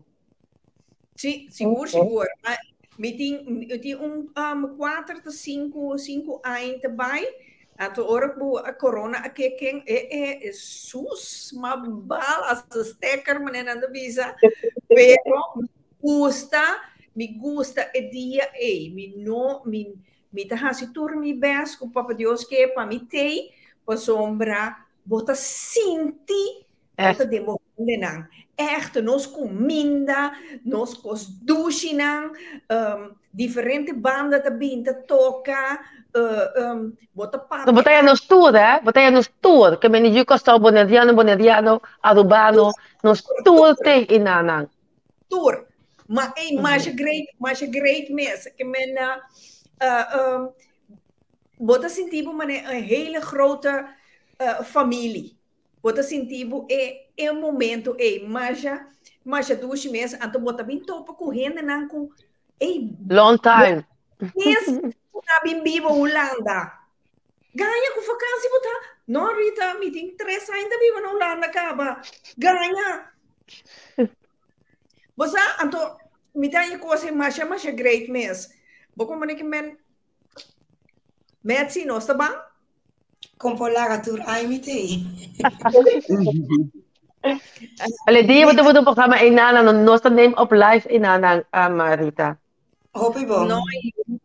Sí, sigur, sigur. Maar mi tin, mi tin un 4 tot 5 aña te bai. Anto ora ku a corona a keken, e, e, e sus, ma bal, as a stekker, meneer nan ta bisa. Pero mi gusta Mi gusta e dia ei. Mi no, mi, mi ta hasi tur mi best ku Papa Dios ke pa mi tei, pasobra bo ta sinti bo ta Echt. den bo hendenan. Echt, nos kuminda, nos kos dushinan, diferente banda ta bin ta toka, bo ta No, papia bo ta ya nos tur, hè? Bo ta ya nos tur. Ke meni yu Kòrsou, Boneriano, Boneriano, Arubano, nos tur te inanan. Tur. Ma ei, masha great, masha great mes. Ke men, bo ta sinti bo mane een hele grote familie. Bo ta sinti bo e e momento ei masha masha dushi mes anto bo ta bin topa ku hendenan ku ei Long time. Mes ku ta bin biba Hulanda. Gaña ku vakansi bo ta? No Rita, mi tin tres aña ta biba na Hulanda kaba. Gaña. Bo sa, anto mi ta haña kos ei masha masha great mes. Bo komo ke men Metsi, nos ta ban? Kon por laga tur ai mi tei. Ale, di bo te programa inana, no, nos ta name op live inana, um, Rita. Hopi bon. No,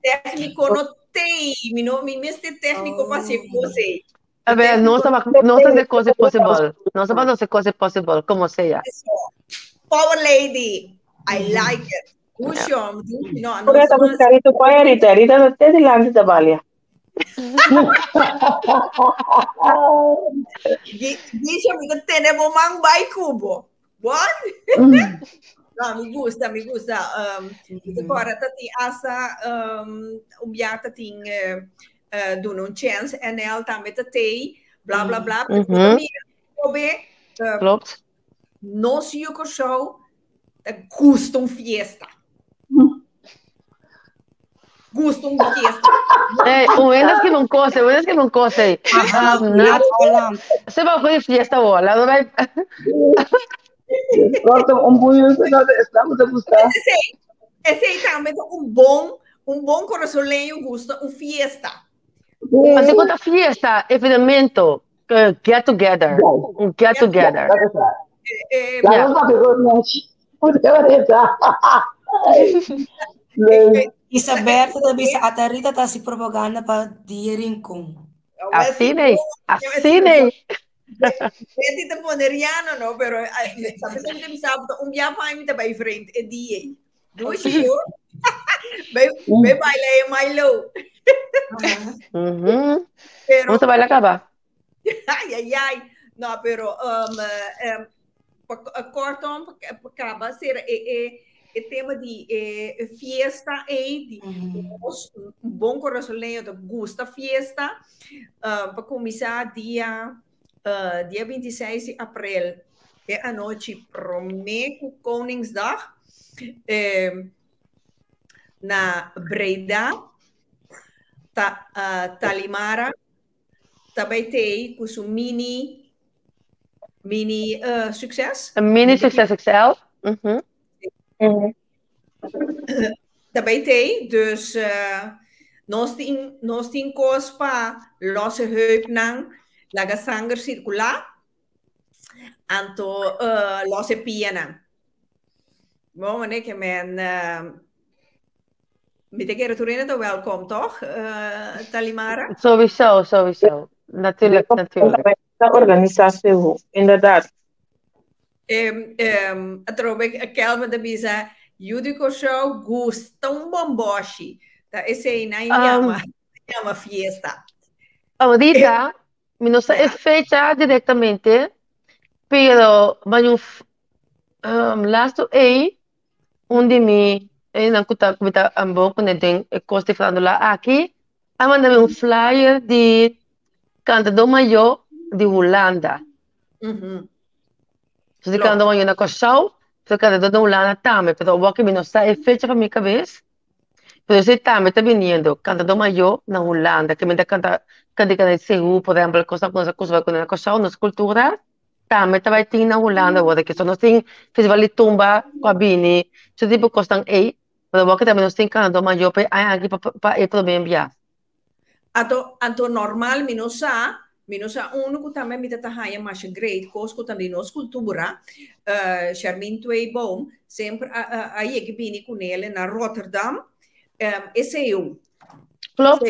técnico no tei, mi no, mi mester técnico pa hacer cos ei. A ver, nos ta nos ta hacer cosas possible. Nos ta hacer cosas possible, como sea. Power lady, I like it. Ushom, no, no. Por ta buscar Rita pa Rita, Rita no te delante ta balia. Gisha, mi ta tene bo man bai cubo. What? No, mi gusta, mi gusta. Mi ta kòrda ta tin hasta un bia ta tin uh, duna un chance NL tambe ta tei, bla bla bla. Pero bo ta mira kobe, Klopt. nos yu Kòrsou ta gusta un fiesta. Gusta un fiesta. Hey, un hende escribe un cosa, un hende escribe un cosa ahí. Nat, Holland. se va a fiesta hoor. Laat wij. Kortom, un buio no estamos a gustar. Esei, esei tambe ta un bon kurasoleño gusta un fiesta. Mas ik ta fiesta, evenemento, get together, un get together. Ja. Isaberta ta bisa ata Rita ta hasi propaganda pa Dia Rincon. Así nee, así nee. Betty ta boneriano, no? Pero sabe se mi bisa un bia pa mi ta bai vreemd e dia. Dushi hoor. Bai bai baila e Milo. Pero Vamos a bailar acaba. Ai, ai, ai. No, pero kortom, pa kaba sera e tema di e fiesta ei, di nos un bon kurasoleño ta gusta fiesta. Pa kuminsá dia 26 di aprel, e anochi promé ku Koningsdag, na Breda, ta Talimara ta bai tei ku su mini sukses. Een mini succes XL. Ta bai tei, dus nos tin kos pa losse heupnan, laga sanger sirkulá, anto losse pianan. Bon, meneer, ke men mi ta kere tur hende ta welkom, toch, Talimara? Sowieso, sowieso. Natuurlijk, natuurlijk. De organisatie, inderdaad. Atrobe Kelvin ta bisa, Yu di Kòrsou gusta un bomboshi. Ta esei nan yama fiesta. Ahorita, mi no sa e fecha directamente, pero ma laatste ei, un di mi, nan ku ta ku mi ta bon kuné den e kos di farándula aki, a manda mi un flyer di Kantadó Mayó di Hulanda. So di Kantadó Mayó na Kòrsou, so Kantadó na Hulanda tambe, pero awor ku mi no sa e fecha pa mi kabes, pero esei tambe ta biniendo, Kantadó Mayó na Hulanda, ke mi ta kanta kantika di Seú, por ehèmpel, kosnan ku nos a kustumbrá kuné na Kòrsou, nos kultura, tambe ta bai tin na Hulanda awor, ke so nos tin festival di tumba ku a bini, su tipo kosnan ei, pero awor ke tambe nos tin Kantadó Mayó pa e aña aki pa e promé bia. Anto, anto normal mi no sa. Mi no sa unu ku tambe mi ta ta haña masha great kos ku ta di nos kultura, Sharmin Tweeboom semper a a a yega bini kunele na Rotterdam, e seu. Klopt.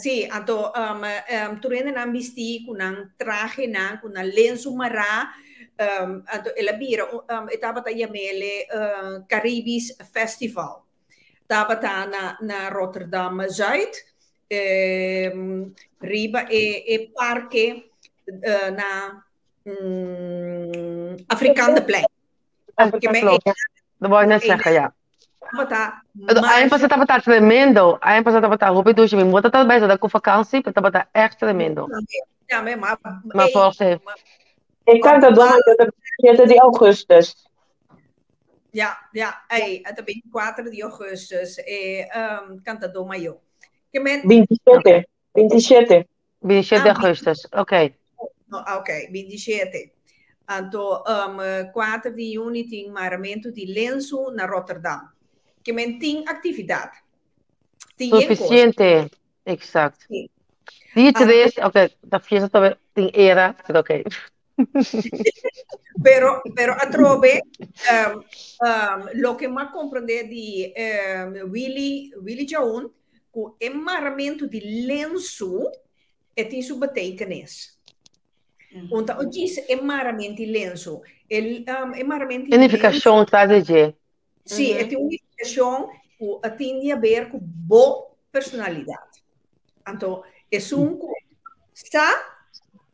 Sí, anto um, um, tur hendenan bistí ku nan trahenan, ku nan lensu mará, um, anto el a bira, um, e tabata yam'ele uh, Caribisch Festival. Tabata na, na Rotterdam Zuid, um, riba e, e parke uh, na um, Afrikaanderplein. Klopt. Dat wou ik net zeggen, ja. Tabata Aña pasá tabata tremendo. Aña pasá tabata hopi dushi. Mi mota tabata bij zat ku vakantie, pero tabata echt tremendo. Tambe, maar Maar volgens mij. E Cantador Mayor ta 27 di augustus. Ja, ja, ei, het 24 di augustus, e um, Cantador Mayor. Ke men 27, 27. 27 augustus, oké. Okay. No, oké, okay, 27. Anto, um, 4 di juni tin maramentu di lensu na Rotterdam. Ke men tin aktividat. Tin Suficiente, exact. Sí. Di tres, oké, okay, da fiesta tambe tin era, pero oké. Okay. Pero, pero atrobe, um, um, loke m'a comprende di um, Willy, Willy Jaun, ku e maramentu di lensu, e tin su betekenis. Unta o djis e maramentu di lensu. E, um, e maramentu di Significacion tras di dje. Sí, e tin un nificacion ku a tin di haber ku bo personalidad. Anto, esun ku sa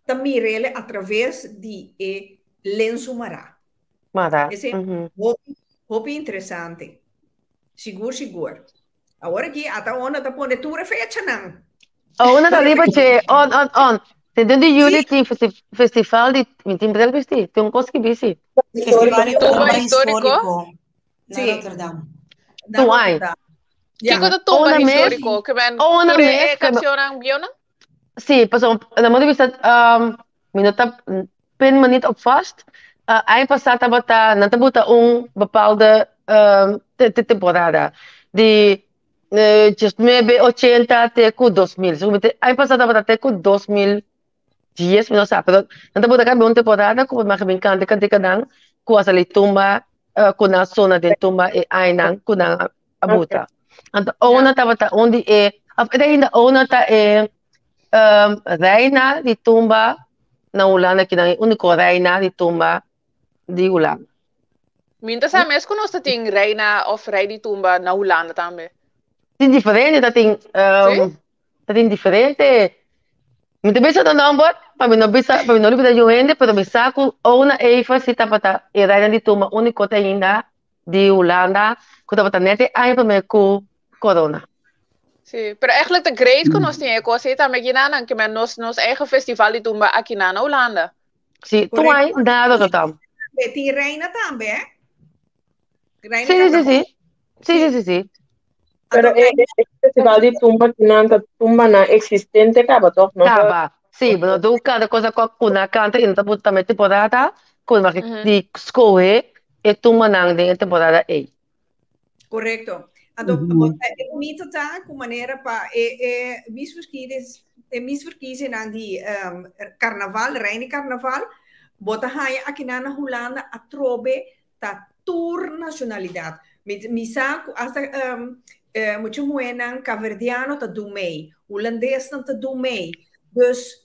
ta mir'ele a traves di e lensu mará. Mará. Esei hopi, hopi interesante. Sigur, sigur. Awor aki ata Ona ta pone tur e fechanan. Ona ta riba dje, on, on, on. Trinta di juli tin festival di, mi tin bril bisti, tin un kos ki bisti. Festival di Tumba Tumba Histórico. Histórico na Sí. Rotterdam. Na Tur aña. Rotterdam. Ja. Kiko ta tumba Ona mes, histórico? Ke men ona tur e mes, ke cancionnan bieunan? Sí, pasobra na mi di bista, mi no ta pin me niet op vast. Aña pasá tabata, nan ta buta un bepaalde temporada di diesnuebe ochenta te ku 2000. So, aña pasá tabata te ku 2010, mi no sa, pero nan ta buta kada un temporada ku bo mag bin kanta e kantikanan ku a sali tumba, ku nan a sona den tumba e añanan ku nan a buta. Anto Ona tabata un di e, of e ta ainda Ona ta e reina di tumba na Hulanda kinan e úniko reina di tumba di Hulanda. Mi ta sa mes ku nos ta tin reina of rei di tumba na Hulanda tambe. Tin diferente, ta tin, Sí? ta tin diferente. Mi ta bisa nan nomber, pa mi no bisa, pa mi no lubida yu hende, pero mi sa ku Ona Eva si tabata e reina di tumba úniko te ainda di Hulanda ku tabata net e aña promé ku corona. Sí, pero eigenlijk ta great ku nos tin e kos ei tambe aki nan, ke men nos nos eigen festival di tumba aki nan na Hulanda. Sí, tur Correcto. aña na Rotterdam. Tin reina tambe, eh? Reina Sí, sí, sí, Carnaval. sí. Sí, sí, sí, sí. Pero Anto, e, e festival di tumba ki nan ta tumbanan existente kaba toch? No ta Kaba. Sí, pero do kada cosa ku ku nan kanta i nan ta buta tambe temporada ku nan di skohe e tumbanan den e temporada ei. Correcto. Anto, e bonito ta ku manera pa e e misverkies e misverkiezennan di um, carnaval, reina carnaval, bo ta haña akinan na Hulanda atrobe ta tur nacionalidad. Mi, mi sa ku hasta um, eh, mucho muhénan kaverdiano ta doen mee, hulandesnan ta doen mee. Dus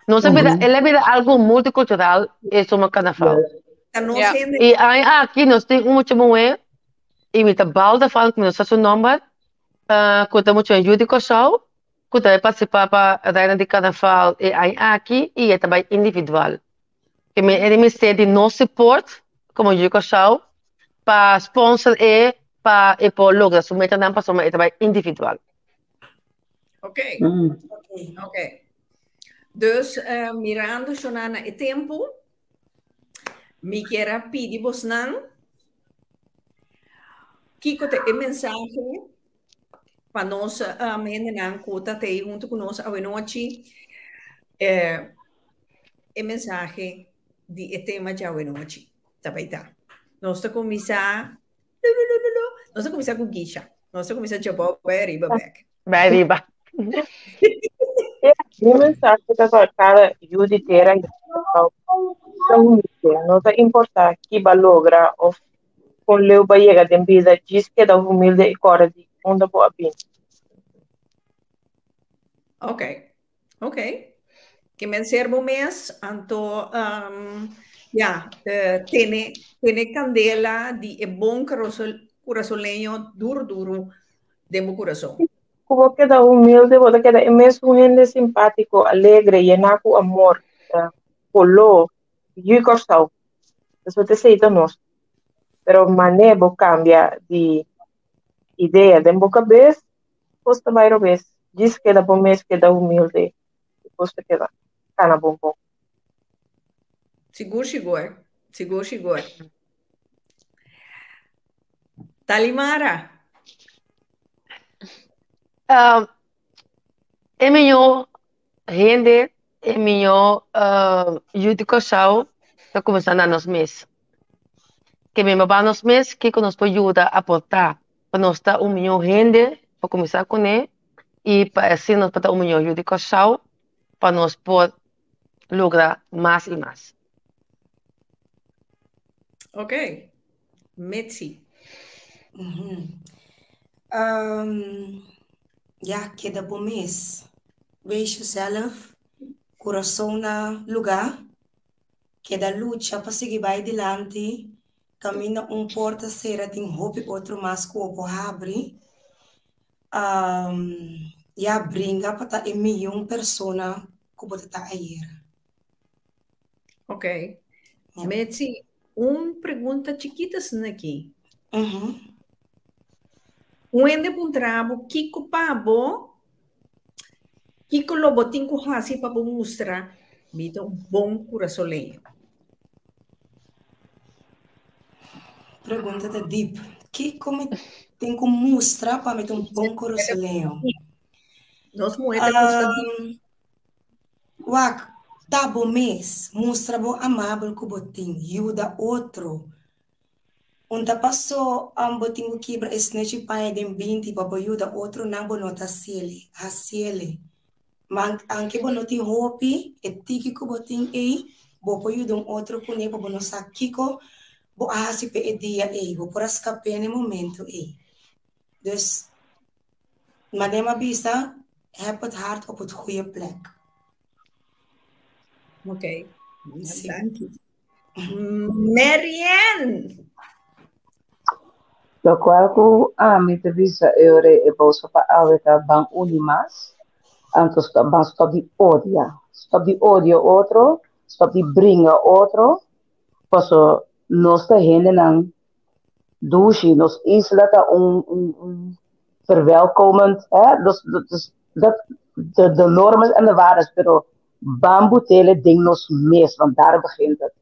Nos a bira, el a bira algo multicultural e suma carnaval. Ta nos Ja. hende I ai aki nos tin un mucha muhé i mi ta balda van ku mi no sa su nomber, ku ta mucha yu di Kòrsou, ku ta bai partisipá pa Reina di Carnaval e aña aki i e ta bai individual. I mi e mester di nos support komo yu di Kòrsou pa sponsor e pa e por logra su metanan pasobra e ta bai individual. Ok. Ok. Dus uh, mirando Shonana e tempo, mi kier a pidi bosnan kiko te e mensahe pa nos um, hendenan ku ta tei hunto ku nos awenochi eh, e mensahe di e tema di awenochi. Ta bai ta. Nos ta kuminsá Nos ta kuminsá ku Gisha. Nos ta kuminsá djabou bai ariba bèk. Bai ariba. Mi mensahe ta pa kada yu di tera i ta humilde, no ta importá ki b'a logra òf kon leu b'a yega den bida, djis keda humilde i kòrda di unda bo a bini. Ok, ok. Ke men ser bo mes, anto ya, tene tene kandela di e bon kurasoleño duru duru den bo kurason. Ku bo keda humilde, bo ta keda e mesun hende simpátiko, alegre, yená ku amor, koló, yu Kòrsou. Pasobra esei ta nos. Pero manera bo kambia di idea den bo kabes, kos ta bai robes. Djis keda bo mes, keda humilde i kos ta keda kana bon bon. Sigur sigur, sigur sigur. Talimara. Um, e mihó hende, e mihó uh, yu di Kòrsou ta kuminsá na nos mes. Ke mi ba nos mes, kiko nos por yuda aportá pa nos ta un mihó hende pa kuminsá kuné i pa asina nos por ta un mihó yu di Kòrsou pa nos por logra mas i mas. Ok. Mitzi. Mm -hmm. um, ja, keda bo mes. Wees jezelf. Corazon na lugar. Keda lucha pa sigui bai dilanti. Caminda un porta cera tin hopi otro mas cu bo por habri. Um, ja, bringa pa ta e miyon persona cu bo ta ta ayera. Ok. Ja. Mitzi, un pregunta chikito asina aki. Un hende puntra bo kiko pa bo, kiko lo bo tin ku hasi pa bo mustra mi ta un bon kurasoleño. Pregunta ta diep. Kiko mi tin ku mustra pa mi ta un bon kurasoleño? Nos muher ta gusta diep. Wak, ta bo mes, mustra bo amabel ku bo tin, yuda otro. Un ta pasó bo tin ku kibra e snechi paña den 20 pa bo yuda otronan bo no ta hasiele, hasiele. Ma anke bo no tin hopi, e tiki ku bo tin ei, bo por yuda un otro kuné pa bo no sa kiko bo a hasi p'e e dia ei, bo por a skap'é na e momento ei. Dus, manera mi a bisa, heb het hart op het goede plek. Oké, okay. Dank je. Marianne! Lokual ku ami ta bisa e ora e boso pa awe ta ban uni mas, anto stop, ban stop di odia. Stop di odia otro, stop di bringa otro, paso nos ta hendenan dushi, nos isla ta un, un, un verwelkomend, hè? Dus, dus dat, de, de normen en de waardes, pero ban butele den nos mes, want daar begint het.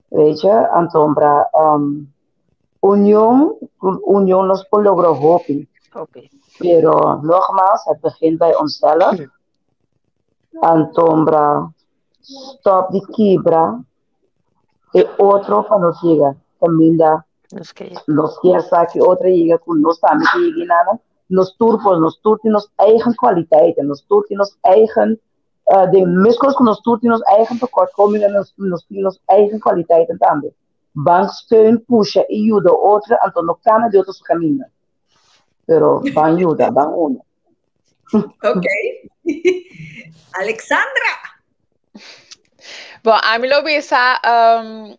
Weet je, Antombra, um, union, union nos por logra hopi. Hopi. Pero nogmaals, het begint bij onszelf. Antombra, stop di kibra e otro pa nos yega kaminda Nos ke yega. nos kier sa ki otro yega ku nos tambe ke yega einan. Nos tur por, nos tur tin nos eigen kwaliteiten, nos tur tin nos eigen uh, de meskos ku nos tur tin nos eigen tekortkomingen, nos, nos tin nos eigen kwaliteiten tambe. Ban steun, pusha i yuda otro, anto no kana di otro su kaminda. Pero ban yuda, ban uno. Ok. Alexandra. Bon, ami lo bisa, um,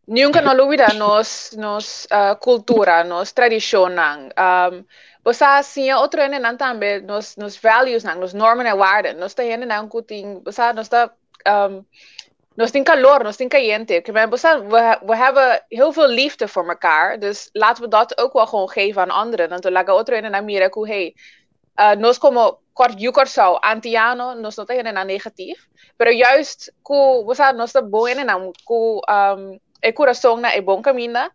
nunca no lubida nos, nos uh, cultura, nos tradicionnan. Um, bo sa siña otro hendenan tambe nos, nos values nan, nos normen en waarden. Nos ta hendenan ku tin, bo sa, nos ta, um, nos tin calor, nos tin cayente. Ik bedoel, bo sa, we, we hebben heel veel liefde voor elkaar. Dus laten we dat ook wel gewoon geven aan anderen. Anto laga otro hendenan mira ku, hey, uh, nos como yu Kòrsou, antiano, nos no ta hendenan negatief. Pero juist ku, bo sa, nos ta bon hendenan ku um, e kurason na e bon kaminda.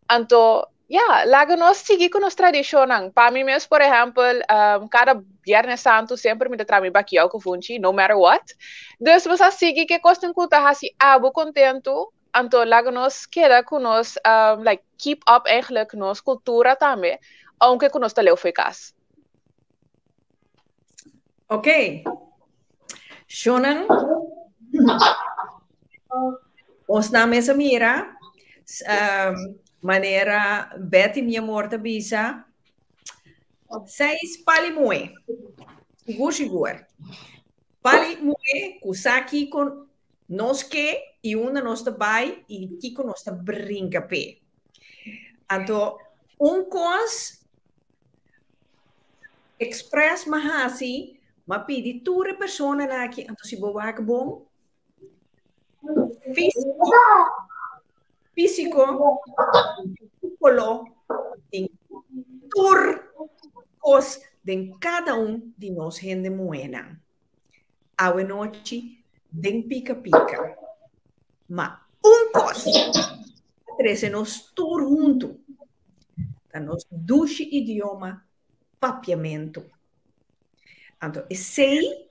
Anto, ja, laga nos sigui ku nos tradishonnan. Pa mi mes, por ehèmpel, um, kada Biernes Santu semper mi ta traha mi bakiou ku funchi, no matter what. Dus bo sa sigui ke kosnan ku ta hasi abo kontentu, anto laga nos keda ku nos, um, like, keep up eigenlijk nos kultura tambe, aunke ku nos ta leu fo'i kas. Ok. Shonan, ons na mesa mira, manera Betty mi amor ta bisa, seis pali muhe, sigur sigur. Pali muhe ku sa kiko nos ke i unda nos ta bai i kiko nos ta bringa p'e. Anto un kos Express m'a hasi, m'a pidi tur e personanan aki, anto si bo wak bon, físiko, físiko, kolo, tin tur kos den kada un di nos hende muhénan. Awe nochi den pika pika. Ma un kos a trese nos tur huntu, ta nos dushi idioma papiamentu. Anto esei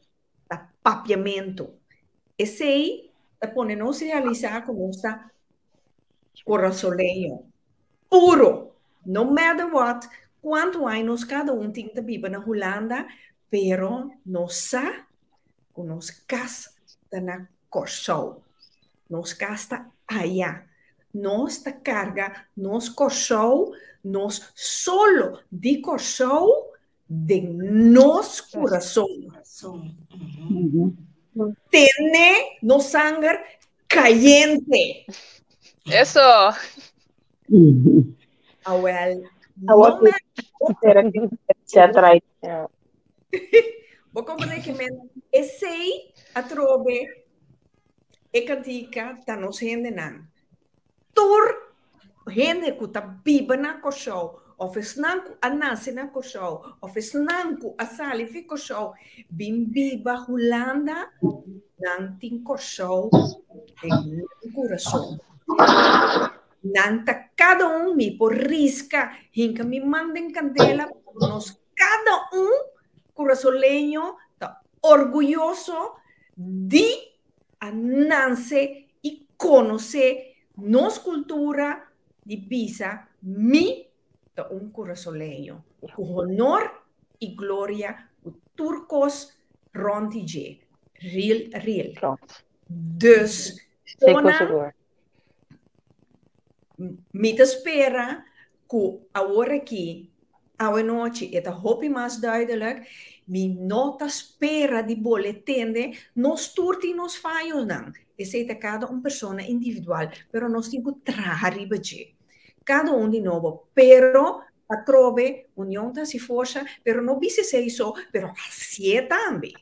ta papiamentu. Esei ta pone nos realisá ku nos ta kurasoleño puro. No matter what, kuantu aña nos kada un tin ta biba na Hulanda, pero nos sa ku nos kas ta na Kòrsou. Nos kas ta aya. Nos ta karga nos Kòrsou, nos solo di Kòrsou den nos kurason. Tene nos sanger kayente. Eso. Awel, no me... Bo comprende que men esei atrobe e kantika ta nos hendenan. Tur hende ku ta biba na Kòrsou òf esnan ku a nase na Kòrsou òf esnan ku a sali fi Kòrsou bin biba Hulanda, nan tin Kòrsou den nan kurason. Nan ta kada un, mi por riska hinka mi man den kandela, pasobra nos kada un kurasoleño ta orguyoso di a nase i konosé nos kultura di bisa mi ta un kurasoleño ku honor i gloria ku tur kos rònt di dje. Real real. Dus Tona, mi ta spera ku awor aki awe nochi e ta hopi mas duidelijk, mi no ta spera di bole tende, nos tur tin nos fayonan, esei ta kada un persona individual, pero nos tin ku traha riba dje, kada un di nobo, pero atrobe union ta hasi forsa, pero no bisa esei so, pero hasié tambe,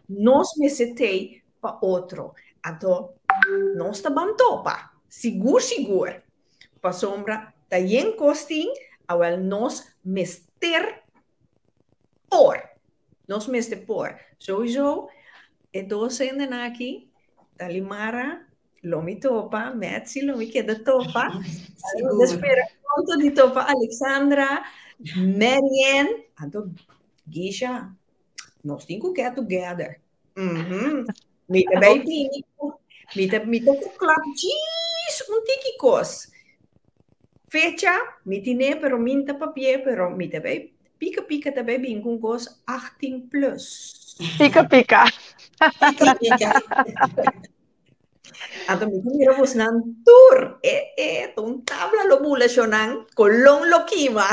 nos mester tei pa otro, anto nos ta ban topa, sigur sigur. Pasobra ta yen kos tin, awel nos mester por. Nos mester por. Souiso e dos hendenan aki, Talimara lo mi topa, Metsi lo mi keda topa. Sigur. Ta spera pronto di topa Alexandra, Marianne, anto Gisha, nos tin ku get together. Mi ta bay bini ku, mi ta mi ta ku klap djis un tiki kos. Fecha mi tine pero min ta papié pero mi ta bay pika pika ta bay bin ku un kos 18 plus. Pika pika. Pika pika. Anto mi ta mira bosnan tur e e ta un tabla lo bula shonan kolon lo kima.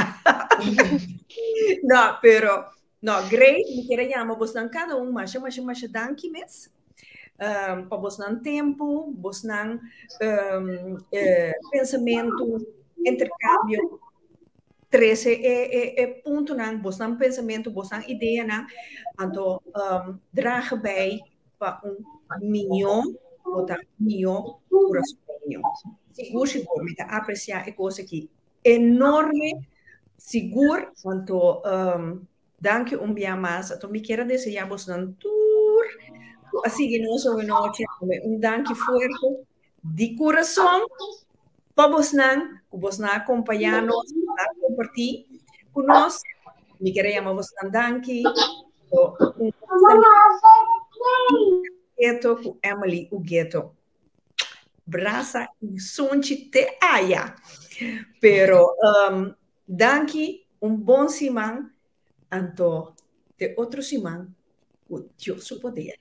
No pero No, great, mi kier a yama bosnan kada un masha masha masha danki mes um, pa bosnan tempu, bosnan um, eh, pensamentu, interkambio, trese e, e, e puntonan, bosnan pensamentu, bosnan ideanan, anto um, dragen bij pa un mihó, bo ta mihó kurasoleño. Sigur, sigur, mi ta apresiá e kos aki enorme sigur anto um, danki un bia mas anto mi kier a deseá bosnan tur ku a sigui nos awe nochi un danki fuerte di kurason pa bosnan ku bosnan a kompañá nos a kompartí ku nos mi kier a yama bosnan danki un Ugueto ku Emily Ugueto. Brasa i sunchi te aya. Pero um, danki, un bon siman, anto te otro siman ku Dios su poder.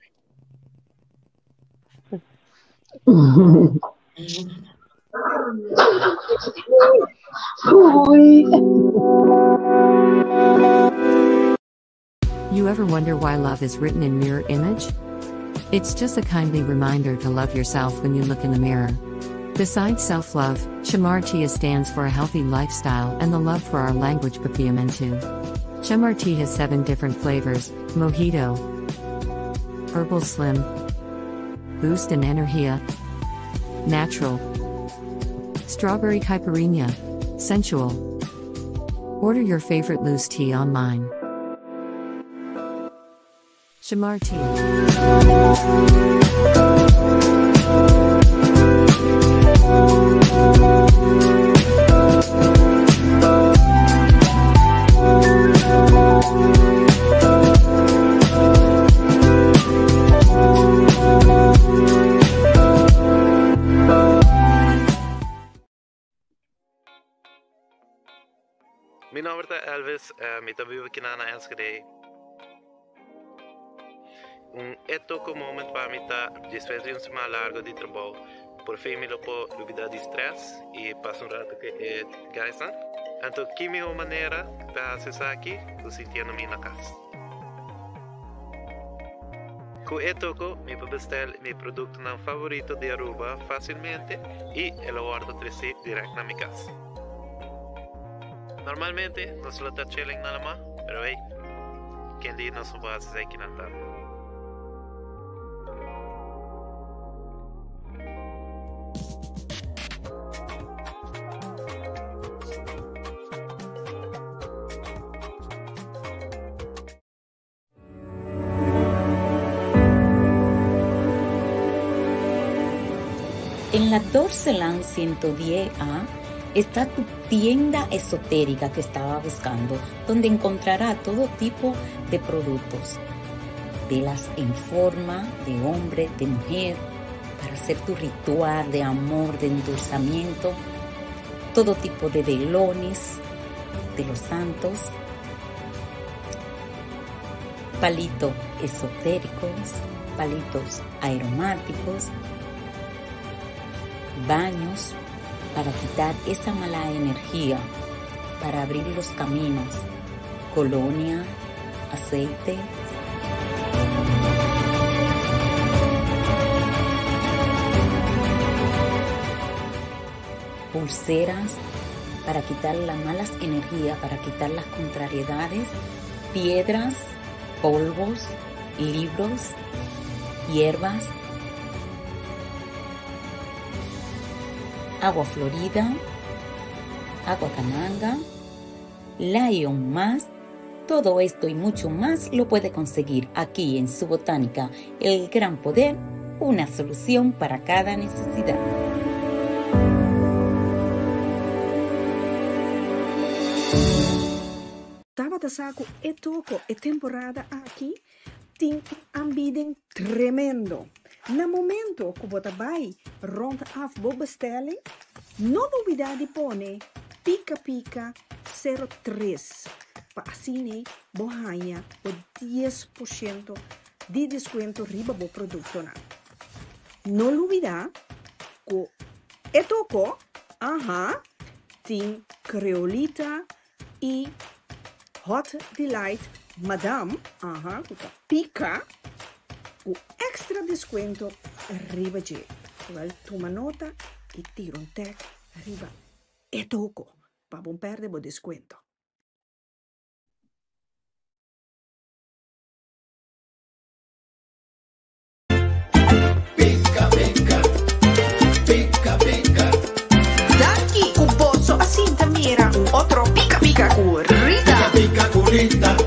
Ui. You ever wonder why love is written in mirror image? It's just a kindly reminder to love yourself when you look in the mirror. Besides self love, Chamartia stands for a healthy lifestyle and the love for our language Papiamentu. Chamarti has 7 different flavors: Mojito, Herbal Slim, Boost and Energia, Natural, Strawberry Caipirinha, Sensual. Order your favorite loose tea online. Shamar Tea. Mi nomber ta Elvis, mi ta biba kinan na Enschede. Un e toko moment pa mi ta despues di un siman largo di trabou, por fin mi lo por lubida di stress y pasa un rato cu e guysnan. Anto ki miho manera pa haci esaki cu sintiendo mi na cas. Cu e toko mi por bestel mi productonan favorito di Aruba facilmente y e lo wordo treci direct na mi cas. Normalmente nos lo ta chilling na lama, pero hey, ken di nos no por haci esaki nan tambe. En la Dorseland 110A está tu tienda esotérica que estaba buscando, donde encontrará todo tipo de productos. Velas en forma de hombre, de mujer, para hacer tu ritual de amor, de endulzamiento, todo tipo de velones de los santos, palitos esotéricos, palitos aromáticos, baños para quitar esa mala energía, para abrir los caminos, colonia, aceite. Pulseras para quitar las malas energías, para quitar las contrariedades, piedras, polvos, libros, hierbas, agua florida, agua cananga, Lion más. Todo esto y mucho más lo puede conseguir aquí en su botánica, El Gran Poder, una solución para cada necesidad. Tabata sa ku e toko e temporada aki tin un aanbieding tremendo. Na momento ku bo ta bai rond af bo bestelling, no lubida di pone Pika Pika 03 pa asina bo haña bo 10% di deskuento riba bo produktonan. No lubida ku e toko, aha, tin Creolita i Hot Delight Madam, aha, ku ta pika, ku extra deskuento riba dje. Wèl, tuma nota i tira un tèk riba e toko pa bo pèrdè bo deskuento. Danki ku boso a sinta mira un otro Pika Pika ku Rita. Pika Pika ku Rita.